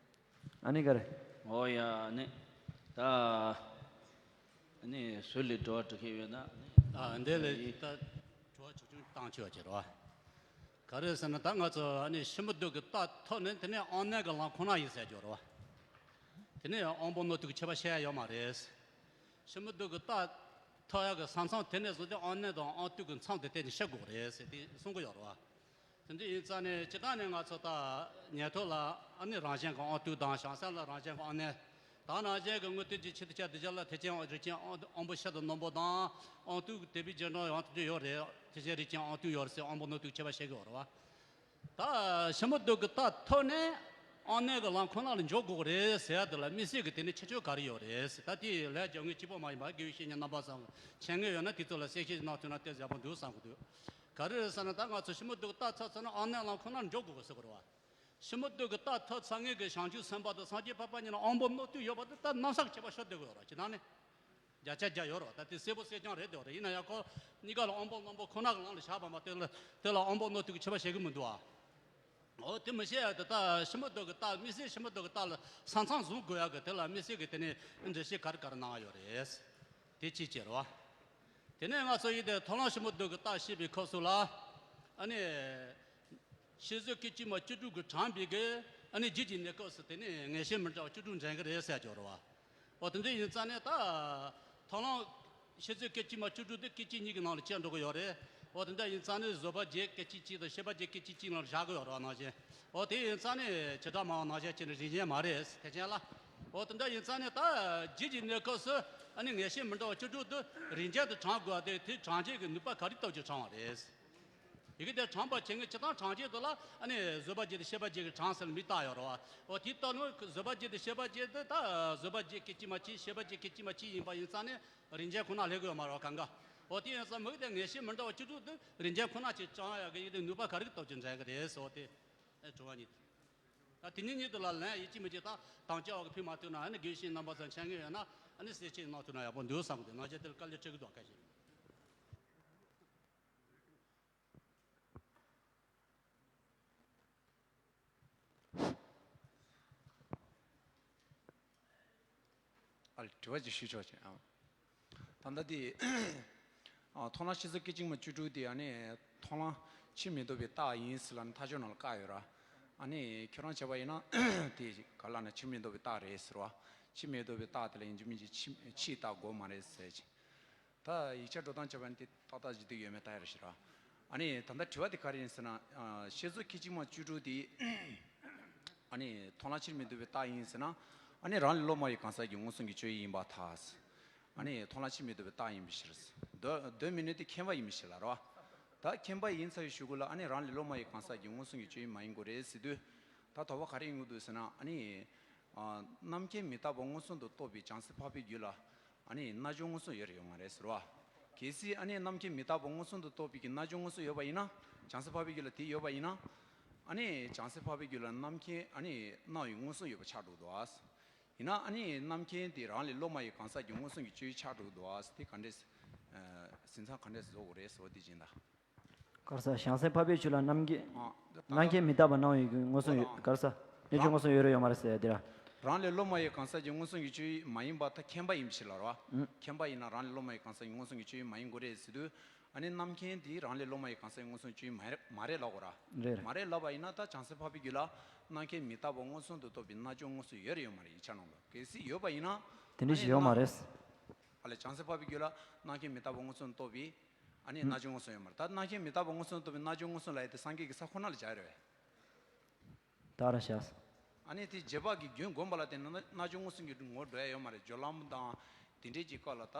ཨ་ནི་ག་རེ། ཨོ་ཡ་ཨ་ནི། ད་ནི་ཟུར་ལས་དྲི་བ་འདྲི་མཁན་ཡོད་ན། ཨ་འདི་ལས་ད་དྲི་བ་ཆུང་ཆུང་བཏང་ཆོག་ཅེས་རོ། ག་རེ་ཟེར་ན་ད་ང་ཚོ་ཨ་ནི་ཤི་མི་སྡུག་གི་རྟགས་ཐོབ་ནས་དེ་ནས་དབང་རྣོན་གྱི་ལམ་ཁོ་ན་ཡིན་ཟེར་རྒྱུ་རོ། དེ་ནས་དབང་པོ་རྣོ་རྟུལ་གྱི་ཁྱད་པར་ཤེས་ཡ་ཡོད་མ་རེད། ཤི་མི་སྡུག་གི་རྟགས་ཐོབ་ཡ་གི་ས་མཚམས་དེ་ནས་བཟུང་སྟེ་དབང་རྣོན་དང་དབང་རྟུལ་གྱི་མཚམས་དེ་གཏན་ནས་ཕྱེ་དགོས་རེད་ཟེར་ཏེ་གསུང་གི་ཡོད་རེད་བ། དེ་འདྲ་ཡིན་ཙང་ནས་སྤྱིར་བཏང་ནས་ང་ཚོ་ད་ཉན་ཐོས་ལ་ཨ་ནི་རང་གཞན་གྱི་དབང་རྟུལ་དང་བྱང་སེམས་ལ་རང་གཞན་གྱི་དབང་རྣོན། ད་རང་གཞན་གྱི་དངོས་བསྟན་གྱི་ཆེད་དུ་བྱ་དེ་བྱ་ལ་ཐེག་ཆེན་རིགས་ཅན་དབང་དབང་པོ་ཕྱེད་དང་རྣོན་པོ་དང་། དབང་རྟུལ་གྱི་དད་པའི་རྗེས་འབྲང་ཡང་དེ་འདྲ་ཡོད་རེད། ཐེག་ཆེན་རིགས་ཅན་དབང་རྟུལ་ཡོད་རེད་ཟེར་དབང་པོ་རྣོ་རྟུལ་ཁྱད་པར་ཕྱེ་གི་ཡོད་རེད་བ། ད་ཤི་མི་སྡུག་གི་རྟགས་ཐོབ་ནས་དབང་རྣོན་གྱི་ལམ་ཁོ་ན་ལ་འཇུག་དགོས་རེད་ཟེར་ཡ་དེ་ལ་དམིགས་བསལ་གྱི་དེ་ནི་ཁྱད་ཆོས་ག་རེ་ཡོད་རེད་ཟེར། ད་དེ་ལས་རྒྱབ་ངས་གཅིག་པོ་མ་ཡིན་པ་དགེ་བའི་བཤེས་གཉེན་རྣམ་པ་ཚོ་མཁྱེན་ངེས་ཡོད་ན་དེ་ཚོ་ལ་གསལ་བཤད་གནང་ཐུབ་ན་དེ་ཡག་པོ་འདུག་བསམ་གི་འདུག་ག་རེ་རེད་ཟེར་ན་ད་ང་ཚོ་ཤི་མི་སྡུག་གི་རྟགས་ཐོབ་ཚར་ན་དབང་རྣོན་ལམ་ཁོ་ན་ལ་འཇུག་དགོས་ཟེར་གི་རེད་བ། ཤི་མི་སྡུག་གི་རྟགས་ཐོབ་ཚར་མཁན་གྱི་བྱང་ཆུབ་སེམས་དཔའ་དང་སངས་རྒྱས་འཕགས་པ་གཉིས་ལ་དབང་པོ་རྣོ་རྟུལ་ཡོད་པ་དེ་ད་རྣམ་གཞག་ཁྱད་པར་ཤོར་བསྡད་ཀྱི་ཡོད་རེད། ཇི་ལྟར་ནས་བརྒྱ་ཆ་བརྒྱ་ཡོད་རེད་བ། ད་དེ་གསལ་པོ་གསལ་རྐྱང་རེད་བསྡད་ཡོད་རེད། ཡིན་ན་ཡང་ཁོ་གཉིས་ཀ་ལ་དབང་པོ་རྣོན་པོ་ཁོ་ན་གི་ལམ་ལ་བཞག་པ་མ་གཏོགས་དེ་ལ་དབང་པོ་རྣོ་རྟུལ་གྱི་ཁྱད་པར་བྱེད་ཀྱི་མི་འདུག་ཨ། འོ་དེ་མི་ཤེས་ཡ་དེ་ད་ཤི་མི་སྡུག་གི་རྟགས་དམིགས་བསལ་ཤི་མི་སྡུག་གི་རྟགས་ལ་ས་མཚམས་བཟུང་དགོས་ཡ་གི་དེ་ལ་དམིགས་བསལ་གྱི་དེ་ནས་འགྲེལ་བཤད་ག་རེ་ག་རེ་གནང་ཡ་ཡོད་རེད། དེ་གཅིག་བྱས་རེད་བ། དེ་ནས་ང་ཚོ་ཡིན་དེ་མཐོང་ལམ་ཤི་མི་སྡུག་གི་རྟགས་བཤད་པའི་སྐབས་སུ་ལ། ཨ་ནི། ཤེས་བཟོད་སྐད་ཅིག་མ་བཅུ་དྲུག་གིས་དྲངས་པའི་གི་ཨ་ནི་རྗེས་ཀྱི་གནས་སྐབས་སུ་དེ་ནི་ངེས་ཤེས་མི་འདྲ་བ་བཅུ་དྲུག་འདྲེན་གི་རེད་ཟེར་ཡ་ཅིག་ཡོད་རེད་བ། འོ་དེ་འདྲ་ཡིན་ཙང་ནས་ད། མཐོང་ལམ། ཤེས་བཟོད་སྐད་ཅིག་མ་བཅུ་དྲུག་དེ་སྐད་ཅིག་གཉིས་ཀྱི་ནང་ལ་བཅད་འགྲོ་གི་ཡོད་རེད། འོ་དེ་འདྲ་ཡིན་ཙང་ནས་བཟོད་པ་བརྒྱད་སྐད་ཅིག་གཅིག་དང་ཤེས་པ་བརྒྱད་སྐད་ཅིག་གཅིག་ནང་ལ་བཞག་གི་ཡོད་རེད་བ་ནང་བཞིན། འོ་དེ་ཡིན་ཙང་ནས་བྱེ་བྲག་སྨྲ་བ་ནང་བཞིན་བྱས་ནས་རིགས་ཅན་མ་རེད་ཐེག་ཆེན་ལ། འོ་དེ་འདྲ་ཡིན་ཙང་ནས་ད། རྗེས་ཀྱི་གནས་སྐབས་སུ་ཨ་ནི་ངེས་ཤེས་མི་འདྲ་བ་བཅུ་དྲུག་དེ་རིགས་ཅན་དུ་དྲངས་དགོས་པ་དེ་དེ་དྲངས་བྱེད་ཀྱི་ནུས་པ་ག་རེ་སྟོབས་ཀྱིས་དྲངས་པ་རེད། ཡི་གེ་དེ་དྲངས་པ་བྱེད་ངེས་སྤྱིར་བཏང་དྲངས་བྱེད་དུ་ལ་ཨ་ནི་བཟོད་པ་བརྒྱད་དང་ཤེས་པ་བརྒྱད་ཀྱིས་དྲངས་ཟེར་ལ་མི་བཏགས་ཡོད་རེད་བ། འོ་དེ་ལྟར་ནོ་བཟོད་པ་བརྒྱད་དང་ཤེས་པ་བརྒྱད་དེ་ད་བཟོད་པ་བརྒྱད་སྐད་ཅིག་མ་གཅིག་ཤེས་པ་བརྒྱད་སྐད་ཅིག་མ་གཅིག་ཡིན་པ་ཡིན་ཙང་ནས་རིགས་ཅན་ཁོ་ན་སླེབས་ཀྱི་ཡོད་མ་རེད་བ་གང་ག། འོ་དེ་ཡིན་ཙང་མིག་དེ་ངེས་ཤེས་མི་འདྲ་བ་བཅུ་དྲུག་དེ་རིགས་ཅན་ཁོ་ན་གཅིག་དྲངས་ཡག་གི་ཡི་གེ་དེ་ནུས་པ་ག་རེ་གི་སྟོབས་ཀྱིས་འདྲེན་གི་རེད་ཟེར་བ་དེ། ཨེ་དྲི་བ་གཉིས། ད་དེ་གཉིས་གཉིས་དེ་ལ་ལན་ཡིད་ཆེས་མི་བྱེད་ད་དང་ཅག་བ་གི་ཕུལ་མ་ཐུབ་ན་ཨ་ནི་དགེ་བཤེས་རྣམ་པ་ཚོ་མཁྱེན་ངེས་ཡོད་ན་ཨ་ནི་གསལ་བཤད་གནང་ཐུབ་ན་ཡག་པོ་འདུག་བསམ་གི་འདུག་ནང་བཞིན་དེ་ལ་དཀའ་ལས་འཕྲད་གི་འདུག་ཁ་ཤས། ཨ་ལ་དྲི་བ་ཅིག་ཞུ་ཆོག་ཅིང་ཨ། ད་ལྟ་དེ། ཨ་མཐོང་ལམ་ཤེས་བཟོད་སྐད་ཅིག་མ་བཅུ་དྲུག་དེ་ཨ་ནི་མཐོང་ལམ་ཕྱིར་མི་ལྡོག་པའི་རྟགས་ཡིན་ཟེར་ལབ་ནས་ཐག་ཆོད་ནང་ལ་བཀག་ཡོད་ར། ཨ་ནི་ཁྱོད་རང་བྱས་པ་ཡིན་ན་དེ་ག་ལབ་ན་ཕྱིར་མི་ལྡོག་པའི་རྟགས་རེད་ཟེར་བ། ཕྱིར་མི་ལྡོག་པའི་རྟགས་དེ་ལ་ཡིན་གཅིག་མིན་གཅིག་ཕྱིར་ཕྱིར་རྟགས་དགོས་མ་རེད་ཟེར་ཅིང་། ད་ཡིག་ཆ་འགྲོ་སྟངས་བྱས་པ་ནི་དེ་ཏག་ཏག་ཅིག་འདུག་ཡོད་མེད་ལྟ་ཡ་རེད་ཤག་ར། ཨ་ནི་ད་ལྟ་དྲི་བ་དེ་ག་རེ་ཡིན་ཟེར་ན། ཨ་ཤེས་བཟོད་སྐད་ཅིག་མ་བཅུ་དྲུག་དེ། ཨ་ནི་མཐོང་ལམ་ཕྱིར་མི་ལྡོག་པའི་རྟགས་ཡིན་ཟེར་ན། ཨ་ནི་རང་ལས་བློ་མ་ཡི་གང་ཟག་གི་མངོན་སུམ་གྱི་སྤྱོད་ཡུལ་ཡིན་པར་ཐལ། ཨ་ནི་མཐོང་ལམ་ཕྱིར་མི་ལྡོག་པའི་རྟགས་ཡིན་པའི་ཕྱིར། གདོད་གདོད་མའི་གནས་དེ་མཁྱེན་པ་ཡིན་པའི་ཕྱིར་ལ་རེད་བ། ད་མཁྱེན་པ་ཡིན་ཚར་བའི་གཞུག་གུ་ལ་ཨ་ནི་རང་ལས་བློ་མ་ཡི་གང་ཟག་གི་མངོན་སུམ་གྱི་སྤྱོད་ཡུལ་མ་ཡིན་དགོས་རེད་ཟེར་དུས། ད་དོགས་པ་ག་རེ་ཡོང་གི་འདུག་ཟེར་ན་ཨ་ནི། ཨ་རྣམ་མཁྱེན་མི་རྟག་པ་མངོན་སུམ་དུ་རྟོགས་པའི་བྱང་སེམས་འཕགས་པའི་རྒྱུད་ལ། ཨ་ནི་རྣལ་འབྱོར་མངོན་སུམ་ཡོད་རེད་ཡོད་མ་རེད་ཟེར་བ། གལ་སྲིད་ཨ་ནི་རྣམ་མཁྱེན་མི་རྟག་པ་མངོན་སུམ་དུ་རྟོགས་པའི་གི་རྣལ་འབྱོར་མངོན་སུམ་ཡོད་པ་ཡིན་ན། བྱང་སེམས་འཕགས་པའི་རྒྱུད་ལ་དེ་ཡོད་པ་ཡིན་ན། ཨ་ནི་བྱང་སེམས་འཕགས་པའི་རྒྱུད་ལ་རྣམ་མཁྱེན་ཨ་ནི་སྣང་བའི་མངོན་སུམ་ཡོད་པ་ཆགས་འགྲོ་འདུག་ཨ། ཡིན་ན་ཨ་ནི་རྣམ་མཁྱེན་དེ་རང་ལས་བློ་མ་ཡི་གང་ཟག་གི་མངོན་སུམ་གྱི་སྤྱོད་ཡུལ་ཆགས་འགྲོ་འདུག་ཨ། དེ་ག་འདྲས། ཟིན་མཚམས་ག་འདྲས་བཟོ་དགོས་རེད་ཟེར་བ་དེ་བྱིན་ད། ག་རེ་ཟེར། བྱང་སེམས་འཕགས་པའི་ཆོས་ལ་རྣམ་མཁྱེན། ཨ། ད་རྣམ་མཁྱེན་མི་རྟག་པ་སྣང་བའི་མངོན་སུམ་ཡོད། ཨ། ག་རེ་ཟེར། རྣལ་འབྱོར་མངོན་སུམ་ཡོད་རེད་ཡོད་མ་རེད་ཟེར་ཡ་དེ་ར། རང་ལས་བློ་མ་ཡི་གང་ཟག་གི་མངོན་སུམ་གྱི་སྤྱོད་ཡུལ་མ་ཡིན་པར་ཐལ། མཁྱེན་པ་ཡིན་པའི་ཕྱིར་ལ་རེད་བ། ཨུ། མཁྱེན་པ་ཡིན་ན་རང་ལས་བློ་མ་ཡི་གང་ཟག་གི་མངོན་སུམ་གྱི་སྤྱོད་ཡུལ་མ་ཡིན་དགོས་རེད་ཟེར་དུས། ཨ་ནི་རྣམ་མཁྱེན་དེ་རང་ལས་བློ་མ་ཡི་གང་ཟག་གི་མངོན་སུམ་སྤྱོད་ཡུལ་མ་རེད་མ་རེད་ལབ་དགོས་ར། རེད་རེད། མ་རེད་ལབ་པ་ཡིན་ན་ད་བྱང་སེམས་འཕགས་པའི་རྒྱུད་ལ་རྣམ་མཁྱེན་མི་རྟག་པ་མངོན་སུམ་དུ་རྟོགས་པའི་རྣལ་འབྱོར་མངོན་སུམ་ཡོད་རེད་ཡོད་མ་རེད་ཡིག་ཆ་ནང་ལ། གལ་སྲིད་ཡོད་པ་ཡིན་ན། དེ་འདྲ་ཞིག་ཡོད་མ་རེད། ཨ་ལས་བྱང་སེམས་འཕགས་པའི་རྒྱུད་ལ་རྣམ་མཁྱེན་མི་རྟག་པ་མངོན་སུམ་དུ་རྟོགས་པའི། ཨ་ནི་ཨུ། རྣལ་འབྱོར་མངོན་སུམ་ཡོད་མ་རེད། ད་རྣམ་མཁྱེན་མི་རྟག་པ་མངོན་སུམ་དུ་རྟོགས་པའི་རྣལ་འབྱོར་མངོན་སུམ་ལབ་ཡ་དེ་སངས་རྒྱས་ཀྱི་ས་ཁོ་ན་ལ་སྦྱར་ཡོད་རེད། ད་ར་བྱས། ཨ་ནི་དེ་རྗེས་དཔག་གི་རྒྱུན་བསྒོམས་པ་ལ་བརྟེན་ནས་རྣལ་འབྱོར་མངོན་སུམ་གྱི་ངོ་བོ་འགྲོ་ཡ་ཡོད་མ་རེད། སྦྱོར་ལམ་དང་དེ་འདྲའི་གྱི་སྐབས་ལ་ད་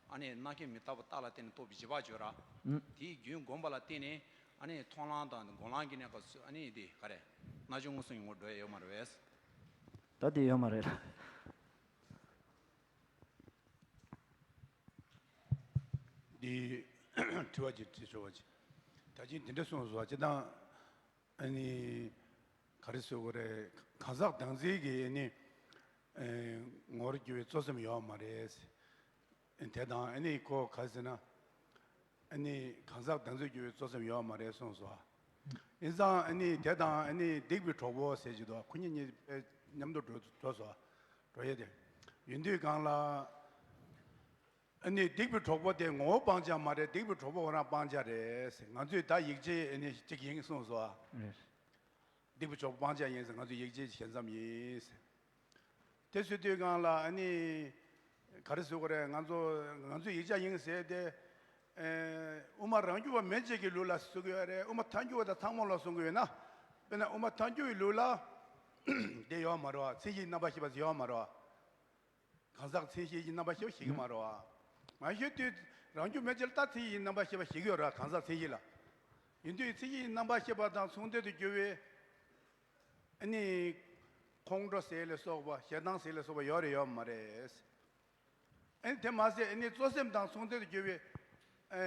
ཨ་ནི་རྣམ་མཁྱེན་མི་རྟག་པ་རྟགས་ལ་བརྟེན་ནས་རྟོགས་པའི་རྗེས་དཔག་བརྗོད་ར། ཨུ། དེའི་རྒྱུན་བསྒོམས་པ་ལ་བརྟེན་ནས་ཨ་ནི་མཐོང་ལམ་དང་སྒོམ་ལམ་གྱི་གནས་སྐབས་སུ་ཨ་ནི་དེ་ག་རེ། རྣལ་འབྱོར་མངོན་སུམ་གྱི་ངོ་བོ་འགྲོ་ཡ་ཡོད་མ་རེད་པས། ད་དེ་ཡོད་མ་རེད་ལ། འདི་དྲི་བ་ཅིག་དྲི་ཆོག་པ་ཅིག་ད་ཅི་འདི་འདྲ་གསུངས་སོང་བ་ཅི་དང་། ཨ་ནི། ག་རེ་ཟེར་དགོས་རེད། གང་ཟག་བདག་འཛིན་གྱི་ཨ་ནི། ཨེ། ངོ་བོར་གྱུར་པའི་གཙོ་སེམས་ཡོད་མ་རེད། དེ་དང་ཨ་ནི་ཁོ་ག་རེ་ཟེར་ན། ཨ་ནི་གང་ཟག་བདག་འཛིན་གྱུར་པའི་གཙོ་སེམས་ཡོད་མ་རེད་གསུངས་སོང་། ཡིན་ཙང་ཨ་ནི་དེ་དང་ཨ་ནི་སྡིག་པའི་གྲོགས་པོ་ཟེར་གྱི་འདུག་ཁོ་གཉིས་གཉིས་མཉམ་དུ་འགྲོ་འགྲོ་སོང་། འགྲོ་ཡས་དེ། ཡིན་དུས་གང་ལ། ཨ་ནི་སྡིག་པའི་གྲོགས་པོ་དེ་ངོ་བོ་སྤང་བྱ་མ་རེད། སྡིག་པའི་གྲོགས་པོ་ཁོ་རང་སྤང་བྱ་རེད། ང་ཚོས་ད་ཡིག་ཆའི་ཨ་ནི་གཅིག་ཡིན་གསུངས་སོ། རེད། སྡིག་པའི་གྲོགས་པོ་སྤང་བྱ་ཡིན་ཟེར། ང་ཚོས་ཡིག་ཆའི་ཞལ་མཚམས་ཡིན་ཟེར། དེ་ཟེར་དུས་གང་ལ་ཨ་ནི་ག་རེ་ཟེར་དགོས་རེད། ང་ཚོ་ང་ཚོས་ཡིག་ཆ་ཡིན་ཟེར་ཏེ། ཨེ། དབུ་མ་རང་རྒྱུད་པ་མན་ཆད་ཀྱི་ལུགས་ལ་གསུང་གི་ཡོད་རེད། དབུ་མ་ཐལ་འགྱུར་བ་དང་ཚང་མ་ལ་གསུང་གི་ཡོད་ན། དཔེར་ན་དབུ་མ་ཐལ་འགྱུར་བའི་ལུགས་ལ་དེ་ཡོད་མ་རེད་བ། མཚན་གཞིའི་རྣམ་པར་ཤེས་པ་ཡོད་མ་རེད་བ། གང་ཟག་མཚན་གཞི་ཡི་རྣམ་པར་ཤེས་པ་ཞིག་གི་མ་རེད་བ། མ་ཤེས་དུས་རང་རྒྱུད་མན་ཆད་ལ་ད་མཚན་གཞིའི་རྣམ་པར་ཤེས་པ་ཞིག་ཡོད་རེད་བ། གང་ཟག་མཚན་གཞི་ལ། ཡིན་དུས་མཚན་གཞིའི་རྣམ་པར་ཤེས་པ་དང་མཚུངས་ལྡན་དུ་གྱུར་བའི་ཨ་ནི་ཁོང་ཁྲོ་ཟེར་ལ་སོགས་པ། ཞེ་སྡང་ཟེར་ལ་སོགས་པ་ཡོད་རེད་ཡོད་མ་རེད། ཨ་ནི་དེ་མ་ཟད་ཨ་ནི་གཙོ་སེམས་དང་མཚུངས་ལྡན་དུ་གྱུར་བའི་ཨ་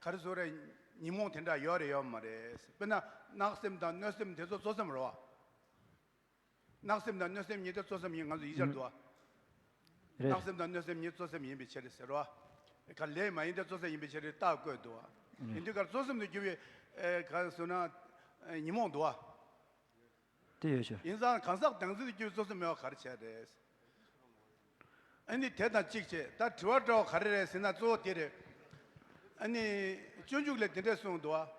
ག་རེ་ཟེར་རེད། ཉོན་མོངས་དེ་འདྲ་ཡོད་རེད་ཡོད་མ་རེད། དཔེར་ན་བརྣབ་སེམས་དང་གནོད་སེམས་དེ་ཚོ་གཙོ་སེམས་རེད་བ། བརྣབ་སེམས་དང་གནོད་སེམས་གཉིས་དེ་གཙོ་སེམས་ཡིན། ང་ཚོ་ཡིག་ཆར་འདུག་བ། རེད། བརྣབ་སེམས་དང་གནོད་སེམས་གཉིས་གཙོ་སེམས་ཡིན་པའི་ཕྱིར་ཟེར་བ། ག་ལས་མ་ཡིན་ཏེ་གཙོ་སེམས་ཡིན་པའི་ཕྱིར་རྟགས་བཀོད་འདུག་བ། ཡིན་དུས་ག་གཙོ་སེམས་དུ་གྱུར་པའི་ཨེ་ག་ཟེར་ན་ཨེ་ཉོན་མོངས་འདུག་བ། དེ་ཡོད་ཆོག་ཡིན་ཙང་གང་ཟག་བདག་འཛིན་དུ་གྱུར་པའི་གཙོ་སེམས་མེད་པ་ག་རེ་བྱས་རེད། ཨ་ནི་དེ་དང་གཅིག་བྱས། ད་དྲི་བ་འདྲ་བོ་ག་རེ་རེད་ཟེར་ན་གཙོ་བོ་དེ་རེད། ཨ་ནི་སྤྱོད་འཇུག་ལས་དེ་འདྲས་གསུངས་འདུག་བ།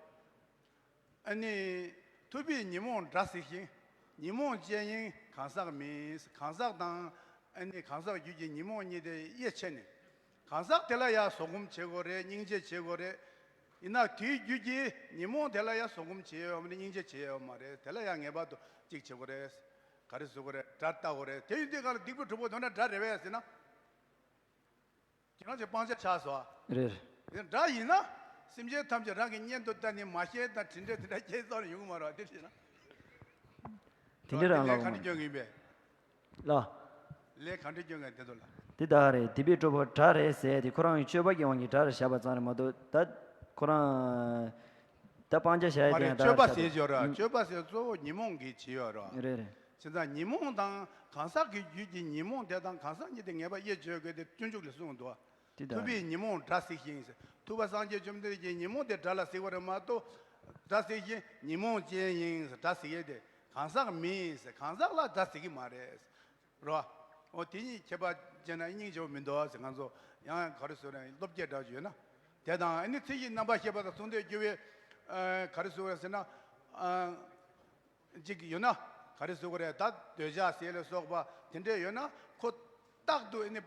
ཨ་ནི་ཐུབ་པས་ཉོན་མོངས་དགྲ་གཟིགས་ཤིང་། ཉོན་མོངས་ཅན་ཡིན་གང་ཟག་མིན། གང་ཟག་དང་ཨ་ནི་གང་ཟག་རྒྱུད་ཀྱི་ཉོན་མོངས་གཉིས་དེ་དབྱེ་ཕྱེ་ནས། གང་ཟག་དེ་ལ་ཡང་བཟོད་སྒོམ་བྱེད་དགོས་རེད། སྙིང་རྗེ་བྱེད་དགོས་རེད། ཡིན་ན་དེའི་རྒྱུད་ཀྱི་ཉོན་མོངས་དེ་ལ་ཡང་བཟོད་སྒོམ་བྱེད་ཡོད་མ་རེད། སྙིང་རྗེ་བྱེད་ཡོད་མ་རེད། དེ་ལ་ཡང་ངེས་པར་དུ་གཅིག་བྱེད་དགོས་རེད། ག་རེ་བཟོ་དགོས་རེད། དགྲ་ལྟ་དགོས་རེད། དེ་ཡིན་དུས་གང་ལ་སྡིག་པའི་གྲོགས་པོ་དོན་དག་དགྲ་རེད་པས་ཟེར་ན། ཁྱེད་རང་ཚོས་སྤང་བྱ་ཆགས་སོ། རེད། དགྲ་ཡིན་ན། སེམས་ཅན་ཐམས་ཅད་རང་གི་གཉེན་དུ་བལྟས་ནས་མ་ཤེས་དང་དྲིན་དྲན་དེ་འདྲ་སྐྱེ་སོང་ཡོང་གི་མ་རེད་པ། དེ་བྱས་ན། དེ་འདྲ་རང་ལ་ལས་ག་འདྲ་སྐྱོན་གྱི་ཡིན་པས། ལ། ལས་ག་འདྲ་སྐྱོན་གྱི་དེ་ཚོ་ལ། འདི་ལྟར་རེད། སྡིག་པའི་གྲོགས་པོ་དགྲ་རེད་ཟེར་དེ་ཁོ་རང་གི་སྤྱོད་པ་གི་དབང་གིས་དགྲ་རེད་བཞག་པ་ཙམ་རེད་མ་གཏོགས། ད་ཁོ་རང་ད་སྤང་བྱ་བྱ་ཡ་མ་དེ་རེད། ཡང་དགྲ་སྤྱོད་པ་རེད་ཟེར་ཆོག་ར། ཨུ། སྤྱོད་པ་ཟེར་གཙོ་བོ་ཉོན་མོངས་ཀྱིས་བྱས་ཡོད་ར། རེད་རེད། བྱས་ཙང་ཉོན་མོངས་དང་གང་ཟག་གི་རྒྱུད་ཀྱི་ཉོན་མོངས་དེ་དང་གང་ཟག་གཉིས་དེ་ངེས་པར་དབྱེ་བྱེད་དགོས་དེ་སྤྱོད་འཇུག་ལས་གསུངས་འདུག་བ། དེ་ལྟར། ཐུབ་པས་ཉོན་མོངས་དགྲ་གཟིགས་ཤིང་ཟེར། ཐུབ་པ་སངས་རྒྱས་བཅོམ་ལྡན་འདས་ཀྱིས་ཉོན་མོངས་དེ་དགྲ་ལ་གཟིགས་པ་རེད་མ་གཏོགས། དགྲ་གཟིགས་ཤིང་ཉོན་མོངས་ཅན་ཡིན་ཟེར། དགྲ་གཟིགས་ཡས་དེ་གང་ཟག་མིན་ཟེར། གང་ཟག་ལ་དགྲ་གཟིགས་ཀྱི་མ་རེད་ཟེར། རོ། འོ་དེ་གཉིས་ཁྱད་པར་བྱས་ན་སྙིང་རྗེ་པོ་མི་འདུག་ཟེར། ང་ཚོ་ཡང་ག་རེ་ཟེར་ན་སློབ་སྐྱེས་འདྲ་ཅིག་ཡོད་ན། དེ་དང་ཨ་ནི་མཚན་གཞིའི་རྣམ་པར་ཤེས་པ་དང་མཚུངས་ལྡན་གྱུར་པའི་ཨ་ག་རེ་ཟེར་ཟེར་ན། ཨ་ཅིག་ཡོད་ན་ག་རེ་ཟེར་དགོས་རེད། ད་འདོད་ཆགས་ཟེར་ལ་སོགས་པ་དེ་འདྲས་ཡོད་ན་ཁོ་རྟག་ཏུ་ཨ་ནི་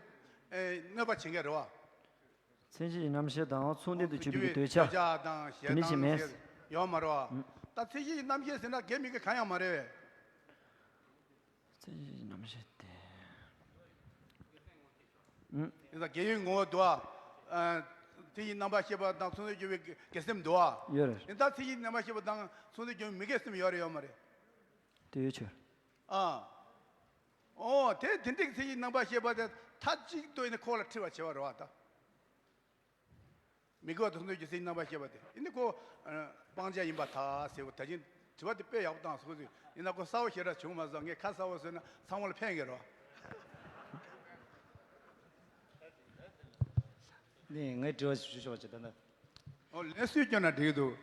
ཨེ་གནོད་པ་བྱེད་མཁན་རེད་བ། མཚན་གཞིའི་རྣམ་ཤེས་དང་མཚུངས་ལྡན་དུ་གྱུར་པའི་འདོད་ཆགས། འདོད་ཆགས་དང་ཞེ་སྡང་དེ་ནི་ཞིག་མེད། ཟེར་ཡོད་མ་རེད་བ། ཨུ། ད་མཚན་གཞིའི་རྣམ་ཤེས་ཟེར་ན་དགེ་མི་དགེ་གང་ཡང་མ་རེད་བས། མཚན་གཞིའི་རྣམ་ཤེས་ཏེ། ཨུ། ཡིན་ཙང་དགེ་བའི་ངོ་བོ་འདུག་བ། ཨ། མཚན་གཞིའི་རྣམ་པར་ཤེས་པ་དང་མཚུངས་ལྡན་གྱུར་པའི་དགེ་སེམས་འདུག་བ། ཡོད་རེད། ཡིན་ཙང་མཚན་གཞིའི་རྣམ་པར་ཤེས་པ་དང་མཚུངས་ལྡན་གྱུར་པའི་མི་དགེ་སེམས་ཡོད་རེད་ཡོད་མ་རེད། དེ་ཡོད་ཆོག་ཨ། ཨོ་དེ་དེ་འདྲའི་མཚན་གཞིའི་རྣམ་པར་ཤེས་པ་དེ་མཐའ་གཅིག་ཏུ་ཡིན་ནི་ཁོག་ལ་འཁྲི་བར་བྱེད་པ་རེད་བ་ད། མི་དགེ་བ་དང་མཚུངས་ལྡན་གྱུར་སའི་རྣམ་པར་ཤེས་པ་དེ་ཡིན་ནི་ཁོ། ཨ། སྤང་བྱ་ཡིན་པར་ཐལ་ཟེར་བ་ད་ཅིང་དྲི་བ་དེ་དཔེ་ཡག་པོ་བཏང་སོང་ཟིག་ཡིན་ན་ཁོ་གསལ་པོ་ཞེ་དྲག་བྱུང་མ་སོང་། ངས་ཁ་གསལ་པོ་བཟོས་ན་ཚང་མ་ལ་ཕན་གི་རོ། ནི་ངས་དྲི་བ་ཞུ་ཆོག་ཅེས་ད་ལྟ། ཨོ་ལན་སུས་སྐྱོན་ན་འགྲིག་འདུག་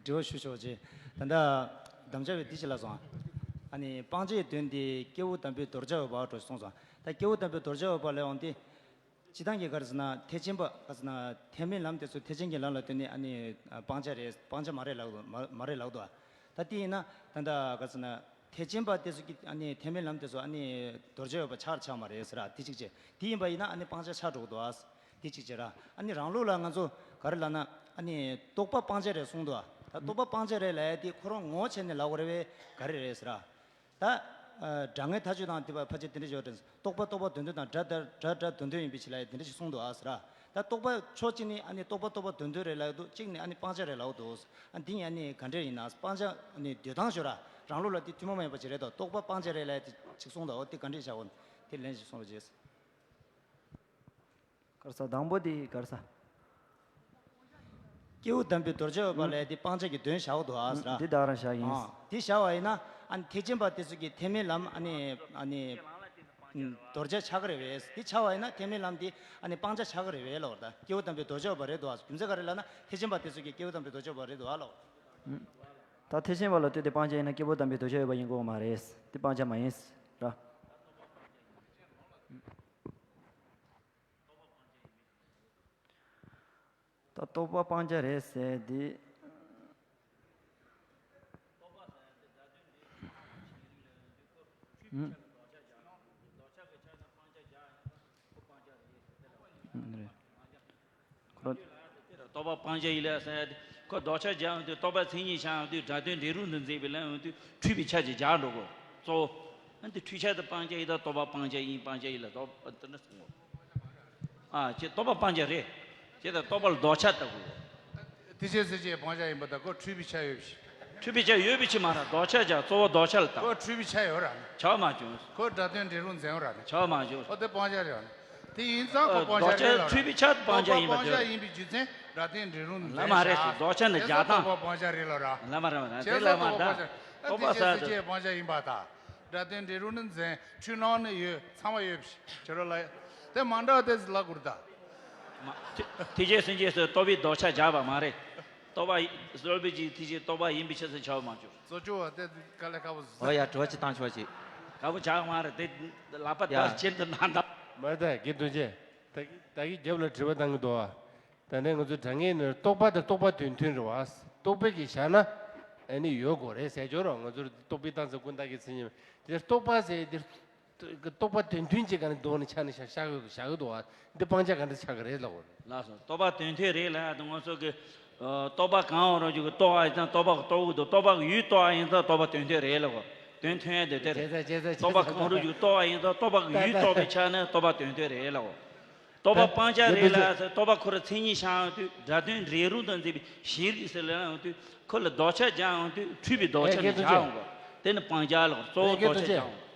དྲི་བ་ཞུ་ཆོག་ཅེས། ད་ལྟ་དམ་བཅའ་བའི་འདི་ཅི་ལ་སོང་། ཨ་ནི་སྤང་བྱའི་དོན་དེ་སྐྱེས་བུ་དམ་པའི་དོར་བྱ་ཡོད་པ་འགྲོ་གསུངས་སོང་། ད་སྐྱེས་བུ་དམ་པའི་དོར་བྱ་ཡོད་པ་ལས་འོང་སྟེ། སྤྱི་བཏང་གི་ག་རེ་ཟེར་ན་ཐེག་ཆེན་པ་ག་ཟེར་ན་ཐེག་དམན་ལམ་དེ་ཚོ་ཐེག་ཆེན་གྱི་ལམ་ལ་བསྟུན་ནས་ཨ་ནི་སྤང་བྱ་རེད་སྤང་བྱ་མ་རེད་ལབ་མ་མ་རེད་ལབ་འདུག་ད་དེ་ཡིན་ན་ད་ལྟ་ག་རེ་ཟེར་ན་ཐེག་ཆེན་པ་དེ་ཚོ་གི་ཨ་ནི་ཐེག་དམན་ལམ་དེ་ཚོ་ཨ་ནི་དོར་བྱ་ཡོད་པ་ཆགས་ཆགས་མ་རེད་ཟེར་ར། དེ་གཅིག་བྱས། དེ་ཡིན་པ་ཡིན་ན་ཨ་ནི་སྤང་བྱ་ཆགས་འགྲོ་གི་འདུག་ཨ། དེ་གཅིག་བྱས་ར། ཨ་ནི་རང་ལུགས་ལ་ང་ཚོ་ག་རེ་ལབ་ན་ཨ་ནི་རྟོག་པ་སྤང་བྱ་རེད་གསུངས་འདུག་ཨ། ད་རྟོག་པ་སྤང་བྱ་རེད་ལབ་ཡ་དེ་ཁོ་རང་ངོ་བོ་བྱས་ནས་ལབ་དགོས་རེད་པས་ག་རེ་རེད་ཟེར་ར། ད། ཨ། སྒྲ་ངན་མཐའ་དཔྱོད་དང་དེ་བ་ཕལ་ཆེར་དེ་འདྲ་ཞིག་ཡོད་རེད། རྟོག་པ་རྟོག་པ་དོན་མཐུན་དང་སྒྲ་སྒྲ་སྒྲ་སྒྲ་དོན་མཐུན་ཡིན་པའི་ཕྱིར་ལབ་ཡ་དེ་འདྲ་ཞིག་གསུངས་འདུག་ཨ་ཟེར་ར། ད་རྟོག་པ་ཕྱོགས་གཅིག་ནས་ཨ་ནི་རྟོག་པ་རྟོག་པ་དོན་མཐུན་རེད་ལབ་འདུག་གཅིག་ནས་ཨ་ནི་སྤང་བྱ་རེད་ལབ་འདུག་ཨ་འདི་ཡིན་ཨ་ནི་ག་འདྲས་ཡིན་ན་སྤང་བྱ་ཨ་ནི་འདོད་སྟངས་ཤོད་ར། རང་ལུགས་ལ་དེ་ཐུན་མོང་མ་ཡིན་པ་ཅིག་རེད་དོ། རྟོག་པ་སྤང་བྱ་རེད་ལབ་ཡ་དེ་ཅིག་གསུངས་འདུག་འོ་དེ་ག་འདྲས་བྱ་འོ་དེ་ལན་ཞིག་གསུངས་རོགས་བྱེད། ག་རེ་ཟ། དང་པོ་དེ་ག་རེ་ཟ། སྐྱེས་བུ་དམ་པའི་དོར་བྱ་ཡོད་པ་ལས་དེ་སྤང་བྱ་གི་དོན་བཞག་འདུག་ཨ་ཟེར། འདི་བདག་རང་བཞག་ཡིན། ཨ། དེ་བཞག་པ་ཡིན་ན་ཨ་ནི་ཐེག་ཆེན་པ་དེ་ཚོ་གི་ཐེག་དམན་ལམ་ཨ་ནི་ཨ་ནི་དོར་བྱ་ཆགས་ཀྱི་རེད་པས། དེ་ཆགས་པ་ཡིན་ན་ཐེག་དམན་ལམ་དེ་ཨ་ནི་སྤང་བྱ་ཆགས་ཀྱི་རེད་པས་ལབ་པ་རེད། ད་སྐྱེས་བུ་དམ་པའི་དོར་བྱ་ཡོད་པ་རེད་འདུག་ཨ། རྒྱུ་མཚན་ག་རེ་ལབ་ན་ཐེག་ཆེན་པ་དེ་ཚོ་གི་སྐྱེས་བུ་དམ་པའི་དོར་བྱ་ཡོད་པ་རེད་འདུག་ཨ་ལབ། ད་ཐེག་ཆེན་པ་ལ་ལྟོས་ཏེ་སྤང་བྱ་ཡིན་ན་སྐྱེས་བུ་དམ་པའི་གདུལ་བྱ་ཡོད་པ་ཡིན་དགོས་པ་མ་རེད། དེ་སྤང་བྱ་མ་ཡིན་ར། ད་རྟོག་པ་སྤང་བྱ་རེད་ཟེར་དེ། རེད། ཁོ། རྟོག་པ་སྤང་བྱ་ཡིན་ལ་ཟེར་ཡ་དེ། ཁོ་ལྡོག་ཕྱོགས་སྦྱར་ཡོང་དུས་རྟོག་པའི་མཚན་ཉིད་ཤར་ཡོང་དུས་སྒྲ་དོན་འབྲས་རུང་དུ་འཛིན་པའི་ལན་ཡོང་དུས་འཁྲུལ་པའི་ཆ་ཅིག་སྦྱར་འགྲོ་གོ། གཙོ་བོ། ཨ་འདི་འཁྲུལ་ཆ་དེ་སྤང་བྱ་ཡིན་ད་རྟོག་པ་སྤང་བྱ་ཡིན་སྤང་བྱ་ཡིན་ལ་རྟོག་པ་དེ་འདྲ་སོང་གོ། ཨ་ཅེ་རྟོག་པ་སྤང་བྱ་རེད། ཅེ་ད་རྟོག་པ་ལ་ལྡོག་ཕྱོགས་ལྟ་དགོས་གོ། དེ་བྱས་ཚེ་ཅེ་སྤང་བྱ་ཡིན་པ་ད་ཁོ་འཁྲུལ་པའི་ཆ་ཡོད་པ་ཞིག་འཁྲུལ་པའི་ཆ་ཡོད་པའི་ཕྱིར་མ་ར་ལྡོག་ཕྱོགས་ཀྱང་གཙོ་བོ་ལྡོག་ཕྱོགས་ལ་ལྟ། ཁོ་འཁྲུལ་པའི་ཆ་ཡོད་ར་ནི། ཆགས་མ་བྱུང་། ཁོ་སྒྲ་དོན་འབྲས་རུང་འཛིན་ཡོད་ར་ནི། ཆགས་མ་བྱུང་། ཁོ་དེ་སྤང་བྱ་རེད་བ་ནི། དེ་ཡིན་ཙང་ཁོ་སྤང་བྱ་རེད་ལ་ར། ལྡོག་ཕྱོགས་འཁྲུལ་པའི་ཆ་སྤང་བྱ་ཡིན་པ་རྟོག་པ་སྤང་བྱ་ཡིན་པའི་རྒྱུ་མཚན་སྒྲ་དོན་འབྲས་རུང་དུ་འཛིན་ལ་མ་རེད་ཟེར་ལྡོག་ཕྱོགས་ནི་རྟོག་པ་སྤང་བྱ་རེད་ལ་ར། ལ་མ་རེད་མ་རེད་དེ་ལ་མ་རེད་རྟོག་པ་ས་དེ་ཅེ་སྤང་བྱ་ཡིན་པ་ད། སྒྲ་དོན་འབྲས་རུང་ནི་འཛིན་འཁྲུལ་སྣང་ནི་ཡོད་ཚང་མ་ཡོད་ཕྱིར་རོ་ལ། དེ་མ་འདྲ་བ་དེ་ལ་གུར་ད། མ། ཐེག་ཆེན་སེམས་བསྐྱེད་སུ་རྟོག་པའི་ལྡོག་ཕྱོགས་སྦྱར་བ་མ་རེད། རྟོག་པ་ཡི་རྩོལ་བའི་ཅིག་ཐེག་ཆེན་རྟོག་པ་ཡིན་པའི་ཕྱིར་ཟེར་ཆོག་མ་བྱུང་། གཙོ་ཆུ་བ་དེ་དཀའ་ལས་ཁག་པོ་ཟེར། ཨོ་ཡ་དྲི་བ་ཅིག་བཏང་ཆོག་ཅིག་དཀའ་པོ་ཆགས་མ་རེད་དེ། ལག་པ་ཡ། དར་ཅན་དུ་ན་འདམ། མ་རེད་ད་དགེ་འདུན་ཆེ། ད་ད་གི་རྒྱབ་ལ་དྲི་བ་བཏང་གི་འདུག་ཨ། ད་ནས་ང་ཚོའི་དྲ་ངན་ནི་རྟོག་པ་དང་རྟོག་པ་དོན་མཐུན་རེད་བ། རྟོག་པའི་གི་བཞག་ན་ཨ་ནི་ཡོད་དགོས་རེད་ཟེར་ཆོག་རོགས། ང་ཚོར་རྟོག་པའི་སྟངས་ཚེ་ཀུན་བརྟགས་ཀྱི་མཚན་ཉིད་དེ་རྟོག་པ་ཟེར་དེ། རྟོག་པ་དོན་མཐུན་གྱི་ག་ནས་ལྡོག་ནས་ཆ་ནས་བཞག་བཞག་གི་འདུག་བ། འདི་སྤང་བྱ་ག་འདྲ་ཆགས་ཀྱི་རེད་ལབ་དགོས་རེད། ལགས་སོ། རྟོག་པ་དོན་མཐུན་རེད་ལབ་ཡ་དང་ང་ཚོ་གི་ཨ་རྟོག་པ་གང་རུང་ཞིག་གི་རྟོགས་པ་ཡིན་ཙང་རྟོག་པ་གི་རྟོགས་ཀྱི་འདུག་རྟོག་པ་གི་ཡུལ་རྟོགས་པ་ཡིན་ཙང་རྟོག་པ་དོན་མཐུན་རེད་ལབ་དགོས། དོན་མཐུན་ཡ་དེ་དེ་རེད། བྱས་ཙང་བྱས་ཙང་རྟོག་པ་གང་རུང་ཞིག་རྟོགས་པ་ཡིན་ཙང་རྟོག་པ་གི་ཡུལ་རྟོགས་པའི་ཆ་ནས་རྟོག་པ་དོན་མཐུན་རེད་ལབ་དགོས། རྟོག་པ་སྤང་བྱ་རེད་ལབ་ཡ་ཟེར་རྟོག་པ་ཁོ་རང་མཚན་ཉིད་ཤར་ཡོང་དུས་སྒྲ་དོན་འབྲས་རུང་དུ་འཛིན་པའི་ཤེས་རིག་ཟེར་ལབ་ཡོང་དུས་ཁོ་ལ་ལྡོག་ཕྱོགས་སྦྱར་ཡོང་དུས་འཁྲུལ་པའི་ལྡོག་ཕྱོགས་ནས་སྦྱར་ཡོང་གོ། དེ་ནི་སྤང་བྱ་ལབ་དགོས། གཙོ་བོ་ལྡོག་ཕྱོགས་སྦྱར་ཡོང་གོ།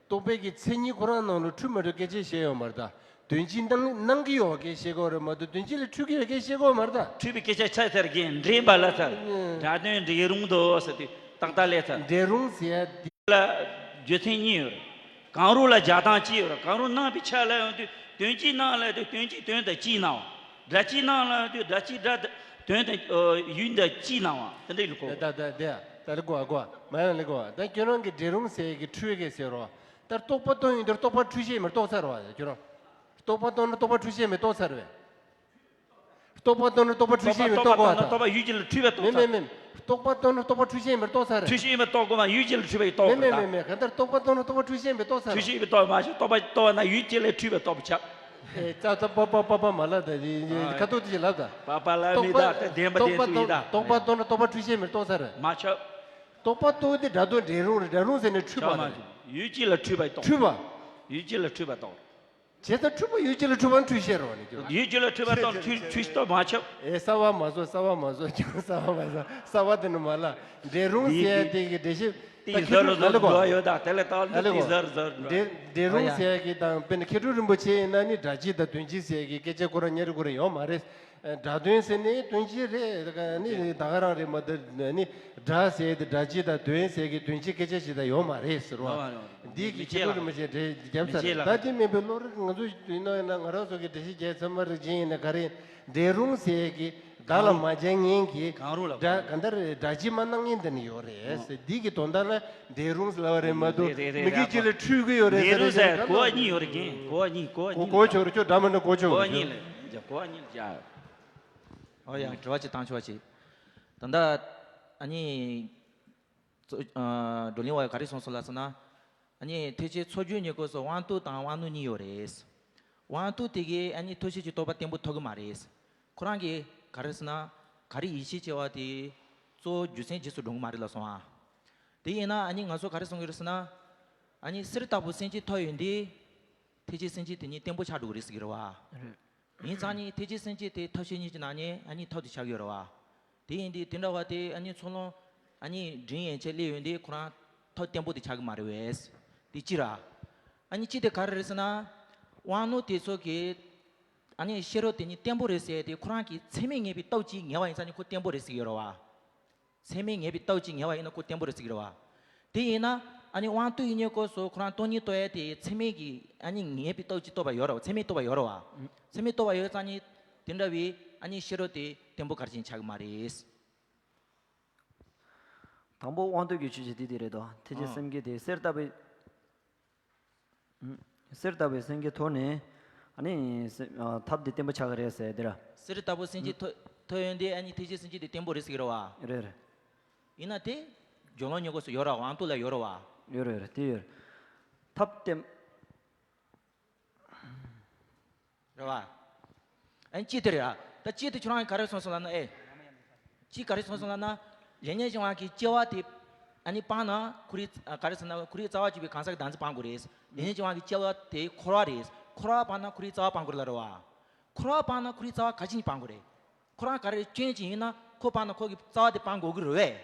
རྟོག་པའི་གི་མཚན་ཉིད་ཁོ་རང་ནང་ལ་འཁྲུལ་མ་འཁྲུལ་སྐད་ཆ་བཤད་ཡོད་མ་རེད་ད། དོན་སྤྱི་སྣང་སྣང་གི་ཡོད་པ་སྐད་བཤད་གོ་རེད་མ་གཏོགས་དོན་སྤྱི་ལ་འཁྲུལ་གི་ཡོད་སྐད་བཤད་གོ་མ་རེད་ད། འཁྲུལ་པའི་སྐད་ཆ་ཆ་ཚར་གི་འདྲེན་པ་ལ་ཚར། ཨང་། སྒྲ་དོན་འབྲས་རུང་དུ་ཟེར་དུས་ཏག་ཏག་ལས་ཚར། འབྲས་རུང་ཟེར་ཡ་དེ། ལ་རྒྱུ་མཚན་གཉིས་ཡོད་རེད། གང་རུང་ལ་སྦྱར་སྟངས་གཅིག་ཡོད་རེད། གང་རུང་སྣང་བའི་ཆ་ལ་ཡོང་དུས་དོན་སྤྱི་སྣང་ལ་དུས་དོན་སྤྱི་དོན་དང་གཅིག་སྣང་བ། སྒྲ་སྤྱི་སྣང་ལ་དུས་སྒྲ་སྤྱི་སྒྲ་དང་དོན་དང་ཡུལ་དང་གཅིག་སྣང་བ་དེ་འདྲ་ཡིན་གོ། ད་ད་ད་ད་ལ་གོ་བ་གོ་བ་མ་ཡང་ལ་གོ་བ་ད་ཁྱོད་རང་གི་འབྲས་རུང་ཟེར་གི་འཁྲུལ་གི་ཟེར་རོ། ད་རྟོག་པ་སྟོན་ཡོང་དུས་རྟོག་པ་འཁྲུལ་ཤེས་མེད་རྟོགས་ཚར་བ་ཁྱོད་རང་། རྟོག་པ་སྟོན་ན་རྟོག་པ་འཁྲུལ་ཤེས་མེད་རྟོགས་ཚར་བས། རྟོག་པ་སྟོན་ན་རྟོག་པ་འཁྲུལ་ཤེས་མེད་རྟོགས་དགོས་པ་དང་། རྟོག་པ་ཡུལ་གཅིག་ལ་འཁྲུལ་བས་རྟོགས་ཚར། མེད་མེད་མེད། རྟོག་པ་སྟོན་ན་རྟོག་པ་འཁྲུལ་ཤེས་མེད་རྟོགས་ཚར། འཁྲུལ་ཤེས་མེད་རྟོགས་དགོས་པ་ཡུལ་གཅིག་ལ་འཁྲུལ་བས་རྟོགས་མེད་མེད་མེད་མེད་གང་ལྟར་རྟོག་པ་སྟོན་ན་རྟོག་པ་འཁྲུལ་ཤེས་མེད་རྟོགས་ཚར། འཁྲུལ་ཤེས་མེད་རྟོགས་མ་ཤེས་རྟོག་པ་རྟོགས་ན་ཡུལ་གཅིག་ལ་འཁྲུལ་བས་རྟོགས་པ་ཆགས། ཨེ་ཙག་ཙག་པ་པ་པ་པ་མ་ལབ་ད་དེ་ཁ་ཐུག་དེ་ཅིག་ལབ་ད། པ་པ་ལབ་མི་ད་དེ་བདེན་པ་བདེན་ཚུལ་ཡིན་ད། རྟོག་པ་སྟོན་ན་རྟོག་པ་འཁྲུལ་ཤེས་མེད་རྟོགས་ཚར། མ་ཆགས། རྟོག་པ་སྟོན་དེ་སྒྲ་དོན་འབྲས་རུང་རེད། འབྲས་རུང་ཟེར་ནས་འཁྲུལ་པ་རེད། ཡུལ་གཅིག་ལ་འཁྲུལ་བས་རྟོགས། འཁྲུལ་པ། ཡུལ་གཅིག་ལ་འཁྲུལ་བས་རྟོགས། བྱས་ཙང་འཁྲུལ་པ་ཡུལ་གཅིག་ལ་འཁྲུལ་པ་འཁྲུལ་ཤེས་རོགས་ནི་ཁྱོད། ཡུལ་གཅིག་ལ་འཁྲུལ་པ་རྟོགས་འཁྲུལ་འཁྲུལ་རྟོགས་མ་ཆོག། ཨེ་གསར་བ་མ་བཟོ་གསར་བ་མ་བཟོ་ཀྱང་གསར་བ་མ་བཟོ་གསར་བ་དེ་ནི་མ་ལ་འབྲས་རུང་ཟེར་ཡ་དེ་གི་འགྲེལ་བཤད་ད་ཁྱེད་ཚོ་ལ་ལ་གོ། ཡོད་ད་དེ་ལ་ད་ལ་གོ། ཟར་ཟར་འབྲས་འབྲས་རུང་ཟེར་ཡ་གི་དང་དཔེར་ན་མཁས་གྲུབ་རིན་པོ་ཆེ་ཡིན་ན་ནི་སྒྲ་སྤྱི་དང་དོན་སྤྱི་ཟེར་ཡ་གི་སྐད་ཆ་ཁོ་རང་ཉེ་རུ་ཁོ་རང་ཡོད་མ་རེད། སྒྲ་དོན་ཟེར་ནི་དོན་སྤྱི་རེད། ནི་ད་ག་རང་རེད་མ་གཏོགས་ནི་སྒྲ་ཟེར་དེ་སྒྲ་སྤྱི་དང་དོན་ཟེར་གི་དོན་སྤྱི་སྐད་ཆ་ཞིག་དང་ཡོད་མ་རེད་ཟེར་བ། འདི་གི་ཁྱེད་ཚོ་རིན་པོ་ཆེ་འགྲེལ་རྒྱབ་ཚར་རེད། ད་དེ་མིན་པའི་བློ་རིག་ང་ཚོ་ཡིན་ན་ཡིན་ན་ང་རང་ཚོ་གི་འགྲེལ་བཤད་རྒྱག་ཚར་མ་རེད་ཅན་ཡིན་ན་ག་རེ་འབྲས་རུང་ཟེར་གི་བདག་ལ་མ་སྦྱར་མཁན་གྱི་གང་རུང་ལ་སྒྲ་གང་ལྟར་སྒྲ་སྤྱི་མ་སྣང་མཁན་དེ་ནི་ཡོད་རེད་ཟེར། འདི་གི་དོན་དག་ལ་འབྲས་རུང་ཟེར་ལབ་པ་རེད་མ་གཏོགས་མི་གི་ཅི་ལ་འཁྲུལ་གི་ཡོད་རེད་ཟེར་རེད་ཟེར། གོ་བ་གཉིས་ཡོད་རེད་རྒན། གོ་བ་གཉིས་གོ་བ་གཉིས་གོ་ཆོག་རེད། ཁྱོད་འདྲ་མི་འདྲ་གོ་ཆོག་གོ་བ་གཉིས་ལ་གོ་བ་གཉིས་ལ་ཨོ་ཡ་དྲི་བ་ཅིག་བཏང་ཆོག་ཅིག་ད་ལྟ་ཨ་ནི། གཙོ- ཨ། བགྲོ་གླེང་བ་ག་རེ་གསུངས་སོང་ལབ་སོང་ན། ཨ་ནི་ཐེག་ཆེན་མཚོ་རྒྱུད་ཉེར་དགུ་སོགས་དབང་རྟུལ་དང་དབང་རྣོན་གཉིས་ཡོད་རེད། དབང་རྟུལ་དེ་གས་ཨ་ནི་ཐུགས་རྗེ་ཆེན་རྟོགས་པ་བརྟན་པོ་ཐོབ་གི་མ་རེད། ཁོ་རང་གིས་ག་རེ་ཟེར་ན། ག་རེ་ཡིད་ཆེས་བྱས་པ་དེ་གཙོ་བོ་རྒྱུ་མཚན་རྗེས་སུ་འགྲོ་གི་མ་རེད་ལབ་སོང་ཨ། དེ་ཡིན་ན་ཨ་ནི་ང་ཚོ་ག་རེ་གསུང་གི་རེད་ཟེར་ན། ཨ་ནི་གསེར་ལྟ་བུ་སེམས་ཅན་ཐོབ་ཡོང་དུས། ཐེག་ཆེན་སེམས་བསྐྱེད་དེ་ཉིད་བརྟན་པོ་ཆགས་འགྲོ་གི་རེད་ཟེར་གྱི་རེད་བ། རེད། ཡིན་ཙང་ནི་ཐེག་ཆེན་སེམས་བསྐྱེད་དེ་ཐབས་ཤེས་གཉིས་ཀྱི་ནང་ནས་ཨ་ནི་ཐབས་དེ་ཆགས་ཀྱི་ཡོད་རེད་བ། དེ་ཡིན་དུས་དེ་འདྲ་བ་དེ་ཨ་ནི་ཚོགས་ལམ་ཨ་ནི་འབྲིང་ཡན་ཆད་སླེབས་ཡོང་དུས་ཁོ་རང་ཐབས་བརྟན་པོ་དེ་ཆགས་ཀྱི་མ་རེད་བས། དེ་གཅིག་ར། ཨ་ནི་གཅིག་དེ་ག་རེ་རེད་ཟེར་ན། དབང་རྣོན་དེ་ཚོ་གིས་ཨ་ནི་ཤེས་རབ་དེ་ཉིད་བརྟན་པོ་རེད་ཟེར་ཏེ་ཁོ་རང་གིས་ཚད་མས་ངེས་པའི་སྟོབས་ཀྱིས་ངེས་པ་ཡིན་ཙང་ནི་ཁོ་བརྟན་པོ་རེད་ཟེར་གྱི་ཡོད་རེད་བ། ཚད་མས་ངེས་པའི་སྟོབས་ཀྱིས་ངེས་པ་ཡིན་ན་ཁོ་བརྟན་པོ་རེད་ཟེར་གྱི་རེད་བ། དེ་ཡིན་ན་ཨ་ནི་དབང་རྟུལ་གཉེན་པོ་སོགས་ཁོ་རང་སྟོང་ཉིད་རྟོགས་ཡ་དེ་ཚད་མས་ཀྱིས་ཨ་ནི་ངེས་པའི་སྟོབས་ཀྱིས་རྟོགས་པ་ཡོད་རེད་བ། ཚད་མས་རྟོགས་པ་ཡོད་རེད་བ། ཚད་མས་རྟོགས་པ་ཡོད་ཙང་ནི་དེ་འདྲ་བའི་ཨ་ནི་ཤེས་རབ་དེ་བརྟན་པོ་ག་རེ་བྱས་ནས་ཆགས་ཀྱི་མ་རེད། དང་པོ་དབང་རྟུལ་གྱི་ཆོས་ཅན་དེ་དེ་རེད་དོ། ཐེག་ཆེན་ཨང་། སེམས་བསྐྱེད་དེ་གསེར་ལྟ་བུའི། ཨུམ། གསེར་ལྟ་བུའི་སེམས་ཀྱི་ཐོག་ནས། ཨ་ནི་སེ་ཨ་ཐབས་དེ་བརྟན་པོ་ཆགས་ཀྱི་རེད་ཟེར་དེ་ར། གསེར་ལྟ་བུ་སེམས་ཀྱི་ཐོག་ཐོག་ཡོན་ཏན་ཨ་ནི་ཐེག་ཆེན་སེམས་བསྐྱེད་དེ་བརྟན་པོ་རེད་ཟེར་གྱི་རེད་བ། རེད་རེད། ཡིན་ན་དེ་སྦྱོར་ཀློག་ཉེ་སྐོར་སུ་ཡོད་ར། དབང་རྟུལ་ལ་ཡོད་ར་བ། ཡོད་རེད་རེད། དེ་ཡོད་རེད། ཐབས་བརྟན། རེད་བ། ཨ་ནི་གཅིག་དེ་རེད་ཨ། ད་གཅིག་དེ་ཁྱོད་རང་གིས་ག་རེ་གསུངས་སོང་ལབ་ན་ཨེ། གཅིག་ག་རེ་གསུངས་སོང་ལབ་ན། ལས་ཉོན་སྦྱོང་བ་གི་སྐྱེ་བ་དེ། ཨ་ནི་སྤངས་ན་ཁོ་རའི་ཨ་ག་རེ་ཟེར་ན་ཁོ་རའི་རྩ་བ་གཅོད་པའི་གང་ཟག་གི་བདག་འཛིན་སྤང་དགོས་རེད། ལས་ཉོན་སྦྱོང་བ་གི་སྐྱེ་བ་དེ་འཁོར་བ་རེད། འཁོར་བ་སྤངས་ན་ཁོ་རའི་རྩ་བ་སྤང་དགོས་ལབ་རེད་བ། འཁོར་བ་སྤངས་ན་ཁོ་རའི་རྩ་བ་ག་ཅི་ཡིན་སྤང་དགོས་རེད། ཁོ་རང་ག་རེ་སྐྱོན་ཅིག་ཡིན་ན་ཁོ་སྤངས་ན་ཁོ་གི་རྩ་བ་དེ་སྤང་དགོས་ཀྱི་རེད་བས།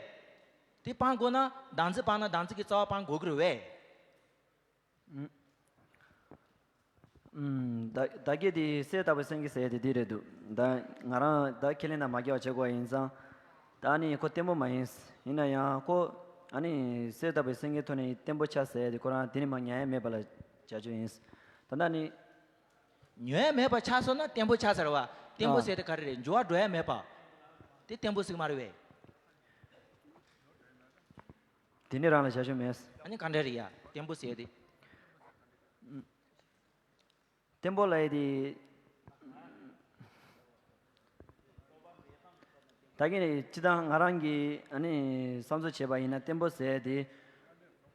དེ་སྤང་དགོས་ན་བདག་འཛིན་སྤངས་ན་བདག་འཛིན་གྱི་རྩ་བ་སྤང་དགོས་ཀྱི་རེད་བས། ཨུམ། ད་ད་གི་དེ་གསེར་ལྟ་བུའི་སེམས་ཀྱི་ཟེར་དེ་འདི་རེད་འདུག་ད་ང་རང་ད་ཁས་ལེན་དང་མ་འགལ་བ་བྱེད་དགོས་ཡིན་ཙང་། ད་ནི་ཁོ་བརྟན་པོ་མ་ཡིན། ཡིན་ན་ཡང་ཁོ་ཨ་ནི་གསེར་ལྟ་བུའི་སེམས་ཀྱི་ཐོག་ནས་བརྟན་པོ་ཆགས་ཟེར་དེ་ཁོ་རང་དེ་ནི་མ་ཉམས་ཡ་མེད་པ་ལ་བྱ་རྒྱུ་ཡིན། ད་ལྟ་ནི། ཉམས་ཡ་མེད་པ་ཆགས་སོང་ན་བརྟན་པོ་ཆགས་ཚར་བ། བརྟན་པོ་ཨ་ཟེར་དེ་ག་རེ་རེད། འགྱུར་བ་འགྲོ་ཡ་མེད་པ། དེ་བརྟན་པོ་ཟེར་གི་མ་རེད་བས། དེ་ནི་རང་ལ་བྱ་རྒྱུ་མེད། ཨ་ནི་ག་འདྲ་རེད་ཡ་བརྟན་པོ་ཟེར་དེ། བརྟན་པོ་ལབ་ཡས་དེ། ད་གིན་ནས་སྤྱིར་བཏང་ང་རང་གིས་ཨ་ནི་བསམ་ཚུལ་བྱས་པ་ཡིན་ན་བརྟན་པོ་ཟེར་ཡས་དེ།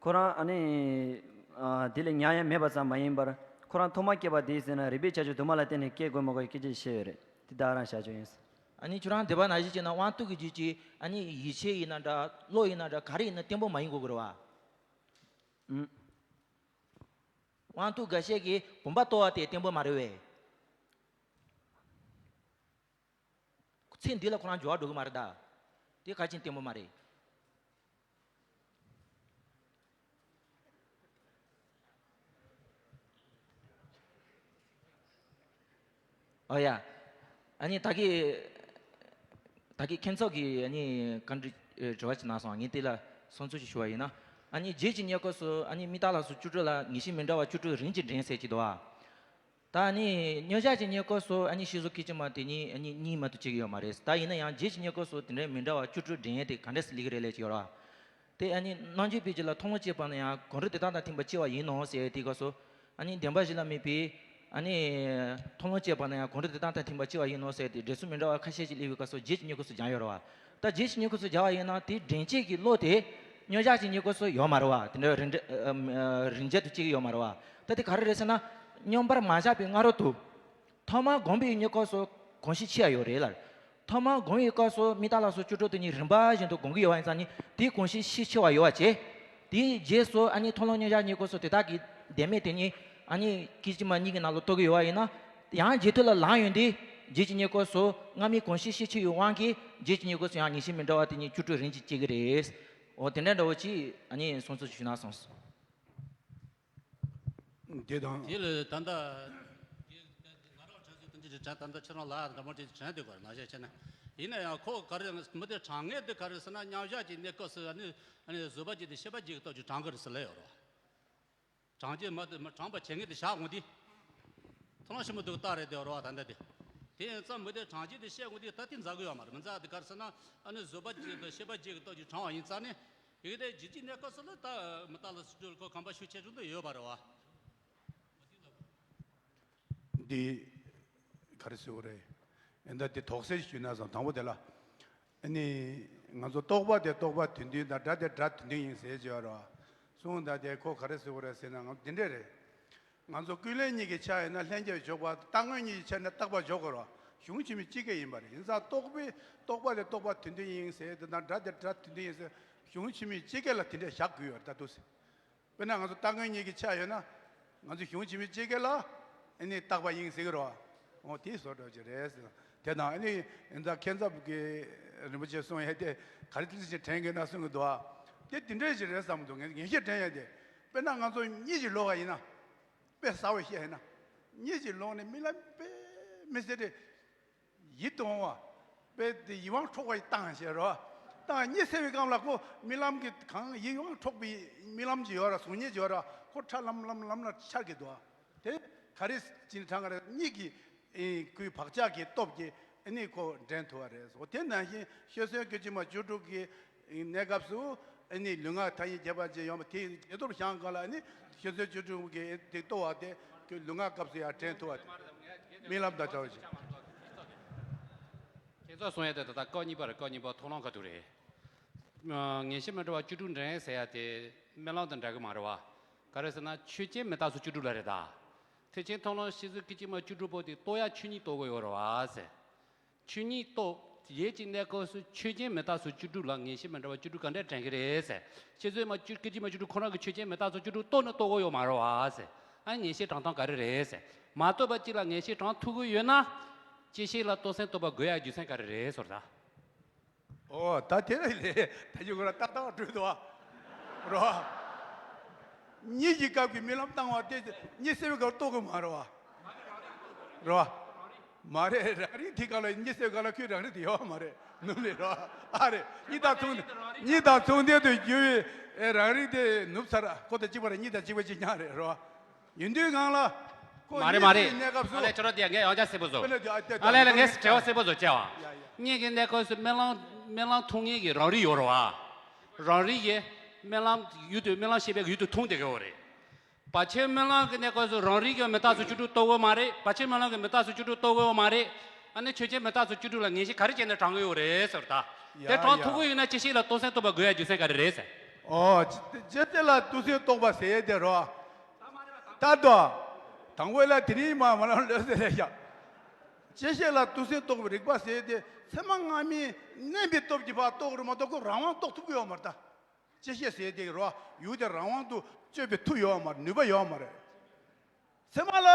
ཁོ་རང་ཨ་ནི་ཨ་དེ་ལས་ཉམས་ཡ་མེད་པ་ཙམ་མ་ཡིན་པར་ཁོ་རང་ཐོག་མར་སྐྱེས་པ་དེ་ཟེར་ན་རིགས་པས་ཁྱབ་བྱ་དུ་མ་ལ་བརྟེན་ནས་སྐྱེ་དགོས་མ་དགོས་སྐད་ཆ་བཤད་ཡོད་རེད། དེ་ད་རང་བྱ་རྒྱུ་ཡིན། ཨ་ནི་ཁྱོད་རང་འདོད་པ་ནང་བཞིན་བྱས་ན་དབང་རྟུལ་གྱི་རྒྱུད་ཀྱི་ཨ་ནི་ཡིད་ཆེས་ཡིན་ན་འདྲ་བློ་ཡིན་ན་འདྲ་ག་རེ་ཡིན་ན་བརྟན་པོ་མ་ཡིན་དགོས་ཀྱི་རེད་བ། ཨུམ། དབང་རྟུལ་འགའ་ཤས་ཀྱིས་བུམ་པ་གཏོར་བ་དེ་བརྟན་པོ་མ་རེད་བས། ཚེ་འདི་ལ་ཁོ་རང་འགྱུར་བ་འགྲོ་གི་མ་རེད་ད། དེ་ག་ཅིན་བརྟན་པོ་མ་རེད། ཨོ་ཡ། ཨ་ནི་ད་གི། ད་གི་ཁྱེད་ཚོ་གི་ཨ་ནི་བཀའ་འདྲི་ཨེ་དྲི་བ་ཅིག་གནང་སོང་། ངས་དེ་ལ་གསུང་ཚུལ་ཅིག་ཞུ་བ་ཡིན་ན། ཨ་ནི་རྗེས་ཀྱི་གནས་སྐབས་སུ་ཨ་ནི་མི་རྟག་ལ་སོགས་བཅུ་དྲུག་ལ་ངེས་ཤེས་མི་འདྲ་བ་བཅུ་དྲུག་རིམ་གྱིས་འདྲེན་ཟེར་གྱི་འདུག་ཨ། ད་ཨ་ནི་མངོན་བྱང་གི་གནས་སྐབས་སུ་ཨ་ནི་ཤེས་བཟོད་སྐད་ཅིག་མ་དེ་ཉིད་ཨ་ནི་གཉིས་མ་གཏོགས་བྱེད་ཀྱི་ཡོད་མ་རེད། ད་ཡིན་ན་ཡང་རྗེས་ཀྱི་གནས་སྐབས་སུ་དེ་འདྲའི་མི་འདྲ་བ་བཅུ་དྲུག་འདྲེན་ཡས་དེ་ག་འདྲས་སེ་སླེབས་ཀྱི་རེད་ལབ་ཀྱི་ཡོད་རེད་བ། དེ་ཨ་ནི་རྣལ་འབྱོར་པའི་རྒྱུད་ལ་མཐོང་ལམ་སྐྱེས་པ་ན་ཡང་གང་རུང་དེ་དག་དང་མཐུན་པར་སྐྱེ་བ་ཡིན་ནོ་ཟེར་དེའི་སྐབས་སུ། ཨ་ནི་བདེན་པ་གཞན་ལ་དམིགས་པའི་ཨ་ནི་མཐོང་ལམ་སྐྱེས་པ་ན་ཡང་གང་རུང་དེ་དག་དང་མཐུན་པར་སྐྱེ་བ་ཡིན་ནོ་ཟེར་དེ་འགྲེལ་ཚུལ་མི་འདྲ་བ་ཁ་ཤས་ཤིག་སླེབས་པའི་སྐབས་སུ་རྗེས་ཀྱི་གནས་སྐབས་སུ་སྦྱར་ཡོད་རེད་བ། ད་རྗེས་ཀྱི་གནས་སྐབས་སུ་སྦྱར་བ་ཡིན་ན་དེ་འདྲེན་བྱེད་ཀྱི་བློ་དེ་མངོན་བྱང་གི་གནས་སྐབས་སུ་ཡོད་མ་རེད་བ། དེ་འདྲ་རིམ་གྲོ་རིམ་གྲོ་དུ་སྐྱེ་གི་ཡོད་མ་རེད་བ། ད་དེ་ག་རེ་རེད་ཟེར་ན། མངོན་པར་མ་བཞག་པའི་སྔ་རོལ་དུ། ཐོག་མར་བསྒོམས་པའི་གནས་སྐབས་སུ་གོམས་གཤིས་ཆེ་བ་ཡོད་རེད་ལ། ཐོག་མར་བསྒོམས་པའི་སྐབས་སུ་མི་རྟག་ལ་སོགས་བཅུ་དྲུག་དེ་ཉིད་རིམ་པ་བཞིན་དུ་སྒོམ་གྱི་ཡོད་པ་ཡིན་ཙང་ནི་དེའི་གོམས་གཤིས་ཤས་ཆེ་བ་ཡོད་པ་བྱས། དེའི་རྗེས་སུ་ཨ་ནི་མཐོང་ལམ་མངོན་བྱང་གནས་སྐབས་སུ་དེ་དག་གི་བདེན་མེད་དེ་ཉིད་ཨ་ནི་སྐད་ཅིག་མ་གཉིས་ཀྱི་ནང་ལ་རྟོགས་ཀྱི་ཡོད་པ་ཡིན་ན། ཡང་རྗེས་མཐུད་ལ་ལངས་ཡོང་དུས་རྗེས་ཀྱི་གནས་སྐབས་སུ་སྔ་མའི་གོམས་གཤིས་ཤས་ཆེ་བའི་དབང་གིས་རྗེས་ཀྱི་གནས་སྐབས་སུ་ཡང་ངེས་ཤེས་མི་འདྲ་བ་དེ་ཉིད་བཅུ་དྲུག་རིམ་གྱིས་སྐྱེ་གི་རེད། འོ་དེ་འདྲ་འདྲ་བོ་ཅིག་ཨ་ནི་གསུང་ཚུལ་ཞུས་ན་བསམས་སོང་། འདི་དང་། དེ་ལ་ད་ལྟ་ང་རང་དྲན་གསོ་དེ་འདྲ་དྲན། ད་ལྟ་ཁྱེད་རང་ལ་འདྲ་མོ་དེ་དྲན་དེ་གོ་མ་བྱས་བྱས་ན། ཡིན་ན་ཡང་ཁོ་ག་རེ་མི་དེ་དྲང་ངེས་དེ་ག་རེ་ཟེར་ན། མངོན་བྱང་གི་གནས་སྐབས་སུ་ཨ་ནི་ཨ་ནི་བཟོད་པ་བསྐྱེད་དེ་ཤེས་པ་བསྐྱེད་ཀྱི་སྟོབས་ཀྱིས་དྲང་གི་རེད་ཟེར་ལབ་ཡོད་རེད་བ། དྲང་བྱེད་མ་དེ་མ་དྲང་པ་བྱེད་ངེས་དེ་བཞག་འོང་དུས། ཐོག་མ་ཆེན་པོ་འདུག་རྟགས་རེད་དེ་རེད་བ། ད་ལྟ་དེ། དེ་ཡིན་ཙང་མི་དེ་དྲང་བྱེད་དེ་ཤེས་འོང་དུས་ད་དེ་མཛའ་གི་ཡོད་མ་རེད། མི་མཛའ་དེ་ག་རེ་ཟེར་ན། ཨ་ནི་བཟོད་པ་བསྐྱེད་དེ་ཤེས་པ་བསྐྱེད་ཀྱི་སྟོབས་ཀྱིས་དྲང་བ་ཡིན་ཙང་ནི། ཡིན་དེ་རྗེས་ཀྱི་གནས་སྐབས་སུ་ལ་ད་མི་རྟག་ལ་སོགས་བཅུ་དྲུག་ཁོ་གོམས་པ་ཤུགས་ཆེ་ཆུང་དུ་ཡོད་པ་རེད་བ། འདི་ག་རེ་ཟེར་དགོས་རེད། ཨེ་ད་འདི་དོགས་སེལ་ཞུས་ན་བསམ། དང་པོ་དེ་ལ། ཨ་ནི་ང་ཚོ་རྟོག་པ་དེ་རྟོག་པ་དོན་མཐུན་དང་སྒྲ་དེ་སྒྲ་དོན་མཐུན་ཡིན་ཟེར་བྱས་པ་རེད་བ། གསུངས་ད་དེ་ཁོ་ག་རེ་ཟེར་དགོས་རེད་ཟེར་ན། ང་འདི་འདྲས་རེད། ང་ཚོ་ཀུན་ལས་རྙེད་ཀྱི་ཆ་ཡིན་ན་ལྷན་སྐྱེས་འཇོག་པ། རྟག་དངོས་རྙེད་ཀྱི་ཆ་ཡིན་ན་རྟག་པ་འཇོག་དགོས་རེད་བ། གཞུང་ཆེན་མོའི་སྤྱི་སྐད་ཡིན་པ་རེད། ཡིན་ཙང་རྟོག་པའི་རྟོག་པ་དེ་རྟོག་པ་དོན་མཐུན་ཡིན་ཟེར་དེ་དང་སྒྲ་དེ་སྒྲ་དོན་མཐུན་ཡིན་ཟེར། གཞུང་ཆེན་མོའི་སྤྱི་སྐད་ལ་དེ་འདྲས་བཞག་དགོས་ཡོད་རེད་ད་དུ་ཟེར། དཔེར་ན་ང་ཚོ་རྟག་དངོས་རྙེད་ཀྱི་ཆ་ཡོད་ན། ང་ཚོ་གཞུང་ཆེན་མོའི་སྤྱི་སྐད་ལ་ཨ་ནི་རྟག་པ་ཡིན་ཟེར་གྱི་རེད་བ། འོ་དེ་བཟོ་འདྲ་ཅིག་རེད་ཟེར། དེ་དང་ཨ་ནི་ཡིན་ཙང་མཁྱེན་ཚབ་ཀྱིས་རིན་པོ་ཆེ་གསུངས་ཡས་དེ་ག་རེ་ཅིག་དྲན་གྱི་ན་གསུང་གི་འདུག་ཨ། དེ་དེ་འདྲ་ཅིག་རེད་བསམ་གྱི་འདུག་ངས་ངེས་ཤེས་དྲན་ཡས་དེ། དཔེར་ན་ང་ཚོ་གཉིད་ཅིག་ལོག་པ་ཡིན་ན། དཔེ་གསལ་པོ་བཤད་ཡིན་ན། གཉིད་ཅིག་ལོག་ནས་རྨི་ལམ་དཔེ་མི་སྲིད་དེ། ཡིད་དུ་འོང་བ། དཔེ་དེ་ཡིད་དབང་འཕྲོག་པ་ཡི་བཏང་བྱས་རོ། བཏང་གཉིད་སད་པའི་སྐབས་ལ་ཁོ་རྨི་ལམ་གྱི་གང་ཡིད་དབང་འཕྲོག་པའི་རྨི་ལམ་གྱི་ཡོད་ར། གཟུགས་བརྙན་གྱི་ཡོད་ར། ཁོ་ཁྲ་ལམ་ལམ་ལམ་ལ་འཆར་གྱི་འདུག་དེ་ག་རེ་ཅིན་དྲང་ག་རེ་གཉིད་ཀྱི་ཨེ་ཁོའི་བག་ཆགས་ཀྱི་སྟོབས་ཀྱིས་ཨ་ནི་ཁོ་འདྲེན་ཐུབ་པ་རེད་ཟེར། དེ་ནང་བཞིན་ཤོད་སྲོལ་སྐད་ཅིག་མ་བཅུ་དྲུག་གི་ གནས་སྐབས་སུ་ཨ་ནི་ལུས་ངག་ཐ་སྙད་ཁྱད་པར་ཅན་ཡོད་པ་དེ་རྗེས་ཐོབ་བྱང་ག་ལ་ཨ་ནི་ཤེས་བཟོད་བཅུ་དྲུག་གི་དེ་རྟོགས་པ་དེ་ཁོའི་ལུས་ངག་སྐབས་སུ་ཡང་དྲན་ཐུབ་པ་དེ་རྨི་ལམ་དང་འདྲ་བ་ཞིག་ཁྱེད་ཚོ་གསུང་ཡ་དེ་ད་ལྟ་སྐབས་གཉིས་པ་རེད། སྐབས་གཉིས་པ་མཐོང་ལམ་ཁ་ཐུག་རེད། ངེས་ཤེས་མི་འདྲ་བ་བཅུ་དྲུག་འདྲེན་ཟེར་ཡ་དེ་རྨི་ལམ་དང་འདྲ་གི་མ་རེད་བ། ག་རེ་ཟེར་ན་ཆོས་ཅན་མི་རྟག་སོགས་བཅུ་དྲུག་ལ་རེད་ད། ཐེག་ཆེན་མཐོང་ལམ་ཤེས་བཟོད་སྐད་ཅིག་མ་བཅུ་དྲུག་པོ་དེ་རྟོགས་ཡ་ཆོས་ཉིད་རྟོགས་དགོས་ཡོད་རེད་བ་ཟེར། ཆོས་ཉིད་རྟོགས་ཡས་ཀྱི་གནས་སྐབས་སུ་ཆོས་ཅན་མི་རྟག་སོགས་བཅུ་དྲུག་ལ་ངེས་ཤེས་མི་འདྲ་བ་བཅུ་དྲུག་ག་འདྲ་དྲན་གྱི་རེད་ཟེར། ཤེས་བཟོད་མ་བཅུ་སྐད་ཅིག་མ་བཅུ་དྲུག་ཁོ་རང་གི་ཆོས་ཅན་མི་རྟག་སོགས་བཅུ་དྲུག་རྟོགས་ནི་རྟོགས་དགོས་ཡོད་མ་རེད་བ་ཟེར། ཨ་ངེས་ཤེས་དྲངས་སྟངས་ག་རེ་རེད་ཟེར། མ་རྟོགས་པ་གཅིག་ལ་ངེས་ཤེས་དྲངས་ཐུབ་ཀྱི་ཡོད་ན། བཅད་ཤེས་ལ་རྟོགས་ཟིན་རྟོགས་པ་དགོས་ཡ་རྒྱུ་མཚན་ག་རེ་རེད་ཟེར་ད། ཨོ་ད་དེ་ལ་ལས་ད་ཅི་གོ་ར་ཏག་ཏག་འགྲོ་འདུག་བ། རོ། གཉིད་ཀྱི་སྐབས་ཀྱི་རྨི་ལམ་བཏང་བ་དེ་གཉིད་སད་པའི་སྐབས་རྟོགས་ཀྱི་མ་རེད་བ། རོ། མ་རེད། རང་རིག་དེ་སྐབས་ལ་གཉིད་སད་སྐབས་ལ་ཁོའི་རང་རིག་དེ་ཡོད་མ་རེད། ནུབ་ལས་རོ། ཨ་རེད། གཉིད་དང་མཚུངས། གཉིད་དང་མཚུངས་ལྡན་དུ་གྱུར་བའི་རང་རིག་དེ་ནུབ་ཚར། ཁོ་དང་གཅིག་པ་རེད། གཉིད་དང་གཅིག་པ་གཅིག་རྐྱང་རེད་རོ། ཡིན་དུས་སྒང་ལ། ཁོ་མ་རེད་མ་རེད། གཉིད་སད་གནས་སྐབས་སུ། ཨ་ལས་ཁྱོད་རང་དེ་ངས་ཡང་བསྐྱར་གསལ་པོ་བཟོ། ཨ་ལས་དེ་ཨ་ལས་ལས་ངས་དྲི་བ་གསལ་པོ་བཟོ་བྱས་བ། ཡ་ཡ། གཉིད་ཀྱི་གནས་སྐབས་སུ་རྨི་ལམ་རྨི་ལམ་མཐོང་མཁན་གྱི་རང་རིག་ཡོད་རེད་བ། རང་རིག་གིས་རྨི་ལམ་ཡུལ་དུ་རྨི་ལམ་ཤེས་པའི་ཡུལ་དུ་མཐོང་བསྡད་ཀྱི་ཡོད་རེད། བར་ཆད་རྨི་ལམ་གྱི་གནས་སྐབས་སུ་རང་རིག་གིས་མི་རྟག་སོགས་བཅུ་དྲུག་རྟོགས་ཀྱི་ཡོད་མ་རེད། བར་ཆད་རྨི་ལམ་གྱིས་མི་རྟག་སོགས་བཅུ་དྲུག་རྟོགས་ཀྱི་ཡོད་མ་རེད། ཨ་ནི་ཆོས་ཅན་མི་རྟག་སོགས་བཅུ་དྲུག་ལ་ངེས་ཤེས་ག་རེ་བྱས་ནས་དྲངས་ཀྱི་ཡོད་རེད་ཟེར་ད། ཡ་དེ་དྲངས་ཡ། ཐུབ་ཀྱི་ཡོད་ན་བཅད་ཤེས་ལ་རྟོགས་ཟིན་རྟོགས་པ་དགོས་ཡ་རྒྱུ་མཚན་ག་རེ་རེད་ཟེར། ཨོ། བཅད་ཤེས་ལ་རྟོགས་ཟིན་རྟོགས་པ་ཟེར་ཡས་དེ་རོ། ད་དོ། དང་པོ་ལ་དེ་རིང་མ་མ་ལ་ལོས་ཟེར་ཡ། བཅད་ཤེས་ལ་རྟོགས་ཟིན་རྟོགས་པའི་རིག་པ་ཟེར་ཡས་དེ་ཚད་མ་སྔ་མའི་བརྣན་པའི་སྟོབས་ཀྱིས་ཕར་རྟོགས་རུ་མ་གཏོགས་ཁོ་རང་དབང་རྟོགས་ཐུབ་ཀྱི་ཡོད་མ་རེད་ད། བཅད་ཤེས་ཟེར་དེ་རོ། ཡུལ་དེ་རང་དབང་དུ་གཅོད་པའི་མཐུ་ཡོད་མ་རེད། ནུས་པ་ཡོད་མ་རེད། ཚད་མ་ལ་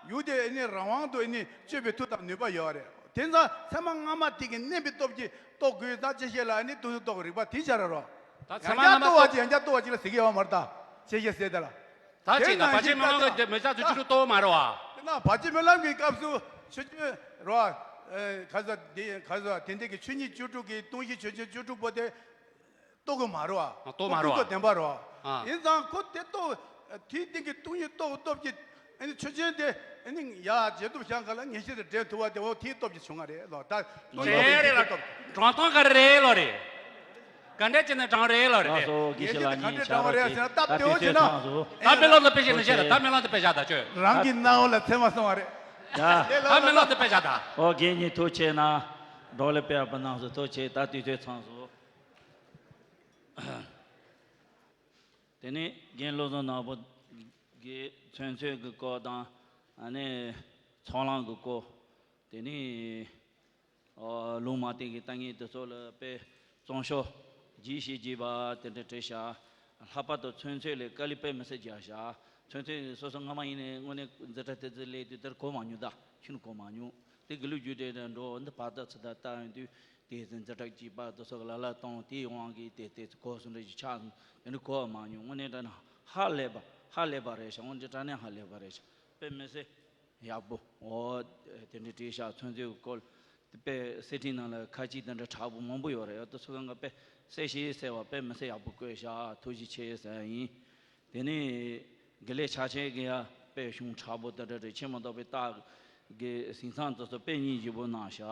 ཡུལ་དེ་ཨ་ནི་རང་དབང་དུ་ཨ་ནི་གཅོད་པའི་མཐུ་དང་ནུས་པ་ཡོད་རེད། དེ་ཙང་ཚད་མ་སྔ་མ་དེ་གི་བརྣན་པའི་སྟོབས་ཀྱིས་རྟོགས་དགོས་ཙང་བཅད་ཤེས་ལ་ཨ་ནི་རྟོགས་ཟིན་རྟོགས་པའི་རིག་པ་དེ་བྱ་ར་རོ། ད་ཚད་མ་ཡང་བསྐྱར་སྔ་མ་རྟོགས་པ་ཅིག་ཡང་བསྐྱར་རྟོགས་པ་ཅིག་ལ་ཟེར་གི་ཡོད་མ་རེད་ད། བཅད་ཤེས་ཟེར་དེ་ལ། ད་དེ་ཅིག་ན་ནང་བར་ཆད་བཞིན་རྨི་ལམ་གྱི་མི་རྟག་སོགས་བཅུ་དྲུག་རྟོགས་མ་རེད་བ། དེ་ན་བར་ཆད་རྨི་ལམ་གྱི་སྐབས་སུ་ཆོས་ཅན་རོ། ཨ། ག་ཟེར་དེ་ག་ཟེར་དེ་འདྲ་གི་ཆོས་ཉིད་བཅུ་དྲུག་གི་སྟོང་གཞི་ཆོས་ཅན་བཅུ་དྲུག་པོ་དེ། རྟོགས་ཀྱི་མ་རེད་བ། རྟོགས་མ་རེད་བ། ཁོ་ཀུན་རྟོག་བདེན་པ་རེད་བ། ཨ། ཡིན་ཙང་ཁོ་དེ་རྟོགས། དེའི་སྟེང་གི་སྟོང་ཉིད་རྟོགས་སྟོབས་ཀྱིས་ཨ་ནི་ཆོས་ཅན་དེ་ཨ་ནི་ཡ་རྗེས་ཐོབ་བྱང་ག་ལ་ངེས་ཤེས་དེ་འདྲེན་ཐུབ་པ་དེ་འོ་དེའི་སྟོབས་ཀྱིས་བྱུང་བ་རེད་ལོ། ད་རེད་རེད་ལ། སྟོབས་ཀྱིས། དྲངས་སྟངས་ག་རེ་རེད་ལོ་རེད། ག་འདྲ་བྱས་ནས་དྲངས་རེད་ལོ་རེད། ལགས་སོ། དགེ་བཤེས་ལགས་ངེས་ཤེས་ག་འདྲ་དྲངས་པ་རེད་ཟེར་ན་སྟབས་བདེ་བོ་བྱས་ན། ད་དཔེ་ཀློག་ཏུ་དཔེ་ཤེས་ནི་བཤད་ད། ད་དཔེ་ཀློག་ཏུ་དཔེ་བཞག་ད་ཁྱོད། རང་གི་སྣང་བ་ལ་ཚད་མ་སོང་བ་རེད། ད་དཔེ་ཀློག་ཏུ་དཔེ་བཞག་ད། ཨོ་རྒན་ཉིད་ཐུགས་རྗེ་གནང་། བགྲོ་གླེང་སྤེལ་བ་རྣམས་སུ་ཐུགས་རྗེ་ཆེ། ད་དུས་ཚོད་ཚང་སོང་། དེ་ནས་རྒན་བློ་བཟང་ནོར་བུ་གིས་ཚུན་ཚོད་ཀྱི་སྐོར་དང་། ཨ་ནི་ཚོགས་ལམ་གྱི་སྐོར། དེ་ནས་ཨོ་ལུང་མ་བསྟན་གྱི་ལྟ་ངན་དེ་ཚོ་ལ་དཔེ་བརྩམས་ཆོས་རྒྱས་བཤད་རྒྱས་པ་དེ་འདྲ་བྲིས་ཤག་ལྷག་པར་དུ་ཚུན་ཚོད་ལས་དཀའ་ལས་དཔེ་མི་སྲིད་རྒྱག་ཤག་ཚུན་ཚོད་སོ་སོ་སྔ་མ་ཡིན་ནའི་དངོས་གནས་འཛིན་གྲྭ་དེ་ཚོ་སླེབས་དུས་དེར་གོ་མ་མྱོང་། ད་ཁྱོན་གོ་མ་མྱོང་། དེ་གི་ལུགས་རྒྱུ་འབྲས་དང་འགྲོ་འདི་བར་དུ་ཚུད་ད་ལྟ་ཡོང་དུས། དེ་ཚོ་འཛིན་གྲྭ་གཅིག་པ་དེ་ཚོ་གི་ལ་ལ་གཏོང་དེའི་དབང་གིས་དེ་དེ་ཚོ་གོ་སོང་འདྲ་ཞིག་ཆགས་སོང་། དེ་འདྲ་གོ་བ་མ་མྱོང་། དངོས་གནས་དྲང་གནས་ཧ་ལས་པ་ཧ་ལས་པ་རེད་ཤག་དངོས་གནས་དྲང་གནས་ཧ་ལས་པ་རེད་ཤག་དཔེ་མི་སྲིད་ཡག་པོ། འོ་དེ་འདྲ་བྲིས་ཤག་ཚུན་ཚོད་སྐོར་དཔེ་གསེར་ཁྲིའི་ནང་ལ་ཁ་ཅིག་དེ་འདྲ་དྲག་པོ་མང་པོ་ཡོད་རེད། དེ་ཚོ་གང་ག་དཔེ་གསལ་ཞིང་གསལ་བ་དཔེ་མི་སྲིད་ཡག་པོ་བཀོད་ཤག་ཐུགས་རྗེ་ཆེ་ཟེར་ཡ་ཡིན། དེ་ནས་དགེ་ལས་ཕྱག་ཆེན་གྱི་ཡང་དཔེ་གཞུང་དྲག་པོ་དེ་འདྲ་རེད། ཆེས་མ་གཏོགས་པའི་རྟགས་ཀྱི་ཟིན་མཚམས་དེ་ཚོ་དཔེ་སྙིང་རྗེ་པོ་གནང་ཤག་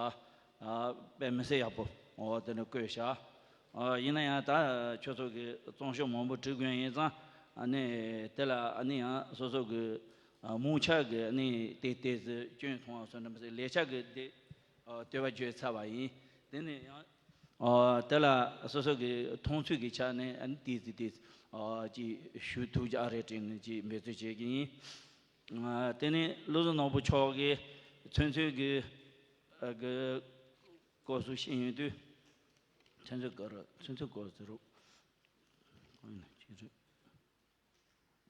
ཨ། དཔེ་མི་སྲིད་ཡག་པོ་འོ་དེ་འདྲ་བཀོད་ཤག་ཨ། ཡིན་ན་ཡང་ད་ཁྱོད་ཚོ་གི་བརྩམས་ཆོས་མང་པོ་འབྲི་དགོས་ཡིན་ཙང་། ཨ་ནི་དེ་ལ་ཨ་ནི་ཡང་སོ་སོ་གི་ཨ་རྨོངས་ཆ་གི་ཨ་ནི་དེ་དེ་ཚོ་སྐྱོན་མཐོང་བ་སོགས་འདྲ་མི་སྲིད། ལས་བྱ་གི་དེ་ཨ་བསྟོད་པ་བརྗོད་ཚར་བ་ཡིན། དེ་ནས་ཡང་། ཨོ། དེ་ལ་སོ་སོ་གི་མཐོང་ཚུལ་གྱི་ཆ་ནས་ཨ་ནི་ཏིས་ཏིས་ཨོ་ཅིག་ཞུ་ཐུབ་ཀྱི་ཨ་རེ་དྲན་ནས་ཅིག་འབད་རྩོལ་བྱེད་ཀྱི་ཡིན། ཨ། དེ་ནས་བློ་བཟང་ནོར་བུ་མཆོག་གིས་ཚུན་ཚོད་ཀྱི་ཨ་གི་སྐོར་སུ་ཤེས་ཡོང་དུས། ཚུན་ཚོད་སྐོར་ཚུན་ཚོད་སྐོར་ཟེར་རོ། ཨ་ནི་ཅི་རེད།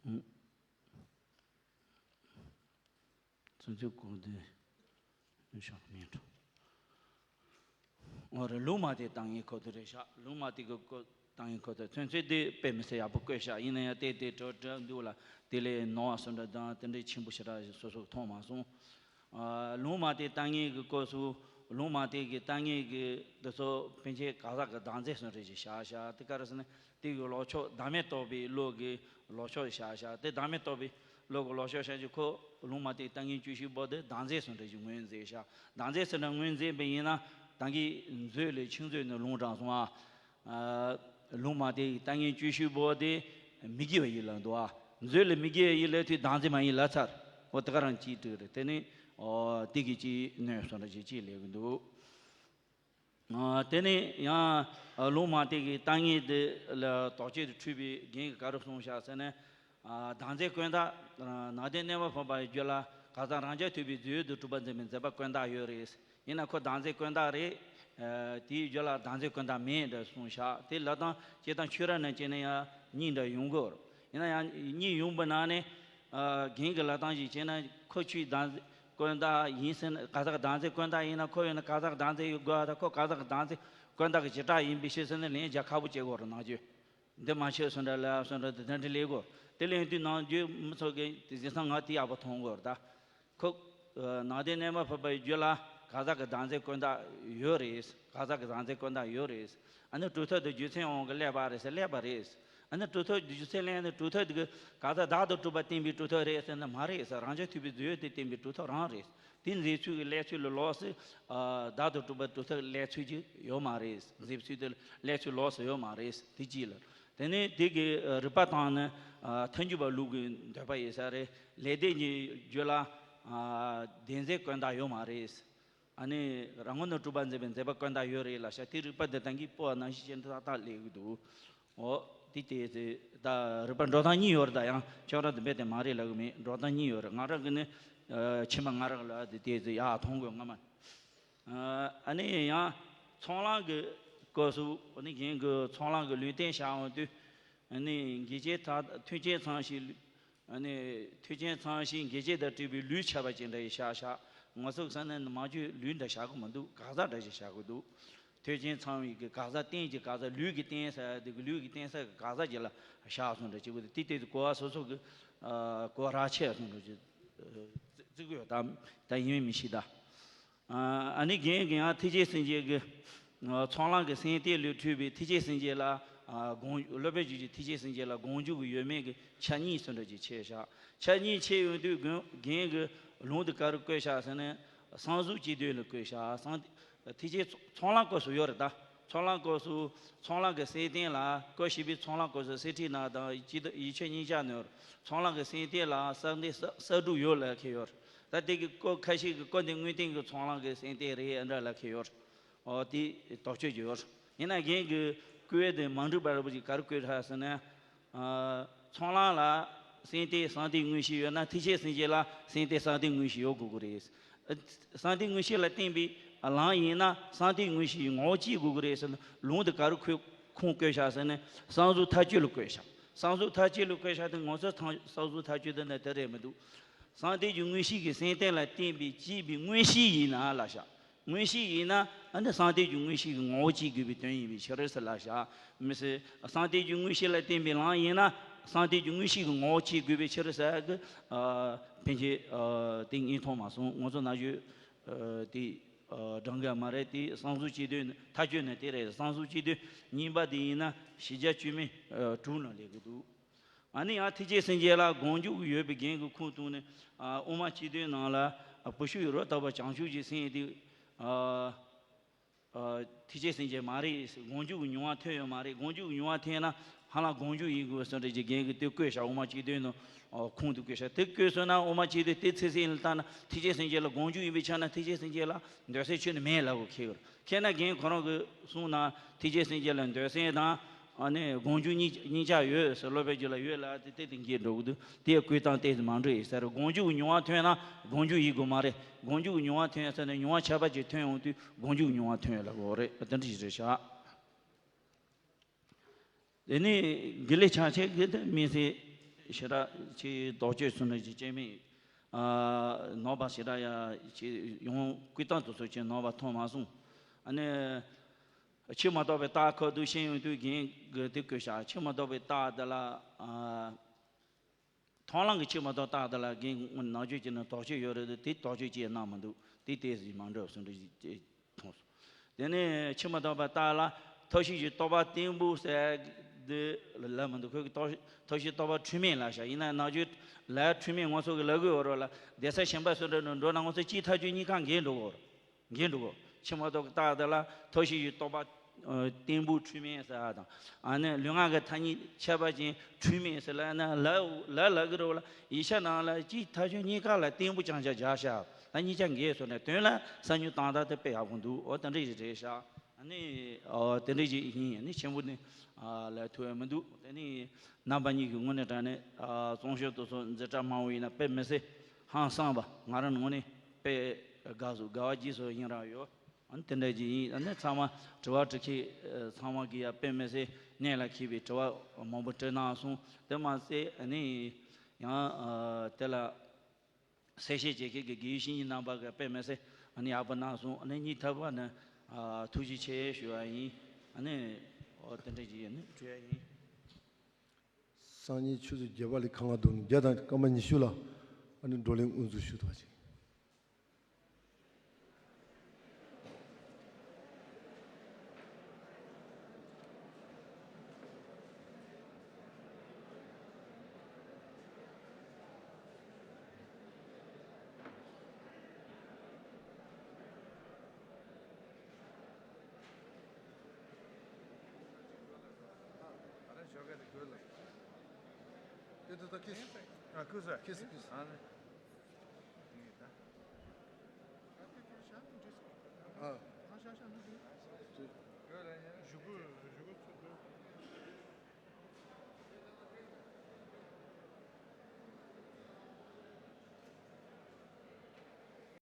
ཨང་། ཚུན་ཚོད་སྐོར་དེ་ཞག་མེད་འགྲོ། འོ་རེད། ལུང་མ་བསྟན་ལྟ་ངན་ཁོ་ཐག་རེད་ཤག་ལུང་མ་བསྟན་གྱི་སྐོར་ལྟ་ངན་ཁོ་ཐག་ཚུན་ཚོད་དེ་དཔེ་མི་སྲིད་ཡག་པོ་བཀོད་ཤག་ཡིན་ན་ཡང་དེ་དེ་དྲི་བ་དྲི་འདུག་ལ་དེ་ལས་ནོར་བ་སོགས་འདྲ་དང་དེ་འདྲའི་ཆེན་པོ་ཞེ་དྲག་སོ་སོ་མཐོང་མ་སོང་། ཨ། ལུང་མ་བསྟན་ལྟ་ངན་གྱི་སྐོར་སུ། ལུང་མ་བསྟན་གྱི་ལྟ་ངན་གྱི་དེ་ཚོ་ཕན་ཆད་ག་ས་ག་བདག་འཛིན་སོགས་རེ་ཞིག་བཞག་ཤག་དེ་ག་རེ་ཟེར་ན། དེ་གི་ལོག་ཕྱོགས་བདག་མེད་རྟོགས་པའི་བློ་གི་ལོག་ཕྱོགས་བཞག་བཞག་དེ་བདག་མེད་རྟོགས་པའི་བློ་གི་ལོག་ཕྱོགས་བཞག་རྒྱུ་ཁོ་ལུང་མ་བསྟན་ལྟ་ངན་བཅུ་བཞི་པོ་དེ་བདག་འཛིན་སོགས་འདྲ་ཞིག་ངོས་འཛིན་བཞག་བདག་འཛིན་སོགས་འདྲ་ངོས་འཛིན་པ་ཡིན་ན་ད་གིན་མཛོད་ལས་ཆུ་མཛོད་ནས་ལུང་དྲངས་སོང་ཨ། ཨ་ལུང་མ་བསྟན་གྱི་ལྟ་ངན་བཅུ་བཞི་པོ་དེ་མི་དགེ་བ་ཡིན་ལབ་འདུག་ཨ། མཛོད་ལས་མི་དགེ་བ་ཡིན་ལབ་དུས་བདག་འཛིན་མ་ཡིན་ལབ་ཚར། འོ་དེ་ག་རང་གཅིག་འགྲིག་རེད། དེ་ནི་ཨོ་དེ་གི་གཅིག་གནོན་སོང་འདྲ་ཅིག་གཅིག་ལས་གི་འདུག་ཨ་དེ་ནས་ཡང་ཨ་ལུང་མ་བསྟན་གྱི་ལྟ་ངན་དེ་ལ་དོགས་གཅོད་དུ་འཁྲུལ་པའི་རྒན་གྱིས་ག་རེ་གསུངས་བཞག་ཟེར་ན། ཨ་བདག་འཛིན་ཀུན་བརྟགས། ཨ་ནང་དོན་རྣལ་མ་ཕབ་པའི་རྒྱུད་ལ་གང་ཟག་རང་རྐྱ་ཐུབ་པའི་རྫས་ཡོད་དུ་གྲུབ་པར་འཛིན་པའི་འཛིན་པ་ཀུན་བརྟགས་ཡོད་རེད། ཡིན་ན་ཁོ་བདག་འཛིན་ཀུན་བརྟགས་རེད། ཨ་དེའི་རྒྱུད་ལ་བདག་འཛིན་ཀུན་བརྟགས་མེད་འདྲ་གསུངས་བཞག་དེ་ལབ་སྟངས་བྱེད་སྟངས་ཁྱོད་རང་ནང་བྱས་ན་ཡང་གཉིས་འདྲ་ཡོང་གི་ཡོད་རེད། ཡིན་ན་ཡང་གཉིས་ཡོང་པའི་ནང་ནས། ཨ་རྒན་གྱི་ལབ་སྟངས་ཤིག་བྱས་ན་ཁོ་ཆོས་བདག་འཛིན་ཀུན་བརྟགས་ཡིན་ཟེར་ན། གང་ཟག་བདག་འཛིན་ཀུན་བརྟགས་ཡིན་ན་ཁོ་ཡོད་ན་གང་ཟག་བདག་འཛིན་ཡོད་དགོས་པ་དང་། ཁོ་གང་ཟག་བདག་འཛིན་ཀུན་བརྟགས་ཀྱི་བྱེ་བྲག་ཡིན་པའི་ཕྱིར་ཟེར་ན་ལན་རྒྱག་ཁག་པོ་བྱེད་དགོས་རེད། ནང་རྒྱུད་འདི་མ་བྱེད་གསུངས་འདྲ་ལབ་གསུངས་འདྲ་དེ་འདྲ་འདྲ་ལས་དགོས། དེ་ལན་དུས་ནང་རྒྱུད་མི་ཚོ་གིས་དེ་བཟང་ང་དེ་ཡག་པོ་མཐོང་དགོས་རེད་ད། ཁོ་ནང་དོན་རྣལ་མ་ཕབ་པའི་རྒྱུད་ལ་གང་ཟག་གི་བདག་འཛིན་ཀུན་བརྟགས་ཡོད་རེད། གང་ཟག་གི་བདག་འཛིན་ཀུན་བརྟགས་ཡོད་རེད། ཨ་ནི་གྲུབ་མཐའ་དེ་རྒྱུ་མཚན་དབང་གིས་བསླད་པ་རེད་ཟེར་བསླད་པ་རེད། ཨ་ནི་གྲུབ་མཐའ་རྒྱུ་མཚན་བསླད་ནས་གྲུབ་མཐའ་དེ་གི་གང་ཟག་བདག་ཏུ་གྲུབ་པ་བསྟན་པའི་གྲུབ་མཐའ་རེད་ཟེར་ན་མ་རེད་ཟེར། རང་རྐྱ་ཐུབ་པའི་རྫས་ཡོད་དེ་བསྟན་པའི་གྲུབ་མཐའ་རང་རེད། དེ་འཛིན་ཚུལ་གྱི་བསླད་ཚུལ་ལ་ལོགས་སུ་ཨ་བདག་ཏུ་གྲུབ་པའི་གྲུབ་མཐའ་བསླད་ཚུལ་གྱི་ཡོད་མ་རེད། འཛིན་ཚུལ་དེ་བསླད་ཚུལ་ལོགས་སུ་ཡོད་མ་རེད། དེ་གཅིག་ལ། དེ་ནས་དེ་གི་རིགས་པ་དང་ནི་ཨ་ཐལ་འགྱུར་བ་ལུགས་ཀྱི་འདོད་པ་ཡིན་ས་རེད། ལས་དོན་གྱི་རྒྱུད་ལ་ཨ་བདེན་འཛིན་ཀུན་བརྟགས་ཡོད་མ་རེད། ཨ་ནི་རང་ངོ་ནས་གྲུབ་པར་འཛིན་པའི་འཛིན་པ་ཀུན་བརྟགས་ཡོད་རེད་ལབ་ཤག་དེ་རིགས་པ་འདི་དང་གི་པོ་ནང་བཞིན་ཅན་ཏག་ཏག་སླེབས་ཀྱི་འདུག་འོ་དེ་དེ་ཚེ་ད་རིགས་པ་འགྲོ་སྟངས་གཉིས་ཡོད་རེད། ད་ཡང་ཁྱོད་རང་དེ་འབད་དེ་མ་རེད་ལབ་གི་མེད། འགྲོ་སྟངས་གཉིས་ཡོད་རེད། ང་རང་གི་ནི་ཨ་ཕྱི་མ་ང་རང་ལ་དེ་དེ་ཚེ་ཡག་མཐོང་དགོས་སྔ་མ། ཨ་ནི་ཡང་ཚོགས་ལམ་གྱི་སྐབས་སུ་ཨ་ནི་རྒན་གྱིས་ཚོགས་ལམ་གྱི་ལུང་བསྟན་བྱ་འོང་དུས། ཨ་ནི་འགལ་རྐྱེན་མཐའ་མཐུན་རྐྱེན་ཚང་ཞིང་། ཨ་ནི་མཐུན་རྐྱེན་ཚང་ཞིང་འགལ་རྐྱེན་དང་བྲལ་བའི་ལུས་ཁྱབ་པ་ཅན་འདྲ་ཞིག་བཞག་བཞག་ང་ཚོ་བསམ་ན་མ་བཅོས་ལུས་འདྲ་བཞག་གི་མི་འདུག་གང་ཟག་འདྲ་ཞིག་བཞག་གི་འདུག་མཐུན་རྐྱེན་ཚང་བའི་གི་གང་ཟག་རྟེན་གྱི་གང་ཟག་ལུས་ཀྱི་རྟེན་ས་དེ་གི་ལུས་ཀྱི་རྟེན་ས་གི་གང་ཟག་ཅིག་ལ་བཞག་སོང་འདྲ་ཅིག་གི་དེ་དེ་གོ་བ་སོ་སོ་གི་ཨ་གོ་བ་རག་ཆེ་སོང་འདྲ་ཅིག་བརྩི་གི་ཡོད། ད་ད་ཡིན་མིན་མི་ཤེས་ད། ཨ་ནི་རྒན་གྱིས་ཡང་ཐེག་ཆེན་སེམས་བསྐྱེད་ཀྱི་ཨ་ཚོགས་ལམ་གྱི་སེམས་གཏད་ལས་འཕྲོས་པའི་ཐེག་ཆེན་སེམས་བསྐྱེད་ལ་ཨ་དགོངས། སློབ་དཔོན་རྗེ་བཙུན་ཐེག་ཆེན་སེམས་བསྐྱེད་ལ་དགོངས་འཇུག་གི་ཡོད་མེད་ཀྱི་ཆ་གཉིས་སུ་འདྲ་ཅིག་ཕྱེ་བཞག་ཆ་གཉིས་ཕྱེ་ཡོང་དུས་རྒན་རྒན་གྱིས་ལུང་དེ་ག་རུ་བཀོད་བཞག་ཟེར་ན་གསང་གསུམ་སྤྱི་དོན་ལ་བཀོད་བཞག་གསང་ཐེག་ཆེན་ཚོགས་ལམ་སྐབས་སུ་ཡོད་རེད་ད། ཚོགས་ལམ་སྐབས་སུ་ཚོགས་ལམ་གྱི་སེམས་གཏད་ལ་སྐབས་བཞི་པའི་ཚོགས་ལམ་སྐབས་སུ་གསེར་ཁྲིའི་ནགས་དང་ཡིད་ཆེས་ཉིད་ཀྱང་ནོར། ཚོགས་ལམ་གྱི་སེམས་གཏད་ལ་གསང་བདེ་གསང་སྒྲུབ་ཡོད་ལབ་མཁན་ཡོད་རེད། ད་དེ་གི་སྐོར་ཁ་ཤས་ཀྱིས་སྐོར་འདི་དངོས་བསྟན་གྱི་ཚོགས་ལམ་གྱི་སེམས་གཏད་རེད་འདྲ་ལབ་མཁན་ཡོད། ཨོ་དེ་དོགས་གཅོད་ཀྱི་ཡོད། ཡིན་ན་རྒན་གྱིས་བཀོད་དེ་མ་འགྲིག་པ་རེད་པ་ཅིག་ག་རེ་བཀོད་ཧྲ་ཟེར་ན། ཨ་ཚོགས་ལམ་ལ་སེམས་གཏད་གསང་བདེ་དངོས་གཞི་ཡོད་ན་ཐེག་ཆེན་སེམས་བསྐྱེད་ལ་སེམས་གཏད་གསང་བདེ་དངོས་གཞི་ཡོད་དགོས་ཀྱི་རེད། ཨ་གསང་བདེ་དངོས་གཞི་ལ་བརྟེན་པའི་ལམ་ཡིན་ན་གསང་བདེ་དངོས་གཞིའི་ངོ་བོ་སྐྱེ་དགོས་ཀྱི་རེད་ཟེར་ན་ལུང་དེ་ག་རེ་ཁོས་ཁུངས་བཀོད་བཞག་ཟེར་ན་གསང་གསུམ་མཐའ་དཔྱོད་ལ་བཀོད་བཞག་གསང་གསུམ་མཐའ་དཔྱོད་ལ་བཀོད་བཞག་དེ་ང་ཚོ་ཐང་གསང་གསུམ་མཐའ་དཔྱོད་དེ་འདྲ་དེ་རེད་མི་འདུག་གསང་བདེ་གི་དངོས་གཞི་གི་སེམས་གཏད་ལ་བརྟེན་པའི་སྐྱེས་པའི་དངོས་གཞི་ཡིན་ན་ལབ་བཞག་དངོས་གཞི་ཡིན་ན་ཨ་ནི་གསང་བདེ་གི་དངོས་གཞི་གི་ངོ་བོ་སྐྱེ་དགོས་པའི་དོན་ཡིན་པའི་ཕྱིར་ཟེར་ལབ་བཞག་མི་སྲིད། གསང་བདེ་གི་དངོས་གཞི་ལ་བརྟེན་པའི་ལམ་ཡིན་ན་གསང་བདེ་གི་དངོས་གཞི་གི་ངོ་བོ་སྐྱེ་དགོས་པའི་ཕྱིར་ཟེར་གི་ཨ་ཕན་ཆད་ཨ་དེ་ངས་མཐོང་མ་སོང་། ང་ཚོ་ན་གཞོན་ཨ་དེ་ཨ་གྲངས་ཀ་མ་རེད། དེ་གསང་གསུམ་སྤྱི་དོན་མཐའ་དཔྱོད་ནི་དེ་རེད། གསང་གསུམ་སྤྱི་དོན་གཉིས་པ་དེ་ཡིན་ན་བཞི་བརྒྱ་བཅུ་མེད་ཨ་དྲུག་ནང་སླེབས་ཀྱི་འདུག་ཨ་ནི་ཡང་ཐེག་ཆེན་སེམས་བསྐྱེད་ལ་དགོངས་འཇུག་ཡོད་པའི་རྒྱན་གྱི་ཁུངས་བཏུང་ནས་ཨ་དབུ་མ་སྤྱི་དོན་ནང་ལ་ཨ་བུ་ཤུགས་ཡོད་རོ་ལྟ་བུ་བྱང་ཆུབ་ཀྱི་སེམས་དེ་ཨ་ཨ་ཐེག་ཆེན་སེམས་བསྐྱེད་མ་རེད། དགོངས་འཇུག་གི་མྱོང་བ་ཐོན་ཡོད་མ་རེད། དགོངས་འཇུག་གི་མྱོང་བ་ཐོན་ན་ཧ་ལམ་དགོངས་འཇུག་ཡིན་དགོས་ཟེར་འདྲ་ཅིག་རྒྱན་གྱི་དེ་བཀོད་བཞག་དབུ་མ་སྤྱི་དོན་ནང་ཨ་ཁུངས་དེ་བཀོད་བཞག་དེ་བཀོད་སོང་ན་དབུ་མ་སྤྱི་དོན་དེ་ཚིག་ཟིན་ལ་བལྟས་ན་ཐེག་ཆེན་སེམས་བསྐྱེད་ལ་དགོངས་འཇུག་ཡིན་པའི་ཆ་ན་ཐེག་ཆེན་སེམས་བསྐྱེད་ལ་འདོད་སེམས་ཁྱོན་ནས་མེད་ལབ་དགོས་ཁེལ་གི་རེད། ཁྱེད་ན་རྒན་ཁོ་རང་གིས་གསུངས་ན་ཐེག་ཆེན་སེམས་བསྐྱེད་ལ་འདོད་སེམས་དང་ཨ་ནི་དགོངས་འཇུག་གཉིས་གཉིས་ཆ་ཡོད་ཟེར་སློབ་དཔོན་རྗེ་ལ་ཡོད་ལབ་དེ་ཏོག་ཙམ་འགལ་འགྲོ་གི་འདུག་དེ་བཀོད་སྟངས་ཏོག་ཙམ་མ་འགྲིག་ཡིན་ཟེར། དགོངས་འཇུག་གི་མྱོང་བ་ཐོན་ན་དགོངས་འཇུག་ཡིན་དགོས་མ་རེད། དགོངས་འཇུག་གི་མྱོང་བ་ཐོན་ཟེར་ནས་མྱོང་བ་ཁྱད་པར་ཅིག་ཐོན་ཡོང་དུས་དགོངས་འཇུག་གི་མྱོང་བ་ཐོན་ལབ་དགོས་རེད། དེ་འདྲ་ཞིག་རེད་ཤག་དེ་ནས་དགེ་ལེགས་ཕྱག་ཆེན་གྱི་དེ་དམིགས་བསལ་ཞེ་དྲག་ཅིག་དོགས་གཅོད་སུ་འདྲ་ཅིག་བྱས་མེད། ཨ་ནོར་བ་ཞེ་དྲག་ཡ་ཅིག་ཡོང་བཀོད་སྟངས་དེ་ཚོ་ཅིག་ནོར་བ་མཐོང་མ་སོང་། ཨ་ནི། ཕྱིར་མ་ལྡོག་པའི་རྟགས་ཁོ་དུ་ཤེས་ཡོང་དུས་རྒན་གྱིས་དེ་བཀོད་བཞག་ཕྱིར་མ་ལྡོག་པའི་རྟགས་དེ་ལ་ཨ་མཐོང་ལམ་གྱི་ཕྱིར་མ་ལྡོག་རྟགས་དེ་ལ་རྒན་ནང་ཆོས་ཀྱི་ནང་དོགས་གཅོད་ཡོད་རེད་དེ་དོགས་གཅོད་ཅིག་གནང་མི་འདུག་དེ་ཏོག་ཙམ་མ་འགྲིག་པ་བཟོ་འདྲ་ཅིག་མཐོང་སོང་། དེ་ནས་ཕྱིར་མ་ལྡོག་པའི་རྟགས་ལ་ཐབས་ཤེས་ཀྱི་རྟོག་པ་བརྟན་པོ་ཟེར་དེ་ལབ་མི་འདུག་ཁོས་ཀྱི་ཐབས་ཤེས་རྟོག་པ་འཁྲུལ་མེད་ལབ་བཞག་ཡིན་ན་ནང་ཆོས་ལ་འཁྲུལ་མེད་ང་ཚོ་གི་ལབ་དགོས་ཡོད་རེད་ལ་སྡེ་ཚན་གཞན་པ་སུ་འདྲ་ནང་འགྲོ་ན་ང་ཚོ་གཅིག་ཐག་གཅོད་གཉིས་ཀ་འགལ་འགྲོ་གི་ཡོད་རེད། འགལ་འགྲོ་གི་ཕྱིར་མ་ལྡོག་གི་རྟགས་དེ་ལ་ཐབས་ཤེས་ཀྱི་རྟོག་པ་ ཨ་བརྟན་པོ་འཁྲུལ་མེད་ཟེར་བ་དང་། ཨ་ནི་ལུས་ངག་གི་ཐ་སྙད་ཁྱབ་པ་ཅན་འཁྲུལ་མེད་ཟེར་ལབ་ན་ལ་ལ་ལ་གི་རོ་ལ་ཡིག་ཆ་ནང་ལ་གཅིག་ཐ་སྙད་གཉིས་ཀ་ལ་བརྟན་པོ་རྐྱང་རྐྱང་སྦྱར་ཤག་ད་གཉིས་ཆ་འགལ་སོང་ནས་དོན་ལ་གསར་འགྱུར་དང་ད་དེ་དཔེ་ཡག་པོ་འདུག་འོ་དེ་འདྲ་ཞིག་རེད་ཤག་ཨ་ནི་འོ་དེ་འདྲ་ཞིག་ཡིན། ཨ་ནི་ཆེན་པོ་ནི་ཨ་ལ་ཐུབ་ཡ་མི་འདུག་དེ་ནི་རྣམ་པ་གཉིས་ཀྱི་ངོས་ནས་དྲངས་ནས་ཨ་རྩོམ་ཤོག་དེ་ཚོ་འཛིན་གྲྭ་མང་བོ་ཡིན་ན་དཔེ་མི་སྲིད་ཧང་སངས་པ། ང་རང་ངོས་ནས་དཔེ་དགའ་བསུ་དགའ་བ་སྐྱེས་སོ་ཡིན་ར་ཡོད། ཨ་ནི་དེ་འདྲ་ཅིག་ཡིན། ཨ་ནི་ཚང་མ་དྲི་བ་དྲི་མཁན་ཚང་མ་གིས་ཡ་དཔེ་མི་སྲིད་གནད་ལ་འཁེལ་བའི་དྲི་བ་མང་པོ་དྲིས་གནང་སོང་། དེ་མ་ཟད་ཨ་ནི་ཡང་དེ་ལ་གསལ་བཤད་བྱེད་མཁན་གྱི་དགེ་བའི་བཤེས་གཉེན་རྣམ་པ་གིས་དཔེ་མི་སྲིད་ཨ་ནི་ཡག་པོ་གནང་སོང་། ཨ་ནི་སྙིང་ཐག་པ་ནས་ཐུགས་རྗེ་ཆེ་ཞུ་བ་ཡིན། ཨ་ནི་འོ་དེ་འདྲ་ཅིག་ཡིན། ནི་གྲོལ་ཡ་ཡིན། སང་ཉིན་ཆུ་ཚོད་བརྒྱད་པ་ལས་ཁ་ང་འདུག་ནི་བརྒྱ་དང་སྐར་མ་ཉི་ཤུ་ལ་ཨ་ནི་བགྲོ་གླེང་དབུ་འཛུགས་ཞུ་ཐུབ་པ་བྱེད།